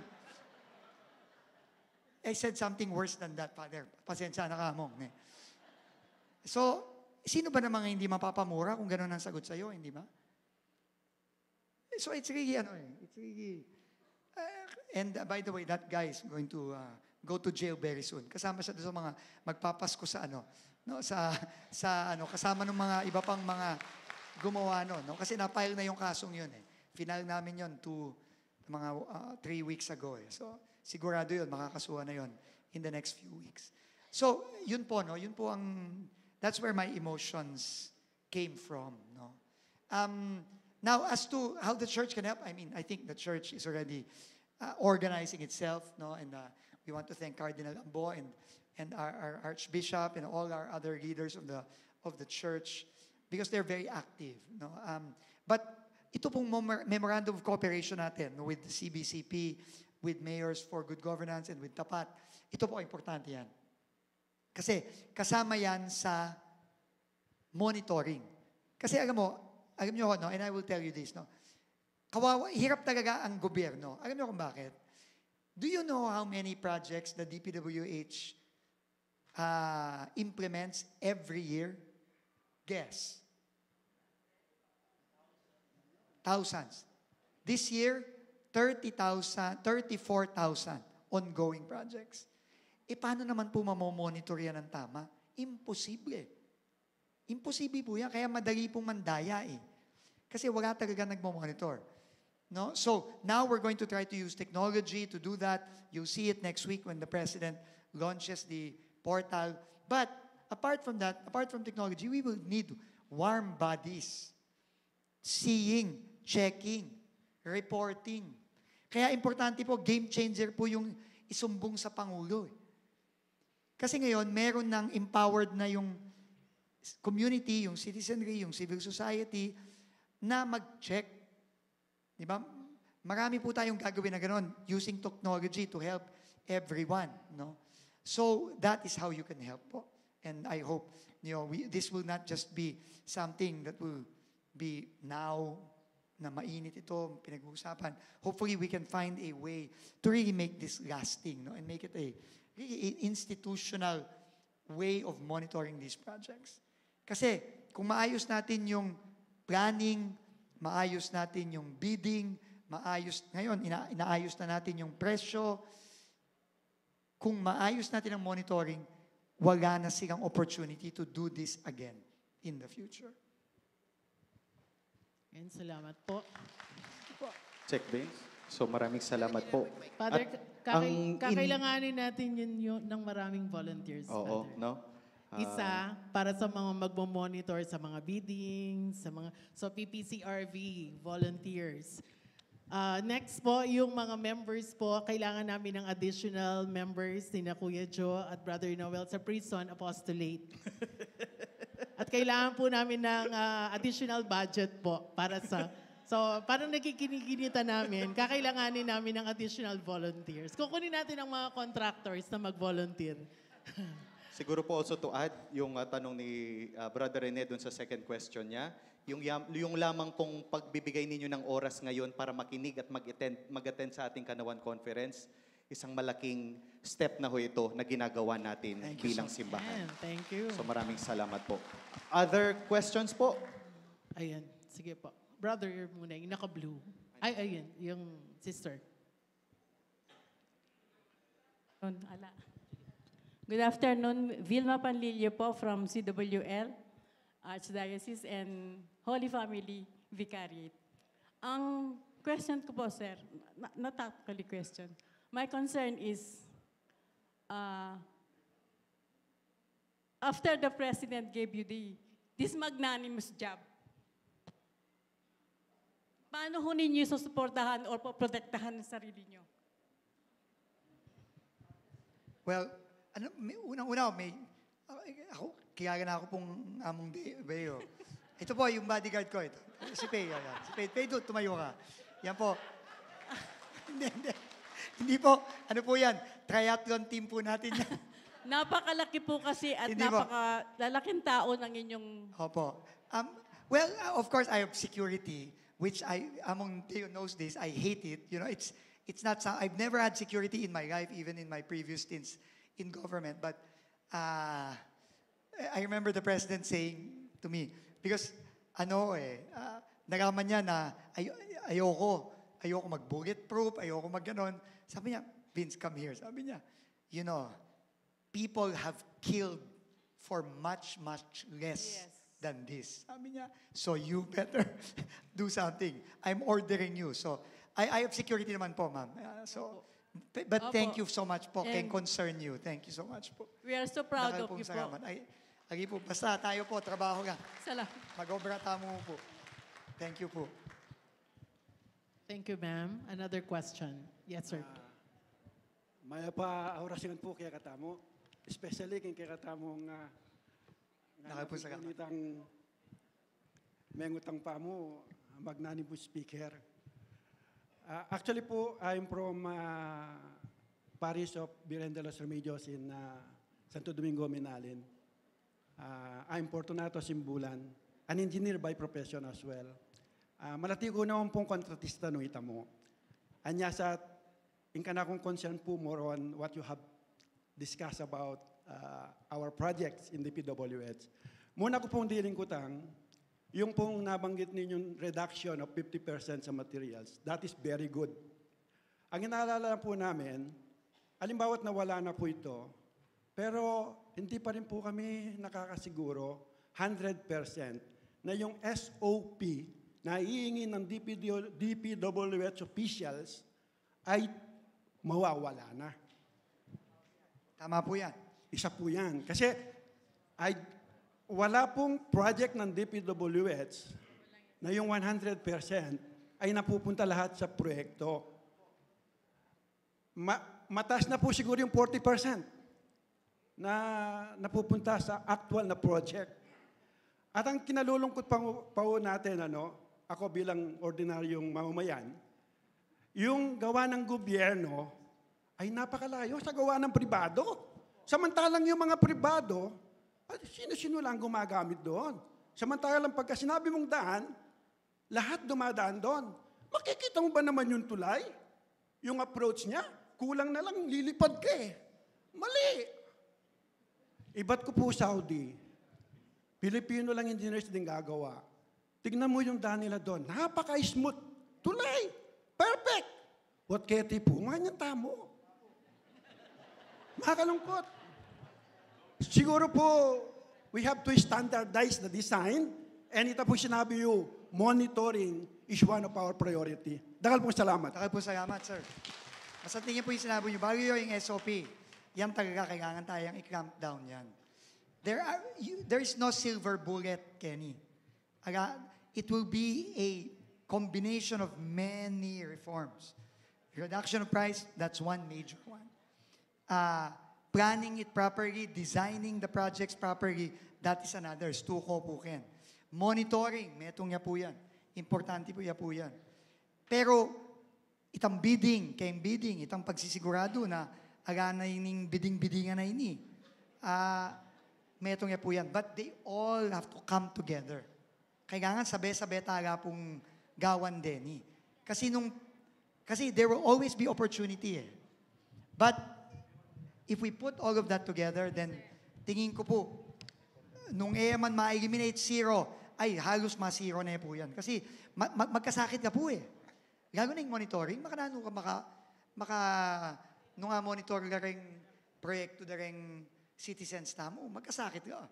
I said something worse than that, Father. Pasensya na ka, Mong. Eh. So, sino ba namang hindi mapapamura kung ganun ang sagot sa'yo, hindi ba? So, it's really, ano eh, it's really, uh, and uh, by the way, that guy is going to uh, go to jail very soon. Kasama siya doon sa mga magpapasko sa ano, no, sa, sa ano, kasama ng mga iba pang mga gumawa no, no? Kasi na-file na yung kasong yun eh. Final namin yun to mga uh, three weeks ago eh. So, sigurado yun, makakasuhan na yun in the next few weeks. So, yun po, no? Yun po ang, that's where my emotions came from, no? Um, now, as to how the church can help, I mean, I think the church is already uh, organizing itself, no? And uh, we want to thank Cardinal Ambo and, and our, our Archbishop and all our other leaders of the, of the church because they're very active, no? Um, but ito pong memor- memorandum of cooperation natin, no, with the C B C P, with Mayors for Good Governance, and with Tapat, ito po, importante yan. Kasi kasama yan sa monitoring. Kasi alam mo, alam nyo, no, and I will tell you this, no, kawawa, hirap talaga ang gobyerno. Alam nyo kung bakit? Do you know how many projects the D P W H uh, implements every year? Guess. Thousands. This year, thirty thousand, thirty-four thousand ongoing projects. E paano naman po mamomonitor yan ng tama? Imposible. Imposible po yan. Kaya madali pong mandaya eh. Kasi wala talaga nagmo-monitor. No? So now we're going to try to use technology to do that. You'll see it next week when the President launches the portal. But apart from that, apart from technology, we will need warm bodies. Seeing, checking, reporting. Kaya importante po, game changer po yung isumbong sa Pangulo. Eh. Kasi ngayon, meron ng empowered na yung community, yung citizenry, yung civil society na mag-check. Di ba? Marami po tayong gagawin na ganon using technology to help everyone. No? So, that is how you can help po. And I hope, you know, we, this will not just be something that will be now na mainit ito, pinag-uusapan. Hopefully, we can find a way to really make this lasting, no? And make it a really a institutional way of monitoring these projects. Kasi kung maayos natin yung planning, maayos natin yung bidding, maayos, ngayon, ina, inaayos na natin yung presyo, kung maayos natin ang monitoring, wala na silang opportunity to do this again in the future. And salamat po. Check, Vince. So maraming salamat po. Father, At kakay- ang in- kakailanganin natin yun, yun ng maraming volunteers, Oo, Father. No? Isa, para sa mga magmo-monitor sa mga bidding, sa mga, so P P C R V, volunteers. Uh, next po, yung mga members po, kailangan namin ng additional members, sina Kuya Joe at Brother Noel sa Prison Apostolate. At kailangan po namin ng uh, additional budget po para sa... So, parang nakikiniginita namin, kakailanganin namin ng additional volunteers. Kukunin natin ang mga contractors na mag-volunteer. Siguro po also to add, yung uh, tanong ni uh, Brother Rene dun sa second question niya, yung, yung lamang pong pagbibigay ninyo ng oras ngayon para makinig at mag-attend, mag-attend sa ating Kanawan Conference, isang malaking step na ho ito na ginagawa natin Thank you, bilang sir. simbahan. Ayan, thank you. So maraming salamat po. Other questions po? Ayan, sige po. Brother, you're muna, yung naka-blue. Ay, ayun, yung sister. Ala. Good afternoon. Vilma Panlilio po from C W L, Archdiocese and Holy Family Vicariate. Ang question ko po, sir, na, not actually question. My concern is, uh, after the President gave you the, this magnanimous job, paano ho ninyo susuportahan or poprotektahan ang sarili nyo? Well, ano, may, unang-una, may, ako, kilala na ako pong among Beo. Ito po, yung bodyguard ko, ito. Si Pei, yan, yan. Si Pei, Pei, tumayo ka. Yan po. hindi, hindi. Hindi po. Ano po yan? Triathlon team po natin yan. Napakalaki po kasi at Hindi po. napakalalaking tao ng inyong... Opo. Um, well, uh, of course, I have security, which I, among Teo knows this, I hate it. You know, it's, it's not, so- I've never had security in my life, even in my previous stints in government. But uh, I remember the president saying to me, because ano eh, uh, nalaman niya na ay, ayoko, ayoko mag-bulletproof, ayoko mag-ganon. Sabi niya, Vince, come here. Sabi niya, you know, people have killed for much, much less Yes. than this. Sabi niya, so you better do something. I'm ordering you. So, I, I have security naman po, ma'am. Uh, so, But thank you so much po keng concern niyo. Thank you so much po. We are so proud of you po. Ay, agi po, basta tayo po, trabaho lang. Salamat. Mag-obra tamu po. Thank you po. Thank you, ma'am. Another question. Yes, sir. Ah, mayap a oras ngan po kekatamu. Especially keng kekatamung, ah, Nakapun sa itang mengutang pa mu, magnanimous speaker. Ah, actually po, I'm from, ah, Parish of Virgen de los Remedios in, ah, Santo Domingo, Minalin. Ah, I'm Fortunato Simbulan, an engineer by profession as well. Ah, malati ku naman pong kontratista no itamu. Anya sa, ing kanakung concern po more on what you have discuss about, uh, our projects in D P W H. Muna ku pong dilingkutang, yung pong nabanggit ninyong reduction of fifty percent sa materials, that is very good. Ang inaalala po namin, alimbawa't nawala na po ito, pero hindi pa rin po kami nakakasiguro hundred percent na yung S O P na iingi ng D P D, D P W H officials ay mawawala na. Tama po yan. Isa po yan. Kasi ay, wala pong project ng D P W H na yung one hundred percent ay napupunta lahat sa proyekto. Ma- mataas na po siguro yung forty percent na napupunta sa actual na project. At ang kinalulungkot pa, pa ho natin, ano, ako bilang ordinaryong mamamayan, yung gawa ng gobyerno ay napakalayo sa gawa ng pribado. Samantalang yung mga pribado, ay, sino-sino lang gumagamit doon. Samantalang pagka sinabi mong daan, lahat dumadaan doon. Makikita mo ba naman yung tulay? Yung approach niya, kulang na lang lilipad ka eh. Mali. Ibat ko po Saudi, Pilipino lang engineers din gagawa. Tignan mo yung daan nila doon. Napaka-smooth. Tulay. Perfect. What keti po? Nganyan tamu. Makalungkot. Siguro po, we have to standardize the design. And ita po sinabi yung monitoring is one of our priority. Dakal pong salamat. Dakal pong salamat, sir. Masanting niyo po yung sinabi niyo. Bago yung S O P, yan talaga kailangan tayong i-clamp down yan. There are, you, there is no silver bullet, Kenny. Aga, it will be a combination of many reforms. Reduction of price, that's one major one. Uh, planning it properly, designing the projects properly, that is another. Stuko po ken. Monitoring, metung ya po yan. Importante po ya po yan. Pero, itang bidding, keng bidding, itang pagsisigurado na ala na ining bidding-biddingan a ini. Ah, metung ya po yan. But they all have to come together. Kailangan sabe-sabe talaga pong gawan deni. Kasi nung, kasi there will always be opportunity eh. But if we put all of that together, then tingin ko po, nung e man ma-eliminate zero, ay halos ma-zero na po yan. Kasi ma- ma- magkasakit ka po eh. Lalo na yung monitoring, makananu ka maka, maka, nung a-monitor ka reng proyekto da reng citizens tamu, magkasakit ka.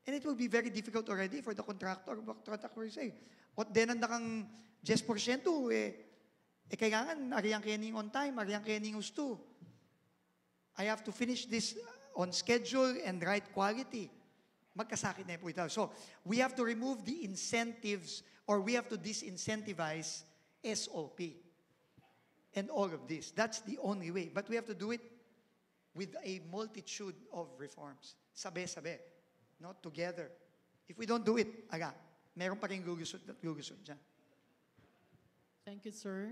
And it will be very difficult already for the contractor, contractor say, ot denan da kang diyes porsyento, eh, eh, kailangan, arian ke ning on time, arian ke ning ustu. I have to finish this on schedule and right quality. Magkasakit na po ito. So, we have to remove the incentives or we have to disincentivize S O P and all of this. That's the only way. But we have to do it with a multitude of reforms. Sabe-sabe. No? Together. If we don't do it, aga, meron pa rin lulusot at lulusot dyan. Thank you, sir.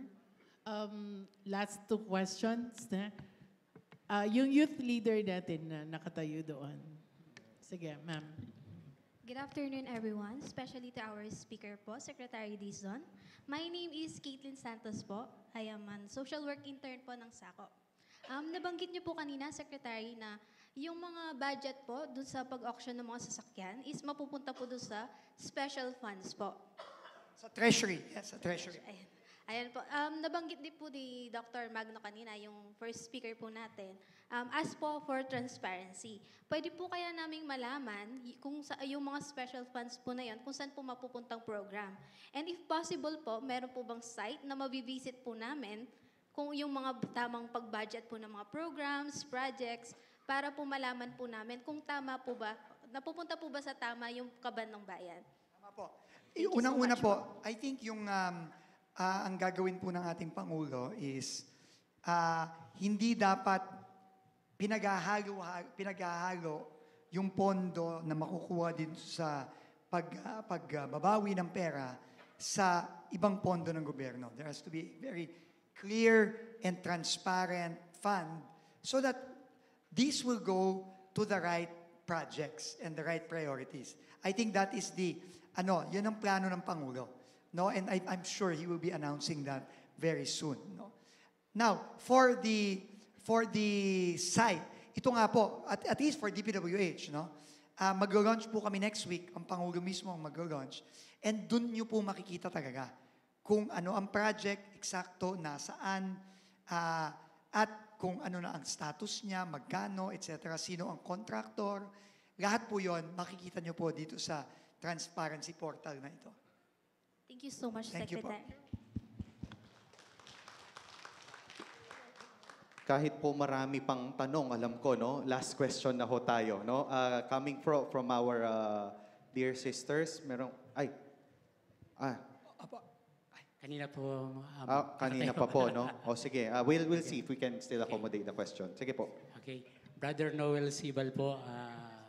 Um, last two questions, ne? Ah, yung youth leader natin na nakatayo doon. Sige, ma'am. Good afternoon, everyone, especially to our speaker po, Secretary Dizon. My name is Caitlin Santos po. I am an social work intern po ng sako. Um, nabanggit niyo po kanina, Secretary, na yung mga budget po dun sa pag-auction ng mga sasakyan is mapupunta po dun sa special funds po. Sa Treasury. Yes, sa Treasury. Ayan. Ayan po. Um, nabanggit din po ni Doctor Magno kanina, yung first speaker po natin. Um, as po for transparency, pwede po kaya naming malaman y- kung sa, yung mga special funds po na yon, kung saan po mapupuntang program? And if possible po, meron po bang site na mabibisit po namin kung yung mga tamang pag-budget po ng mga programs, projects, para po malaman po namin kung tama po ba, napupunta po ba sa tama yung kaban ng bayan. Tama po. Thank you so Unang-una much po, po. I think yung, um, ah, ang gagawin po ng ating Pangulo is, ah, hindi dapat pinaghahalo, pinaghahalo yung pondo na makukuha din sa pag, ah, pagbabawi ng pera sa ibang pondo ng gobyerno. There has to be very clear and transparent fund so that this will go to the right projects and the right priorities. I think that is the, ano, yun ang plano ng Pangulo. No? And I, I'm sure he will be announcing that very soon. No? Now, for the, for the site, ito nga po, at, at least for D P W H, no? Ah, maglo-launch po kami next week, ang Pangulo mismo ang maglo-launch. And dun nyo po makikita talaga kung ano ang project, eksakto, nasaan, ah, at kung ano na ang status niya, magkano, et cetera, sino ang contractor. Lahat po yon makikita nyo po dito sa transparency portal na ito. Thank you so much, Thank you po. Secretary. Kahit po marami pang tanong, alam ko, no? Last question na ho tayo, no? Ah, coming from, from our ah, dear sisters, merong, ay, ah, Apo. Ay, kanina po. Um, ah, kanina pa po, no? O sige, ah, we'll, we'll see if we can still accommodate the question. Sige po. Okay. Brother Noel Sibal po, ah,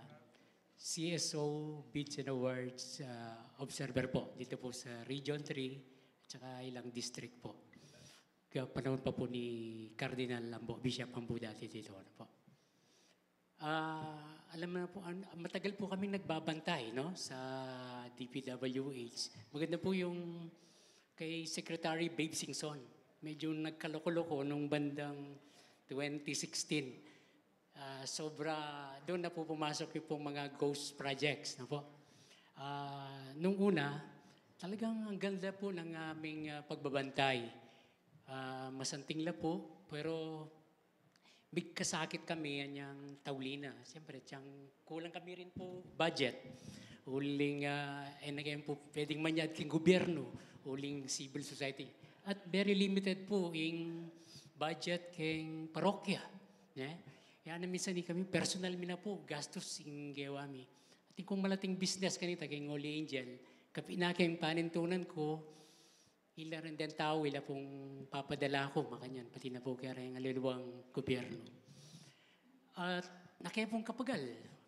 C S O Bids and Awards ah, Observer po dito po sa Region three at saka ilang district po. Kaya panahon pa po ni Cardinal Lambo, Bishop Lambo dati dito. Ano po? Ah, alam mo na po, an- matagal po kami nagbabantay, no, sa D P W H. Maganda po yung kay Secretary Babe Singson. Medyo nagkaloko-loko nung bandang twenty sixteen. Ah, sobra, doon na po pumasok yung pong mga ghost projects, no po? Ah, nung una, talagang ang ganda po ng aming ah, pagbabantay. Ah, masanting la po, pero bigkasakit kami anyang tauli na. Siyempre, tiyang kulang kami rin po budget. Uling, ah, eh, na kayo po pwedeng manyad king gobyerno, uling civil society. At very limited po ing budget king parokya. Ne? Kaya na minsan ni kami, personal mi na po, gastos ing gewa mi. At kung malating business kanita, king Holy Angel, kapi na kayong panintunan ko, ila rin din tao, ila pong papadala ko, makanyan, pati na po kaya rin aliluwang gobyerno. At nakipong kapagal,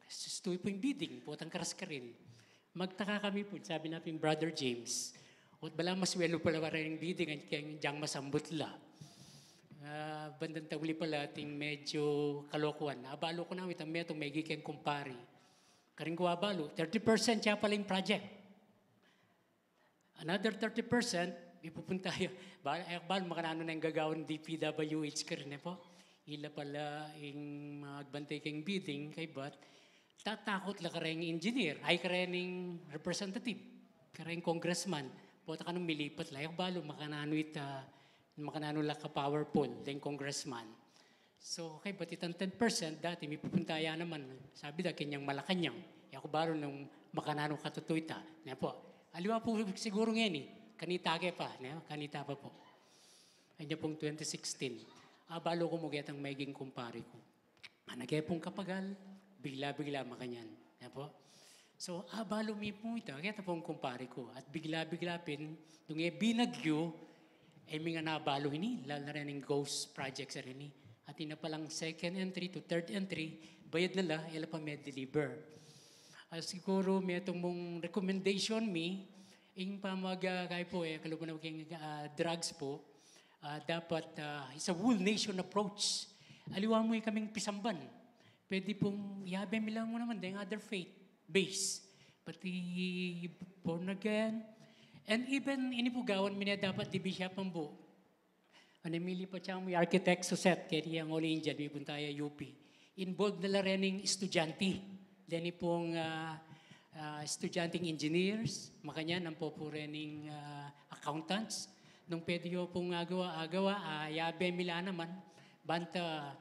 sustuy po yung bidding, potang karas ka rin. Magtaka kami po, sabi na po yung Brother James, "Ot bala maswelo pala pa rin yung bidding, at kaya diyang masambut la." Ah, bandang tauli pala, ating medyo kalokohan. Abalo ko na, witang meto, may gikeng kumpari. Karing ko abalo, thirty percent siya pala yung project. Another thirty percent, ipupunta yun. Bal, eh, bal, makananu na yung gagawin D P W H ka rin, eh, po. Ila pala yung mga agbantay kayong bidding, kay bat, tatakot la kareng engineer, ay kareng representative, kareng congressman. Pota ka nung milipat la, yung balo, makananu ita, makananu la ka powerful, deng congressman. So, kay bat itang ten percent, dati mipupunta ya naman, sabi da, kanyang Malacanang. Yaku baro nung makananu katutuy ta. Niya po, aliwa po siguro ngeni, kanita ke pa, niya, kanita pa po. Ay niya pong twenty sixteen. Abalo ko mo getang maging kumpare ko. Ana ke pong kapagal, bigla-bigla makanyan. Niya po. So, abalo mi po ita, kaya pong kumpare ko. At bigla-bigla pin, nung e binagyo, e mi nga nabalo ini, lalo na rin yung ghost projects rin ini. At ina palang second entry to third entry, bayad na la, ila pa may deliver. Ah, siguro may itong mong recommendation mi, ing pamag, ah, kay po, eh, kalupa na king, ah, drugs po, ah, dapat, ah, it's a whole nation approach. Aliwa mo yung kaming pisamban. Pwede pong yabe mi lang mo naman, deng other faith base. Pati born again. And even inipugawan mi na dapat di bisya pambu. Ano mili pa siya mo architect suset, kaya ang Holy Angel, mi punta ya U P. Involved na la rening estudyante. Deni pong ah, ah, estudyanteng engineers, makanyan ang po po rening ah, accountants. Nung pwede yo pong agawa, agawa, ah, yabe mi la naman, banta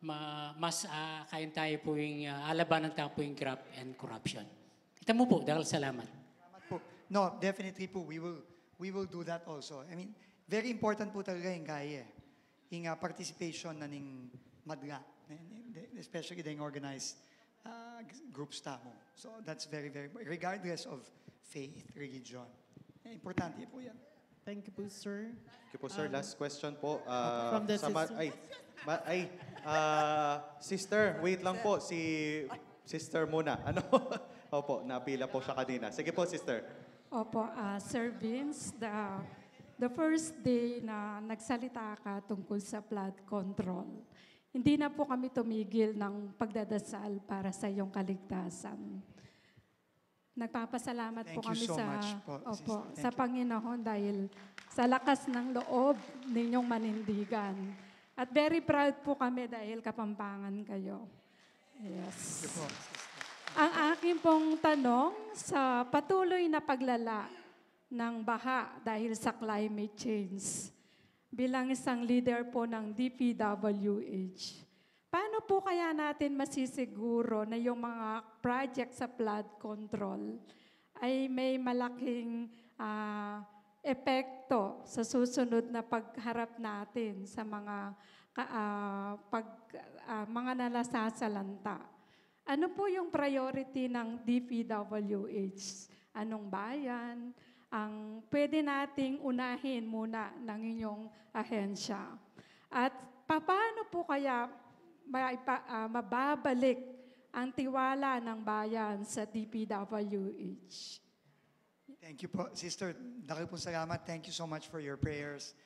ma, mas ah, kayan tayo po yung ah, alabanan tayo po yung graft and corruption. Kita mo po, dakal salamat. Salamat po. No, definitely po, we will, we will do that also. I mean, very important po talaga yung kaya eh. ing, ah, participation na ning madla, ne, ne, especially deng organized, ah, groups tamu. So that's very, very, regardless of faith, religion. Eh, importante po yan. Thank you po, sir. Thank you po, sir. Um, Last question po. Ah, from the sa ma- sister. ay, ma- ay, ah, sister, wait lang po. Si sister muna. Ano? Opo, napila po siya kanina. Sige po, sister. Opo, ah, Sir Vince, the, the first day na nagsalita ka tungkol sa flood control, hindi na po kami tumigil ng pagdadasal para sa iyong kaligtasan. Nagpapasalamat po Thank you kami so sa, much po, opo, sister. Thank sa you. Panginoon dahil sa lakas ng loob ninyong manindigan. At very proud po kami dahil Kapampangan kayo. Yes. Sige po, sister. Ang akin pong tanong, sa patuloy na paglala ng baha dahil sa climate change, bilang isang leader po ng D P W H, paano po kaya natin masisiguro na yung mga project sa flood control ay may malaking, ah, epekto sa susunod na pagharap natin sa mga ka- ah, pag ah, mga nalasasalanta? Ano po yung priority ng D P W H? Anong bayan ang pwede nating unahin muna ng inyong ahensya? At paano po kaya maipa- ah, mababalik ang tiwala ng bayan sa D P W H? Thank you po. Sister, dakal pong salamat. Thank you so much for your prayers.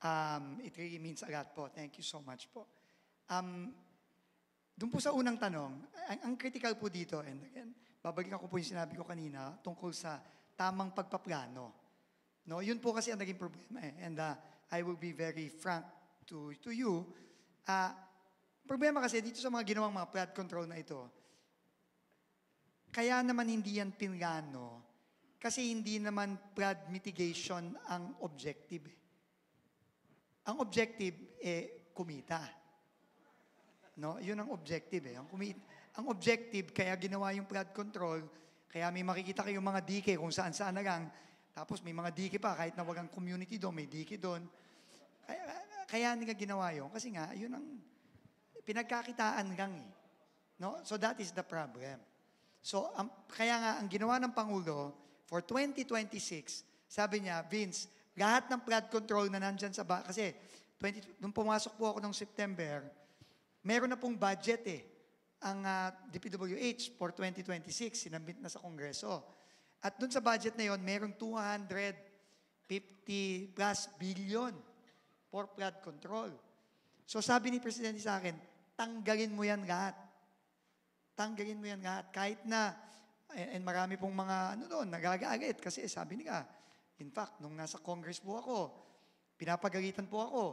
Um, it really means a lot po. Thank you so much po. Um, doon po sa unang tanong, ang, ang critical po dito, and again, babalikan ko po yung sinabi ko kanina tungkol sa tamang pagpaplano. No, yun po kasi ang naging problema eh. And uh, I will be very frank to, to you. Ah, problema kasi dito sa mga ginawang mga flood control na ito, kaya naman hindi yan pinlano kasi hindi naman flood mitigation ang objective eh. Ang objective eh kumita. No, yun ang objective eh. Ang, kumi- ang objective kaya ginawa yung flood control, kaya may makikita kayong mga dike kung saan-saan na lang. Tapos may mga dike pa, kahit na walang community doon, may dike doon. Kaya, kaya nila ginawa yun kasi nga yun ang pinagkakitaan lang eh. No? So that is the problem. So ang, kaya nga ang ginawa ng Pangulo for twenty twenty-six, sabi niya, Vince, lahat ng flood control na nandyan sa ba kasi twenty, nung pumasok po ako noong September, meron na pong budget eh ang ah, D P W H for twenty twenty-six, sinabmit na sa Kongreso. At dun sa budget na yon, merong two hundred fifty plus billion for flood control. So sabi ni Presidente sa akin, tanggalin mo yan lahat. Tanggalin mo yan lahat. Kahit na, and, and marami pong mga ano doon, nagagalit kasi sabi nila, in fact, nung nasa Congress po ako, pinapagalitan po ako.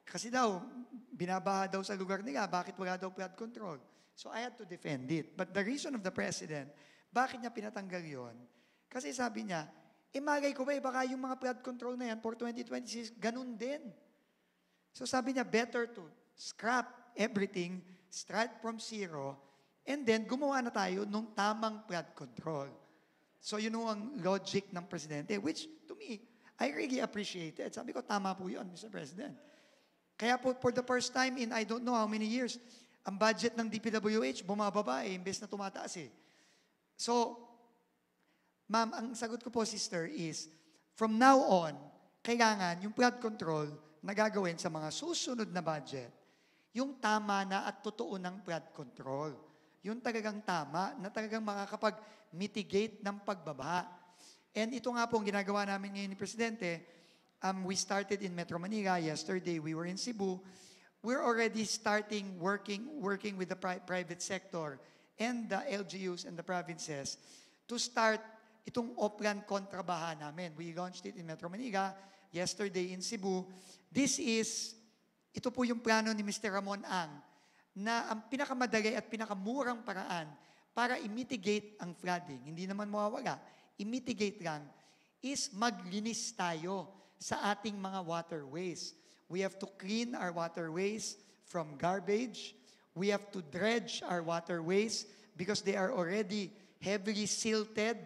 Kasi daw, binabaha daw sa lugar nila, bakit wala daw flood control? So I had to defend it. But the reason of the President, bakit niya pinatanggal yon? Kasi sabi niya, eh malay ko ba, eh, baka yung mga flood control na yan for twenty twenty-six, ganun din. So sabi niya, better to scrap everything, start from zero, and then gumawa na tayo nung tamang flood control. So yun ho ang logic ng Presidente, which to me, I really appreciate it. Sabi ko, tama po yun, Mister President. Kaya po, for the first time in I don't know how many years, ang budget ng D P W H bumababa eh, imbes na tumataas eh. So, ma'am, ang sagot ko po, sister, is from now on, kailangan yung flood control na gagawin sa mga susunod na budget, yung tama na at totoo ng flood control. Yung talagang tama na talagang makakapag-mitigate ng pagbaha. And ito nga po ang ginagawa namin ngayon ni Presidente. Um, we started in Metro Manila. Yesterday, we were in Cebu. We're already starting working working with the pri- private sector and the L G Us and the provinces to start itong Oplan Kontra Baha namin. We launched it in Metro Manila, yesterday in Cebu. This is, ito po yung plano ni Mister Ramon Ang na ang pinakamadali at pinakamurang paraan para i-mitigate ang flooding. Hindi naman mawawala. I-mitigate lang is maglinis tayo sa ating mga waterways. We have to clean our waterways from garbage. We have to dredge our waterways because they are already heavily silted.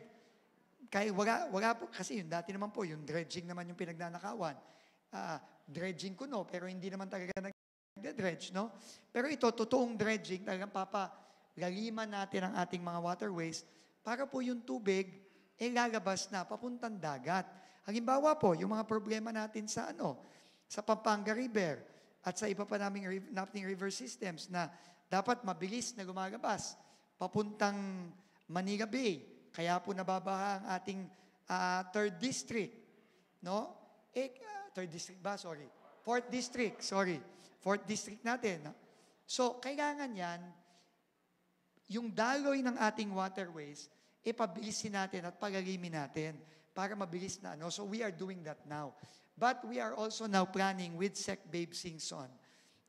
Kaya wala, wala po, kasi yung dati naman po, yung dredging naman yung pinagnanakawan. Ah, dredging kuno, pero hindi naman talaga nagde-dredge, no? Pero ito, totoong dredging, talagang papalaliman natin ang ating mga waterways para po yung tubig, eh, lalabas na papuntang dagat. Halimbawa po, yung mga problema natin sa, ano, sa Pampanga River at sa iba pa naming riv-, nating river systems na dapat mabilis na lumalabas papuntang Manila Bay. Kaya po nababaha ang ating, ah, third district, no? Eh, ah, third district ba? Sorry. Fourth district, sorry. Fourth district natin, no? So, kailangan yan, yung daloy ng ating waterways, ipabilisin natin at palalimin natin para mabilis na, ano. So, we are doing that now. But we are also now planning with Sec Babe Singson,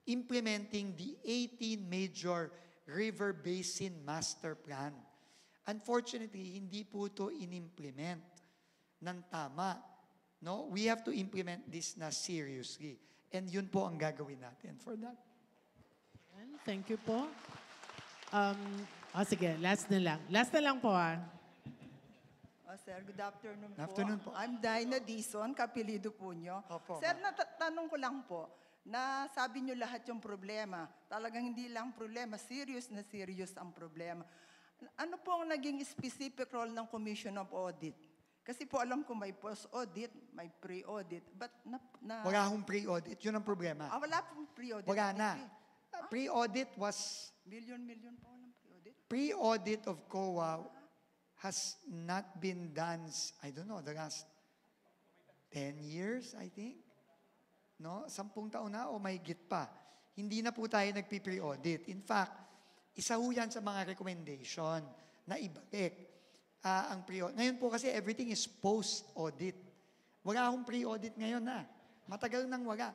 implementing the eighteen Major River Basin Master Plan. Unfortunately, hindi po ito inimplement ng tama, no? We have to implement this na seriously. And yun po ang gagawin natin for that. Yan. Thank you po. Um, oh, sige, last na lang. Last na lang po, ah. Oh, sir, good afternoon, Afternoon po. I'm Dinah Dizon, kapilido po nyo. Opo, Sir, ma'am. Natanong ko lang po, nasabi nyo lahat yung problema. Talagang hindi lang problema, serious na serious ang problema. Ano po ang naging specific role ng Commission of Audit? Kasi po alam ko may post-audit, may pre-audit. But na, na, Wala akong pre-audit. Yun ang problema. Ah, wala pong pre-audit. Wala na. Okay. Uh, Pre-audit was, Million, million po walang pre-audit. pre-audit of COA has not been done, s- I don't know, the last ten years, I think. No? Sampung taon na o mahigit pa. Hindi na po tayo nagpi-pre-audit. In fact, isa ho yan sa mga recommendation na ibalik, ah, ang pre-audit. Ngayon po kasi everything is post-audit. Wala akong pre-audit ngayon na. Matagal nang wala.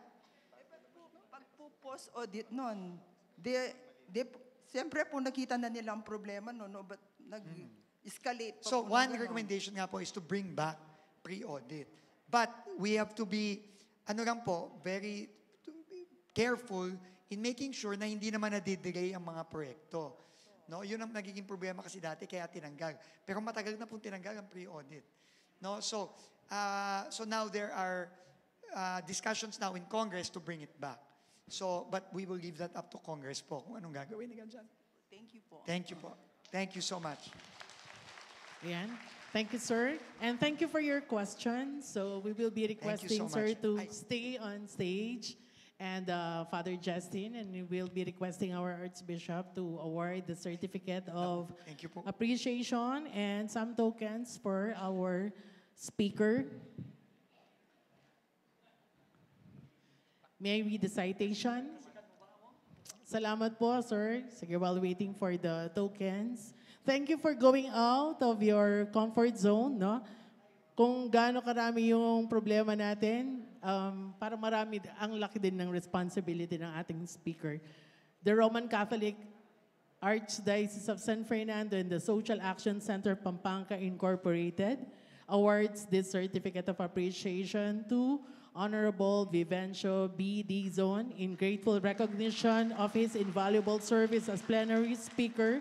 Pag po post-audit nun, di, di, siyempre po nakita na nila ang problema, no? No? But nag-escalate pa So, po ng one ganun. recommendation nga po is to bring back pre-audit. But we have to be, ano lang po, very careful in making sure na hindi naman nadidelay ang mga proyekto. No, yun ang nagiging problema kasi dati, kaya tinanggal. Pero matagal na pong tinanggal ang pre-audit. No, so, ah, so now there are, ah, discussions now in Congress to bring it back. So, but we will leave that up to Congress po kung anong gagawin nila dyan. Thank you po. Thank you po. Thank you so much. Ayan. Thank you, sir. And thank you for your question. So we will be Thank you so requesting, sir, much. to Ay. Stay on stage. And uh, Father Justin, and we will be requesting our Archbishop to award the certificate of Thank you po. appreciation and some tokens for our speaker. May I read the citation? Salamat po, sir. Sige, while waiting for the tokens. Thank you for going out of your comfort zone, no? Kung gaano karami yung problema natin, um, parang marami, ang laki din ng responsibility ng ating speaker. The Roman Catholic Archdiocese of San Fernando and the Social Action Center Pampanga Incorporated awards this certificate of appreciation to Honorable Vivencio B. Dizon in grateful recognition of his invaluable service as plenary speaker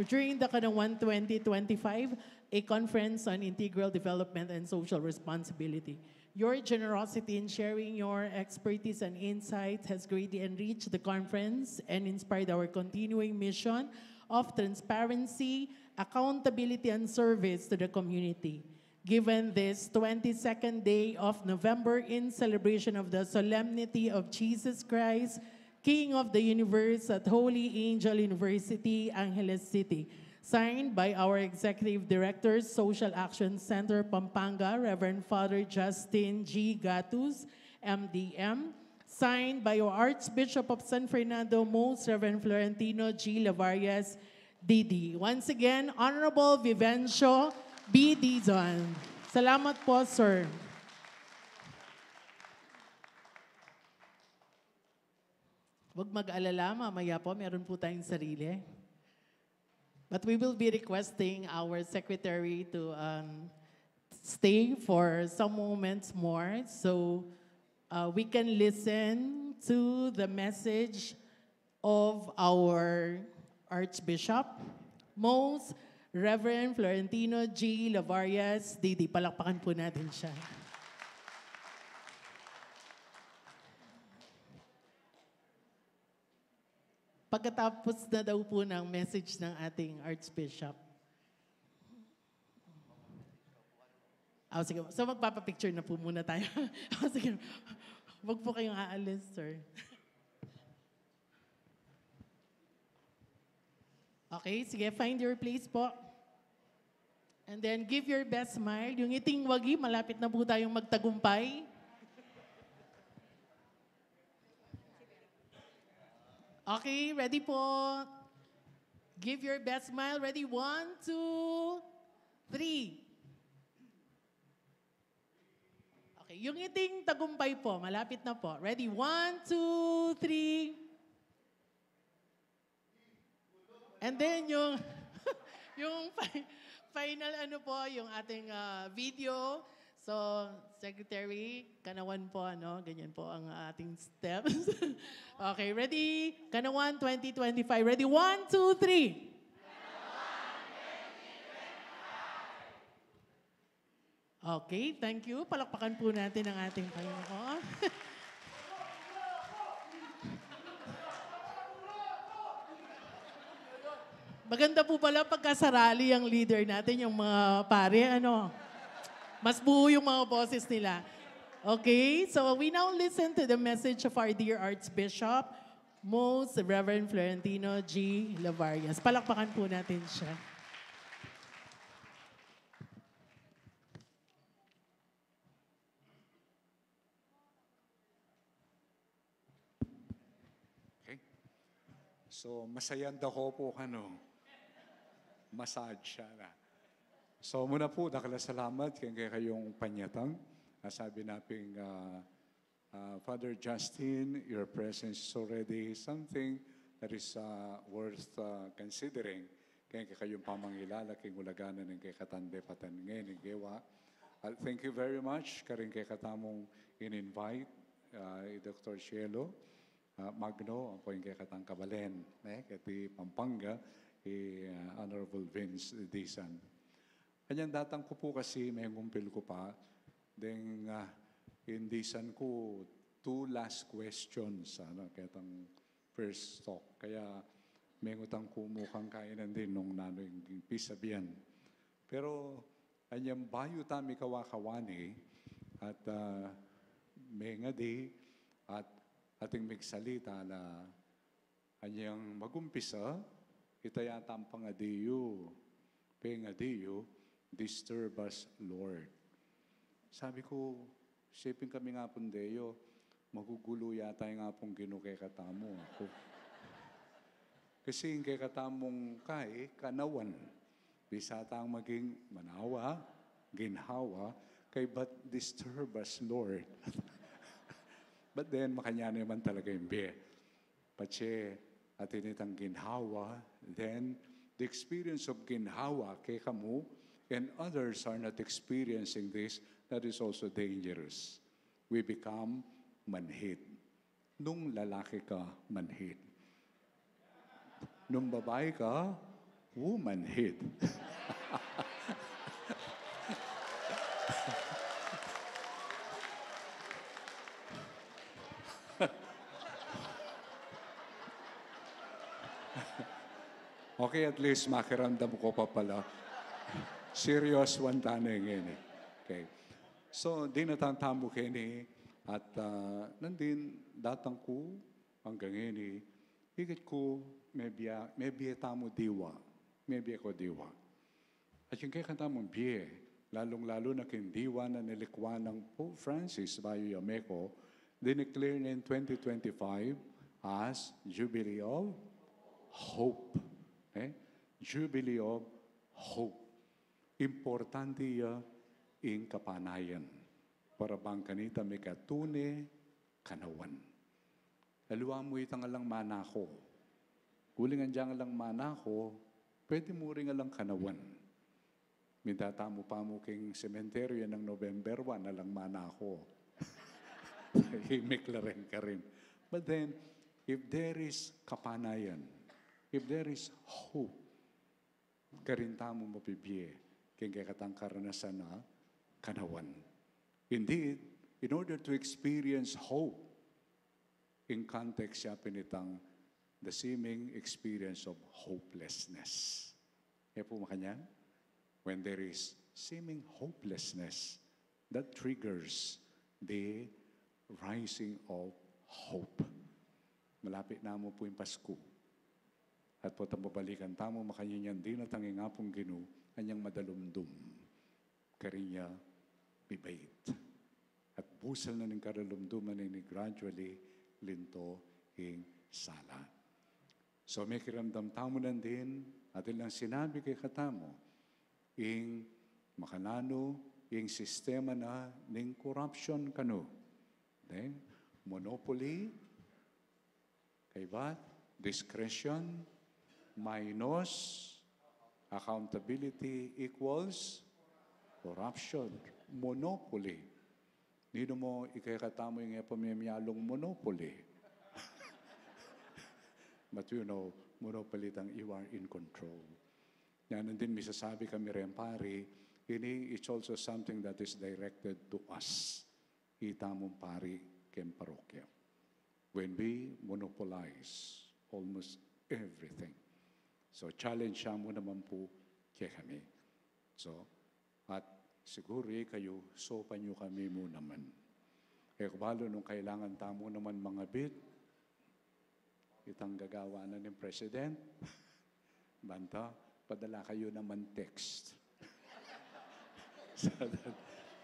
during the Kanawan twenty twenty-five, a conference on integral development and social responsibility. Your generosity in sharing your expertise and insights has greatly enriched the conference and inspired our continuing mission of transparency, accountability, and service to the community. Given this twenty-second day of November in celebration of the Solemnity of Jesus Christ, King of the Universe at Holy Angel University, Angeles City. Signed by our Executive Director, Social Action Center, Pampanga, Reverend Father Justin G. Gatus, M D M. Signed by our Archbishop of San Fernando, Most Reverend Florentino G. Lavarias, D D. Once again, Honorable Vivencio B. Dizon. Salamat po, sir. Huwag mag-alala, mamaya po, meron po tayong sarili. But we will be requesting our secretary to um, stay for some moments more so uh, we can listen to the message of our Archbishop, Most Reverend Florentino G. Lavarias, D D. Palakpakan po natin siya. Pagkatapos na daw po ng message ng ating Archbishop. Oh, sige. So, magpapapicture na po muna tayo. Oh, sige. Wag po kayong aalis, sir. Okay, sige. Find your place po. And then, give your best smile. Yung ngiting wagi, malapit na po tayong magtagumpay. Okay, ready po? Give your best smile. Ready? One, two, three. Okay, yung ngiting tagumpay po. Malapit na po. Ready? One, two, three. And then yung, yung fi-, final ano po, yung ating, ah, video. So, Secretary, kanawan po, ano, ganyan po ang ating steps. Okay, ready? Kanawan twenty twenty-five. Ready? One, two, three. Okay, thank you. Palakpakan po natin ang ating Panginoon. Maganda po pala pagka sarali ang leader natin, yung mga pare, ano? Mas buo yung mga boses nila. Okay, so we now listen to the message of our dear Archbishop, Most Reverend Florentino G. Lavarias. Palakpakan po natin siya. Okay. So, masayan da ko po, ano, massage siya na. So, muna po, dakal a salamat keng kekayung panyatang. Sabi na pin, ah, ah, Father Justin, your presence is already something that is, ah, worth, ah, considering. Keng kekayung pamangilala keng ulaga na ning kekatang depatan ngeni, gewa. Ah, thank you very much karing kekatamung in-invite, ah, i Doktor Cielo, ah, Magno, ampo ing kekatang kabalen, ne, keti Pampanga, i, ah, Honorable Vince Dizan. Kanyan datang ku pu kasi mengumpil ku pa, deng, ah, ing dizan ku, two last questions, ano, ketang first talk. Kaya mengutang ku mu kang kainan din nung nanu ing pisabian. Pero anyang bayu ta mikawa-kawani at, ah, mengadi at ating migsalita la, anyang magumpisa, ita yata ing pangadi yu, pengadi yu, "Disturb us, Lord." Sabi ku, "Isipin kami nga pung deyo, magugulu yata ing Apung Ginu kekatamu, aku." Kasi ing kekatamung kai, kanawan. Bisa tang maging manawa, ginhawa, kaybat "Disturb us, Lord." But then, makanyan naman talaga ing bie. Patse atin itang ginhawa, then the experience of ginhawa kekamu, and others are not experiencing this, that is also dangerous. We become manhid. Nung lalaki ka, manhid. Nung babai ka, womanhood. Okay, at least makiramdam ku pa pala. Serious one tana ngeni. Okay. So, dinatang tamu keni at, ah, nandin datang ku anggang ngeni, ikit ku mebie, mebie tamu diwa, mebie ku diwa. At ing kekatamung bie, lalung-lalu na king diwa na nilikwan nang Pope Francis bayu ya meko, dineclare na ing twenty twenty-five as Jubilee of Hope. Eh? Jubilee of Hope. Importante ya ing kapanayan para bang kanita mekatune kanawan. Aliwa mu itang alang manako. Uling anyang alang manako, pwede mu ring alang kanawan. Minta tamu pa mu king sementeryo nang November one, alang manako. Tahimik la rin karin. But then, if there is kapanayan, if there is hope, karin tamu mabibie king kekatang karanasan a kanawan. Indeed, in order to experience hope, in context ya pin itang the seeming experience of hopelessness. E pu makanyan? When there is seeming hopelessness, that triggers the rising of hope. Malapit na mu pu ing Pasku. At potang babalikan tamu makanyan yang dinatang ing Apung Ginu, anyang madalumdum, karin ya mibait. At busal na ning karalumduman ini, gradually linto ing sala. So, mekiramdam tamu nandin, atin lang sinabi kekatamu, ing makananu ing sistema na ning corruption kanu. Ne? Monopoly, kaybat, discretion minus accountability equals corruption. Monopoly. Ninu mu ikekatamu ing e pa memialung monopoly? But you know, monopoly itang you are in control. Yan, and then misasabi kami rin, pari, ini, it's also something that is directed to us. Itamung pari keng parokya. When we monopolize almost everything. So, challenge ya mu naman pu kekami. So, at siguru ikayu, sopan yu kami mu naman. E ku balu nung kailangan tamu naman mangabit itang gagawa na ning president, banta, padala kayu naman text. So that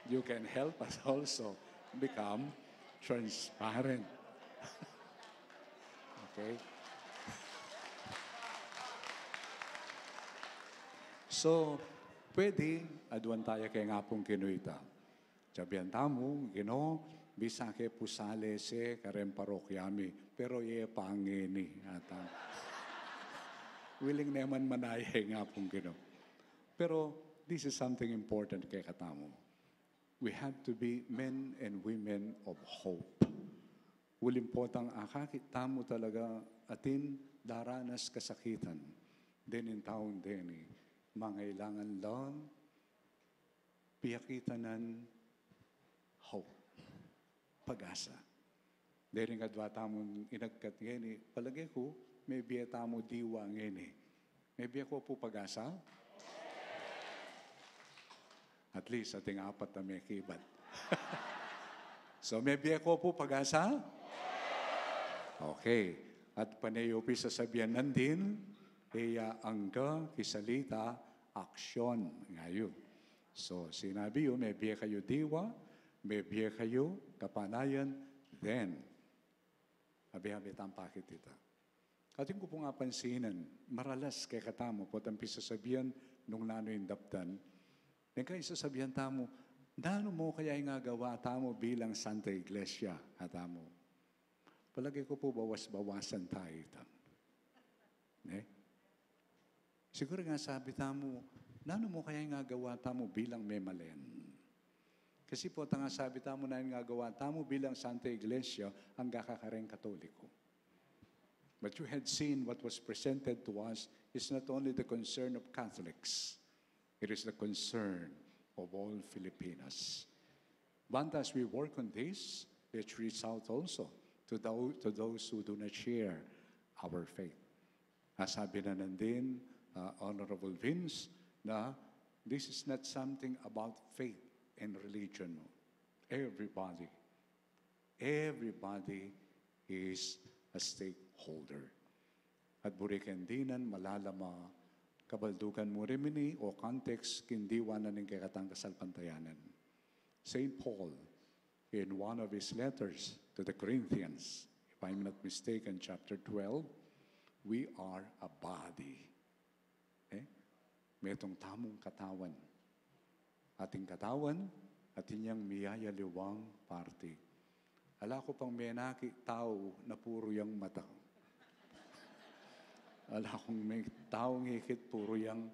you can help us also become transparent. Okay? So, pwede, aduan taya keng Apung Ginu ita. Sabian tamu, Ginu, bisa ke pu sale se kareng parokya mi, pero e pa ngeni, ata. Willing naman manaya ing Apung Ginu. Pero this is something important kekatamu. We have to be men and women of hope. Uling potang akakit tamu talaga atin daranas kasakitan. Deni ing taung deni, mangailangan lang piakitanan hope, pag-asa. Deni ing adwa tamu inagkat ngeni, palage ku, mebie tamu diwa ngeni. Mebie ku pu pag-asa? At least, ating apat a mekibat. So, mebie ku pu pag-asa? Okay. At pane yu pi sasabian nandin, e ya angga king salita, aksyon, ngayu. So, sinabi yu, mebie kayu diwa, mebie kayu kapanayan, then, abe-abe tang pakit ita. Atin ku pung apansinan, maralas kekatamu, potang pisasabian nung nanu ing daptan. Deng kaya sasabian tamu, nanu mu kaya ing agawa tamu bilang Santa Iglesia, atamu. Palage ku pu bawas-bawasan taya ita. Ne? Siguru nga sabi tamu, nanu mu kaya ing agawa tamu bilang memalen? Kasi potang sabi tamu na ing agawa tamu bilang Santa Iglesia, angga ka kareng Katoliko. But you had seen what was presented to us is not only the concern of Catholics, it is the concern of all Filipinos. But as we work on this, let's reach out also to tho-, to those who do not share our faith. As sabi na nandin, uh, Honorable Vince, na this is not something about faith and religion. Everybody, everybody is a stakeholder. At buri keng dinan, malalam a kabaldugan mu rin ini o context king diwa na ning kekatang kasalpantayanan. Saint Paul, in one of his letters to the Corinthians, if I'm not mistaken, chapter twelve, we are a body. Eh? Metung tamung katawan. Ating katawan, atin yang miyayaliwang parti. Ala ku pang menaki tau na puru yang mata. Ala kung me-, tau ngikit puru yang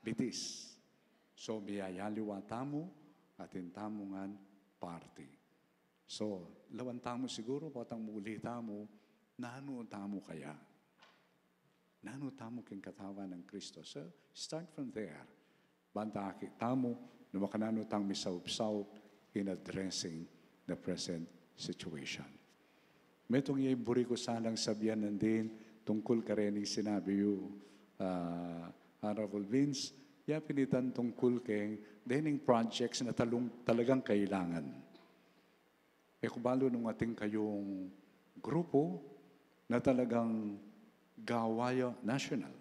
bitis. So, miyayaliwa tamu, atin tamu ngan parti. So, lawan tamu siguru, potang muli tamu, nanu tamu kaya? Nanu tamu king katawan nang Kristo? So, start from there. Banta akit tamu, nung makananu tang misaup-saup in addressing the present situation. Metung ya ing buri ku sanang sabian nandin, tungkul kareng sinabi yu, ah, Honorable Vince, ya pin itang tungkul keng dening projects na talung-, talagang kailangan. E ku balu nung atin kayung grupu na talagang gawa ya national.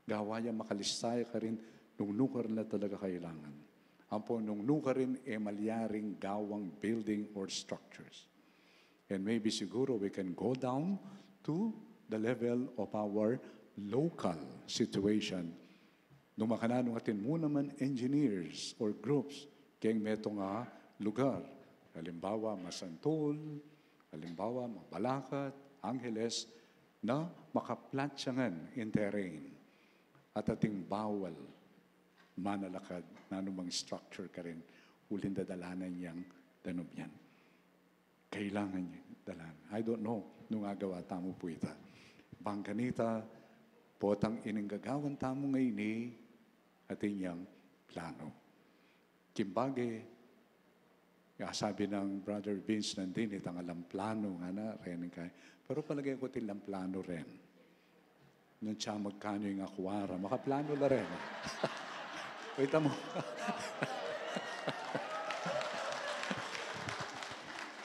Gawa ya makalista ya karin nung nukarin la talaga kailangan. Ampo nung nukarin e malyaring gawang building or structures. And maybe siguro we can go down to the level of our local situation. Nung makananu atin mu naman engineers or groups keng metung a lugar. Halimbawa, Masantul, halimbawa, Mabalacat, Angeles, na makaplatyangan ing terrain. At ating bawal manalakad nanumang structure karin uling dadalanan yang danum yan. Kailangan yang dalan. I don't know nung agawa tamu pu ita. Bang kanita, potang ining gagawan tamu ngeni, atin yang plano. King bage, ya sabi nang Brother Vince nandini, itang alang plano, ngana, ren kay. Pero palage ku atin lang plano ren. Nung siya magkanu ing akwa ra, makaplano la ren. Wait mo.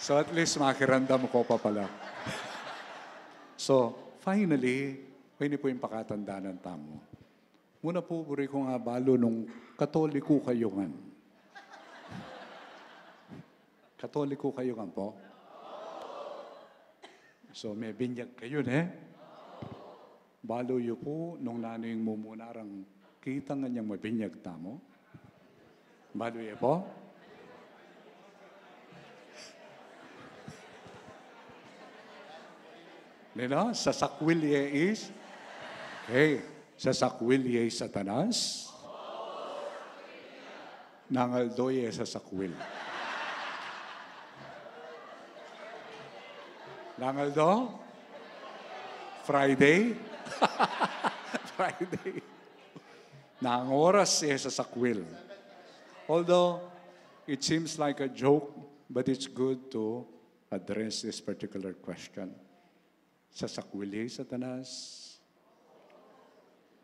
So at least makiramdam ku pa pala. So finally, ini pu ing pakatandanan tamu. Muna pu, buri kung abalu nung Katoliko kayu ngan. Katoliko kayu ngan pu? So, mebinyag kayu, ne? Balu yu pu nung nanu ing mumuna rang kitang nganyang mabinyag tamu? Balu ye pu? Nino, sasakwil ye i, hey, sasakwil ye i Satanas? Nang aldo ye sasakwil? Nang aldo? Friday? Friday. Nang oras ye sasakwil? Although it seems like a joke, but it's good to address this particular question. Sasakwil ye i Satanas?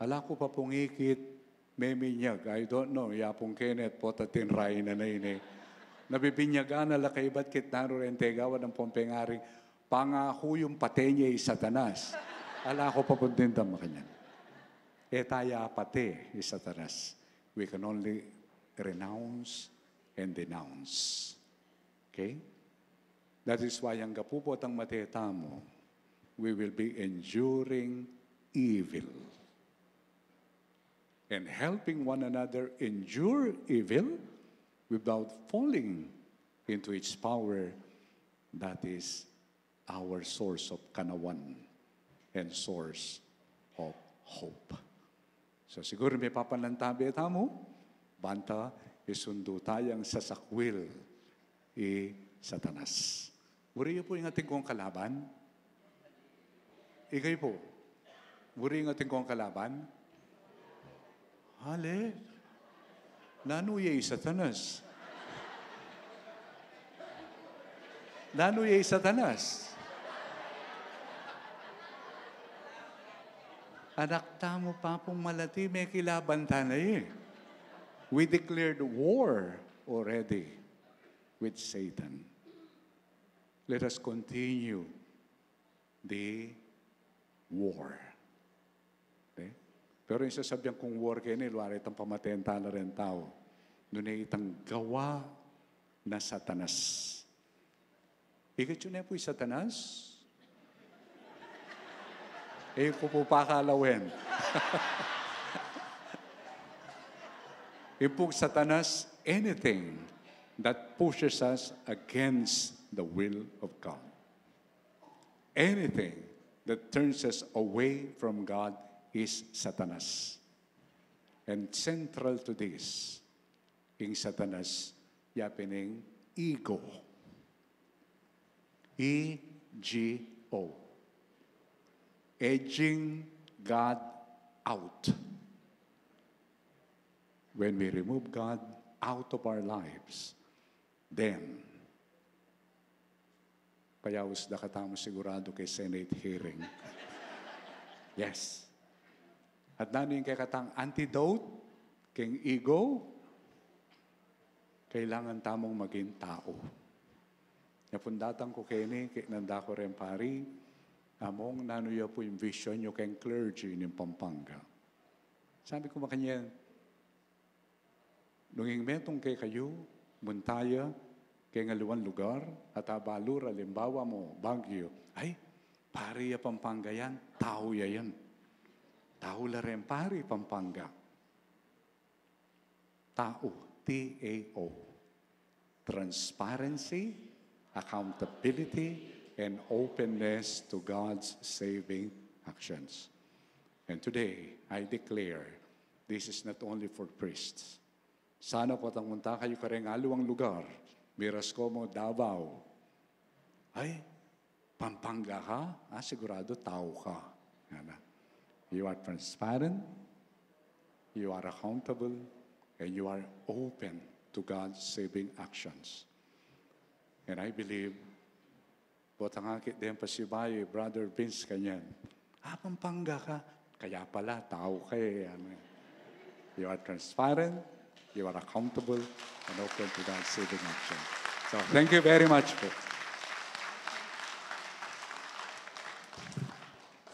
Ala ku pa pung ikit, meminyag, I don't know, ya pung Kenneth, pota tinray na na ini. Nabibinyagan na la kaybat kitna ru reng tegawan ampong pengari, pangaku yung pate ne i Satanas. Ala ku pa pung dimdam makanyan. E ta ya pate i Satanas. We can only renounce and denounce. Okay? That is why anggapu potang mate tamu, we will be enduring evil and helping one another endure evil without falling into its power. That is our source of kanawan and source of hope. So siguru mepapanantabe tamu, banta isundu tayang sasakwil i Satanas. Buri yu pu ing atin kung kalaban? Ikayu pu, buri ing atin kung kalaban? Ale, nanu ye i Satanas? Nanu ye i Satanas? Anak tamu pa pung malati, mekilaban ta na ye. We declared war already with Satan. Let us continue the war. Okay? Pero ing sasabian kung war keni, luara itang pamaten tala reng tau. Nune itang gawa na Satanas. Ikit yu ne pu i Satanas? E ku pu pakalawen. Ipung Satanas, anything that pushes us against the will of God. Anything that turns us away from God is Satanas. And central to this, ing Satanas, yapin ing ego. E G O. Edging God out. When we remove God out of our lives, then, payaus da katamu siguradu keng Senate hearing. Yes. At nanu ing kekatang antidote keng ego? Kailangan tamung maging tau. Nya pung datang ku keni, keknanda ku reng pari, Among, nanu ya pu ing vision yu keng clergy ning Pampanga? Sabi ku makanyan, nung ing metung kekayu, munta ya keng aliwang lugar, at abalu ra, alimbawa mu, Baguio. Ay, pari ya Pampanga yan, tau ya yan. Tau la rin, pari, Pampanga. Tau, T A O. Transparency, accountability, and openness to God's saving actions. And today, I declare, this is not only for priests. Sana potang munta kayu kareng aliwang lugar, miras ko mu Davao. Ay, Pampanga ka? Ah, sigurado tau ka. Yan na. You are transparent, you are accountable, and you are open to God's saving actions. And I believe, botang akit den pasibayu, Brother Vince, kanyan. Ah, Pampanga ka? Kaya pala, tau ka eh. Ano eh. You are transparent, you are accountable, and open to God's saving action. So, thank you very much po.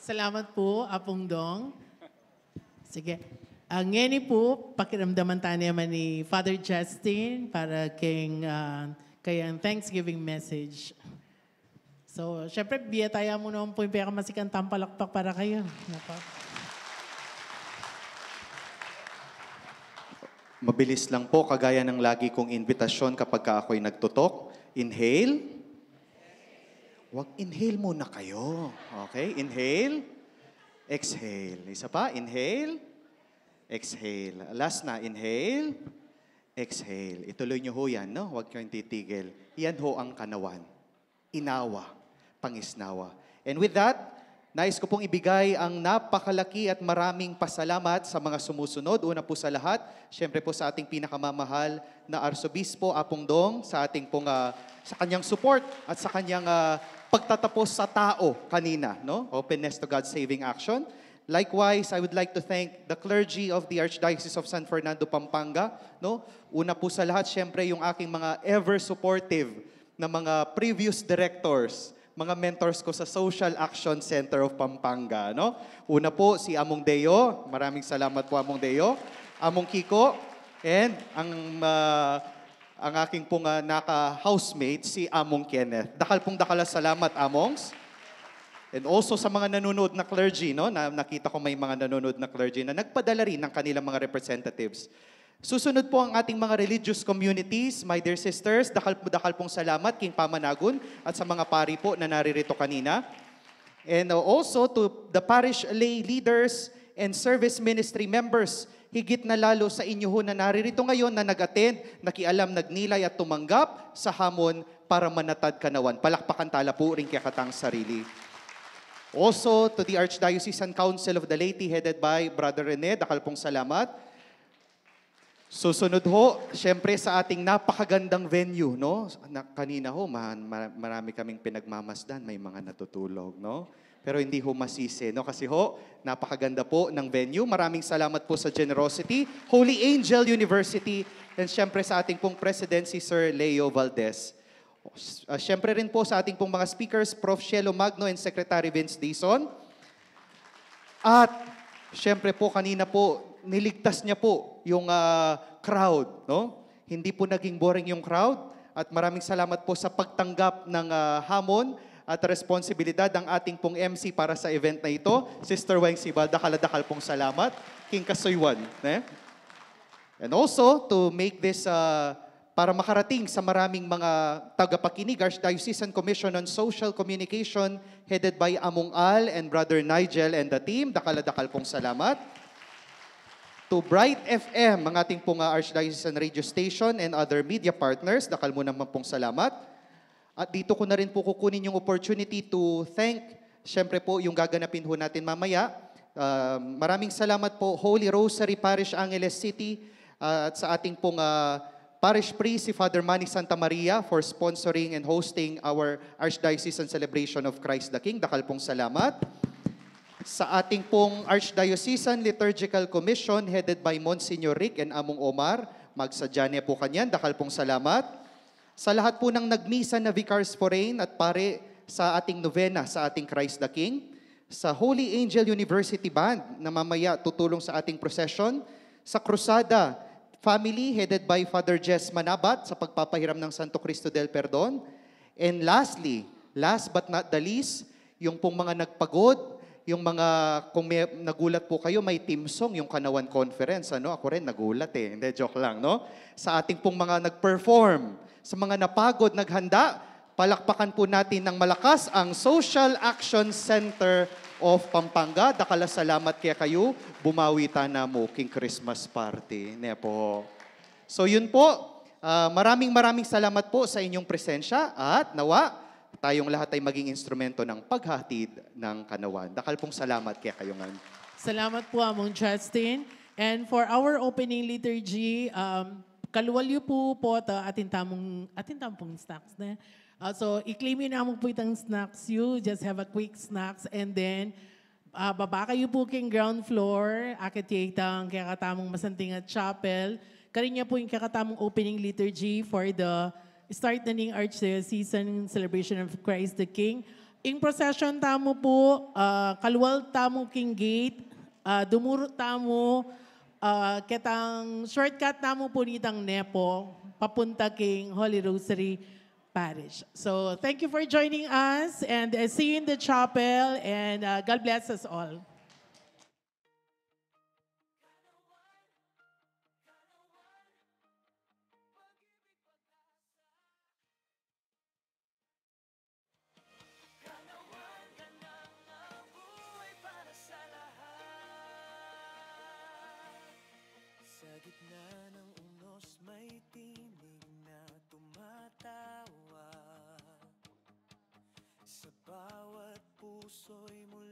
Salamat po, Apung Dong. Sige. Ah, ngeni po, pakiramdaman tayo naman ni Father Justin para keng, ah, kayang Thanksgiving message. So, syempre, bie taya mu naman po yung pinakamasikan tampalakpak para kayo. Nako. Mabilis lang po, kagaya ng lagi kong invitation kapag ka ako'y nagtutok. Inhale. Wag, inhale muna kayo. Okay, inhale. Exhale. Isa pa, inhale. Exhale. Last na, inhale. Exhale. Ituloy nyo ho yan, no? Huwag kayong titigil. Yan ho ang kanawan. Inawa, pangisnawa. And with that, nais ko pong ibigay ang napakalaki at maraming pasalamat sa mga sumusunod. Una po sa lahat, syempre po sa ating pinakamamahal na Arsobispo, Apung Dong, sa ating pong, ah, sa kanyang support at sa kanyang, ah, pagtatapos sa tao kanina, no? Openness to God's saving action. Likewise, I would like to thank the clergy of the Archdiocese of San Fernando, Pampanga, no? Una po sa lahat, syempre, yung aking mga ever supportive na mga previous directors, mga mentors ko sa Social Action Center of Pampanga, no? Una po, si Among Deo. Maraming salamat po, Among Deo. Among Kiko, and ang, ah, ang aking pong, ah, naka-housemate, si Among Kenneth. Dakal pong dakal a salamat, Amongs. And also sa mga nanonood na clergy, no, na nakita ko may mga nanonood na clergy na nagpadala rin ng kanilang mga representatives. Susunod po ang ating mga religious communities. My dear sisters, dakal, dakal pong salamat king pamanagun at sa mga pari po na naririto kanina. And, uh, also to the parish lay leaders and service ministry members, higit na lalo sa inyo ho na naririto ngayon na nag-attend, nakialam, nagnilay at tumanggap sa hamon para manatad kanawan. Palakpakan tala po ring kekatang sarili. Also, to the Archdiocesan Council of the Laity headed by Brother Rene, dakal pong salamat. Susunod ho, syempre sa ating napakagandang venue, no? Na, kanina ho, ma, ma, marami kaming pinagmamasdan, may mga natutulog, no? Pero hindi ho masisi, no? Kasi ho, napakaganda po ng venue. Maraming salamat po sa generosity. Holy Angel University, and syempre sa ating pong president, si Sir Leo Valdez. Ah, syempre rin po sa ating pong mga speakers, Prof Shelo Magno and Secretary Vince Dizon. At syempre po, kanina po, niligtas niya po yung, ah, crowd, no? Hindi po naging boring yung crowd. At maraming salamat po sa pagtanggap ng, ah, hamon at responsibilidad ng ating pong M C para sa event na ito, Sister Weng Sibal. Dakal a dakal pong salamat. King kasuywan, ne? And also, to make this, uh, para makarating sa maraming mga tagapakinig, Archdiocesan Commission on Social Communication, headed by Among Al and Brother Nigel and the team, dakal a dakal pong salamat. To Bright F M, ang ating pong, uh, Archdiocesan Radio Station and other media partners, dakal mo naman pong salamat. At dito ko na rin po kukunin yung opportunity to thank, syempre po, yung gaganapin ho natin mamaya. Ah, maraming salamat po, Holy Rosary Parish, Angeles City, ah, at sa ating pong, ah, Parish Priest, si Father Manny Santa Maria, for sponsoring and hosting our Archdiocesan Celebration of Christ the King. Dakal pong salamat. Sa ating pong Archdiocesan Liturgical Commission headed by Monsignor Rick and Among Omar, magsadya ne po kanyan. Dakal pong salamat. Sa lahat po ng nagmisa na Vicars Forain at pare sa ating novena sa ating Christ the King, sa Holy Angel University Band na mamaya tutulong sa ating procession, sa Cruzada family headed by Father Jess Manabat sa pagpapahiram ng Santo Cristo del Perdon, and lastly, last but not the least, yung pong mga nagpagod, yung mga, kung may, nagulat po kayo, may theme song yung Kanawan Conference, ano? Ako rin, nagulat eh. Hindi, joke lang, no? Sa ating pong mga nag-perform, sa mga napagod, naghanda, palakpakan po natin ng malakas ang Social Action Center of Pampanga. Dakal a salamat kekayu, bumawi tana mu king Christmas party. Ne po? So yun po, ah, maraming maraming salamat po sa inyong presensya at nawa tayong lahat ay maging instrumento ng paghahatid ng kanawan. Dakal pong salamat kekayu ngan. Salamat po, Among Justin. And for our opening liturgy, um, kalual yu po po ta atin tamung, atin tamung snacks na. Ah, so, i-claim yu namu po itang snacks yu. Just have a quick snacks and then, ah, baba kayu po king ground floor. Akit ya itang kekatamung masanting a chapel. Karin ya po ing kekatamung opening liturgy for the start na ning Archdiocesan Celebration of Christ the King. Ing procession tamu po, ah, kalual tamu king gate, ah, dumuru tamu, ah, ketang shortcut tamu po nitang Nepo, papunta king Holy Rosary Parish. So, thank you for joining us and, uh, see you in the chapel and, uh, God bless us all. Sa gitna ng unos may tinig na tumatawa. Sa bawat puso'y mula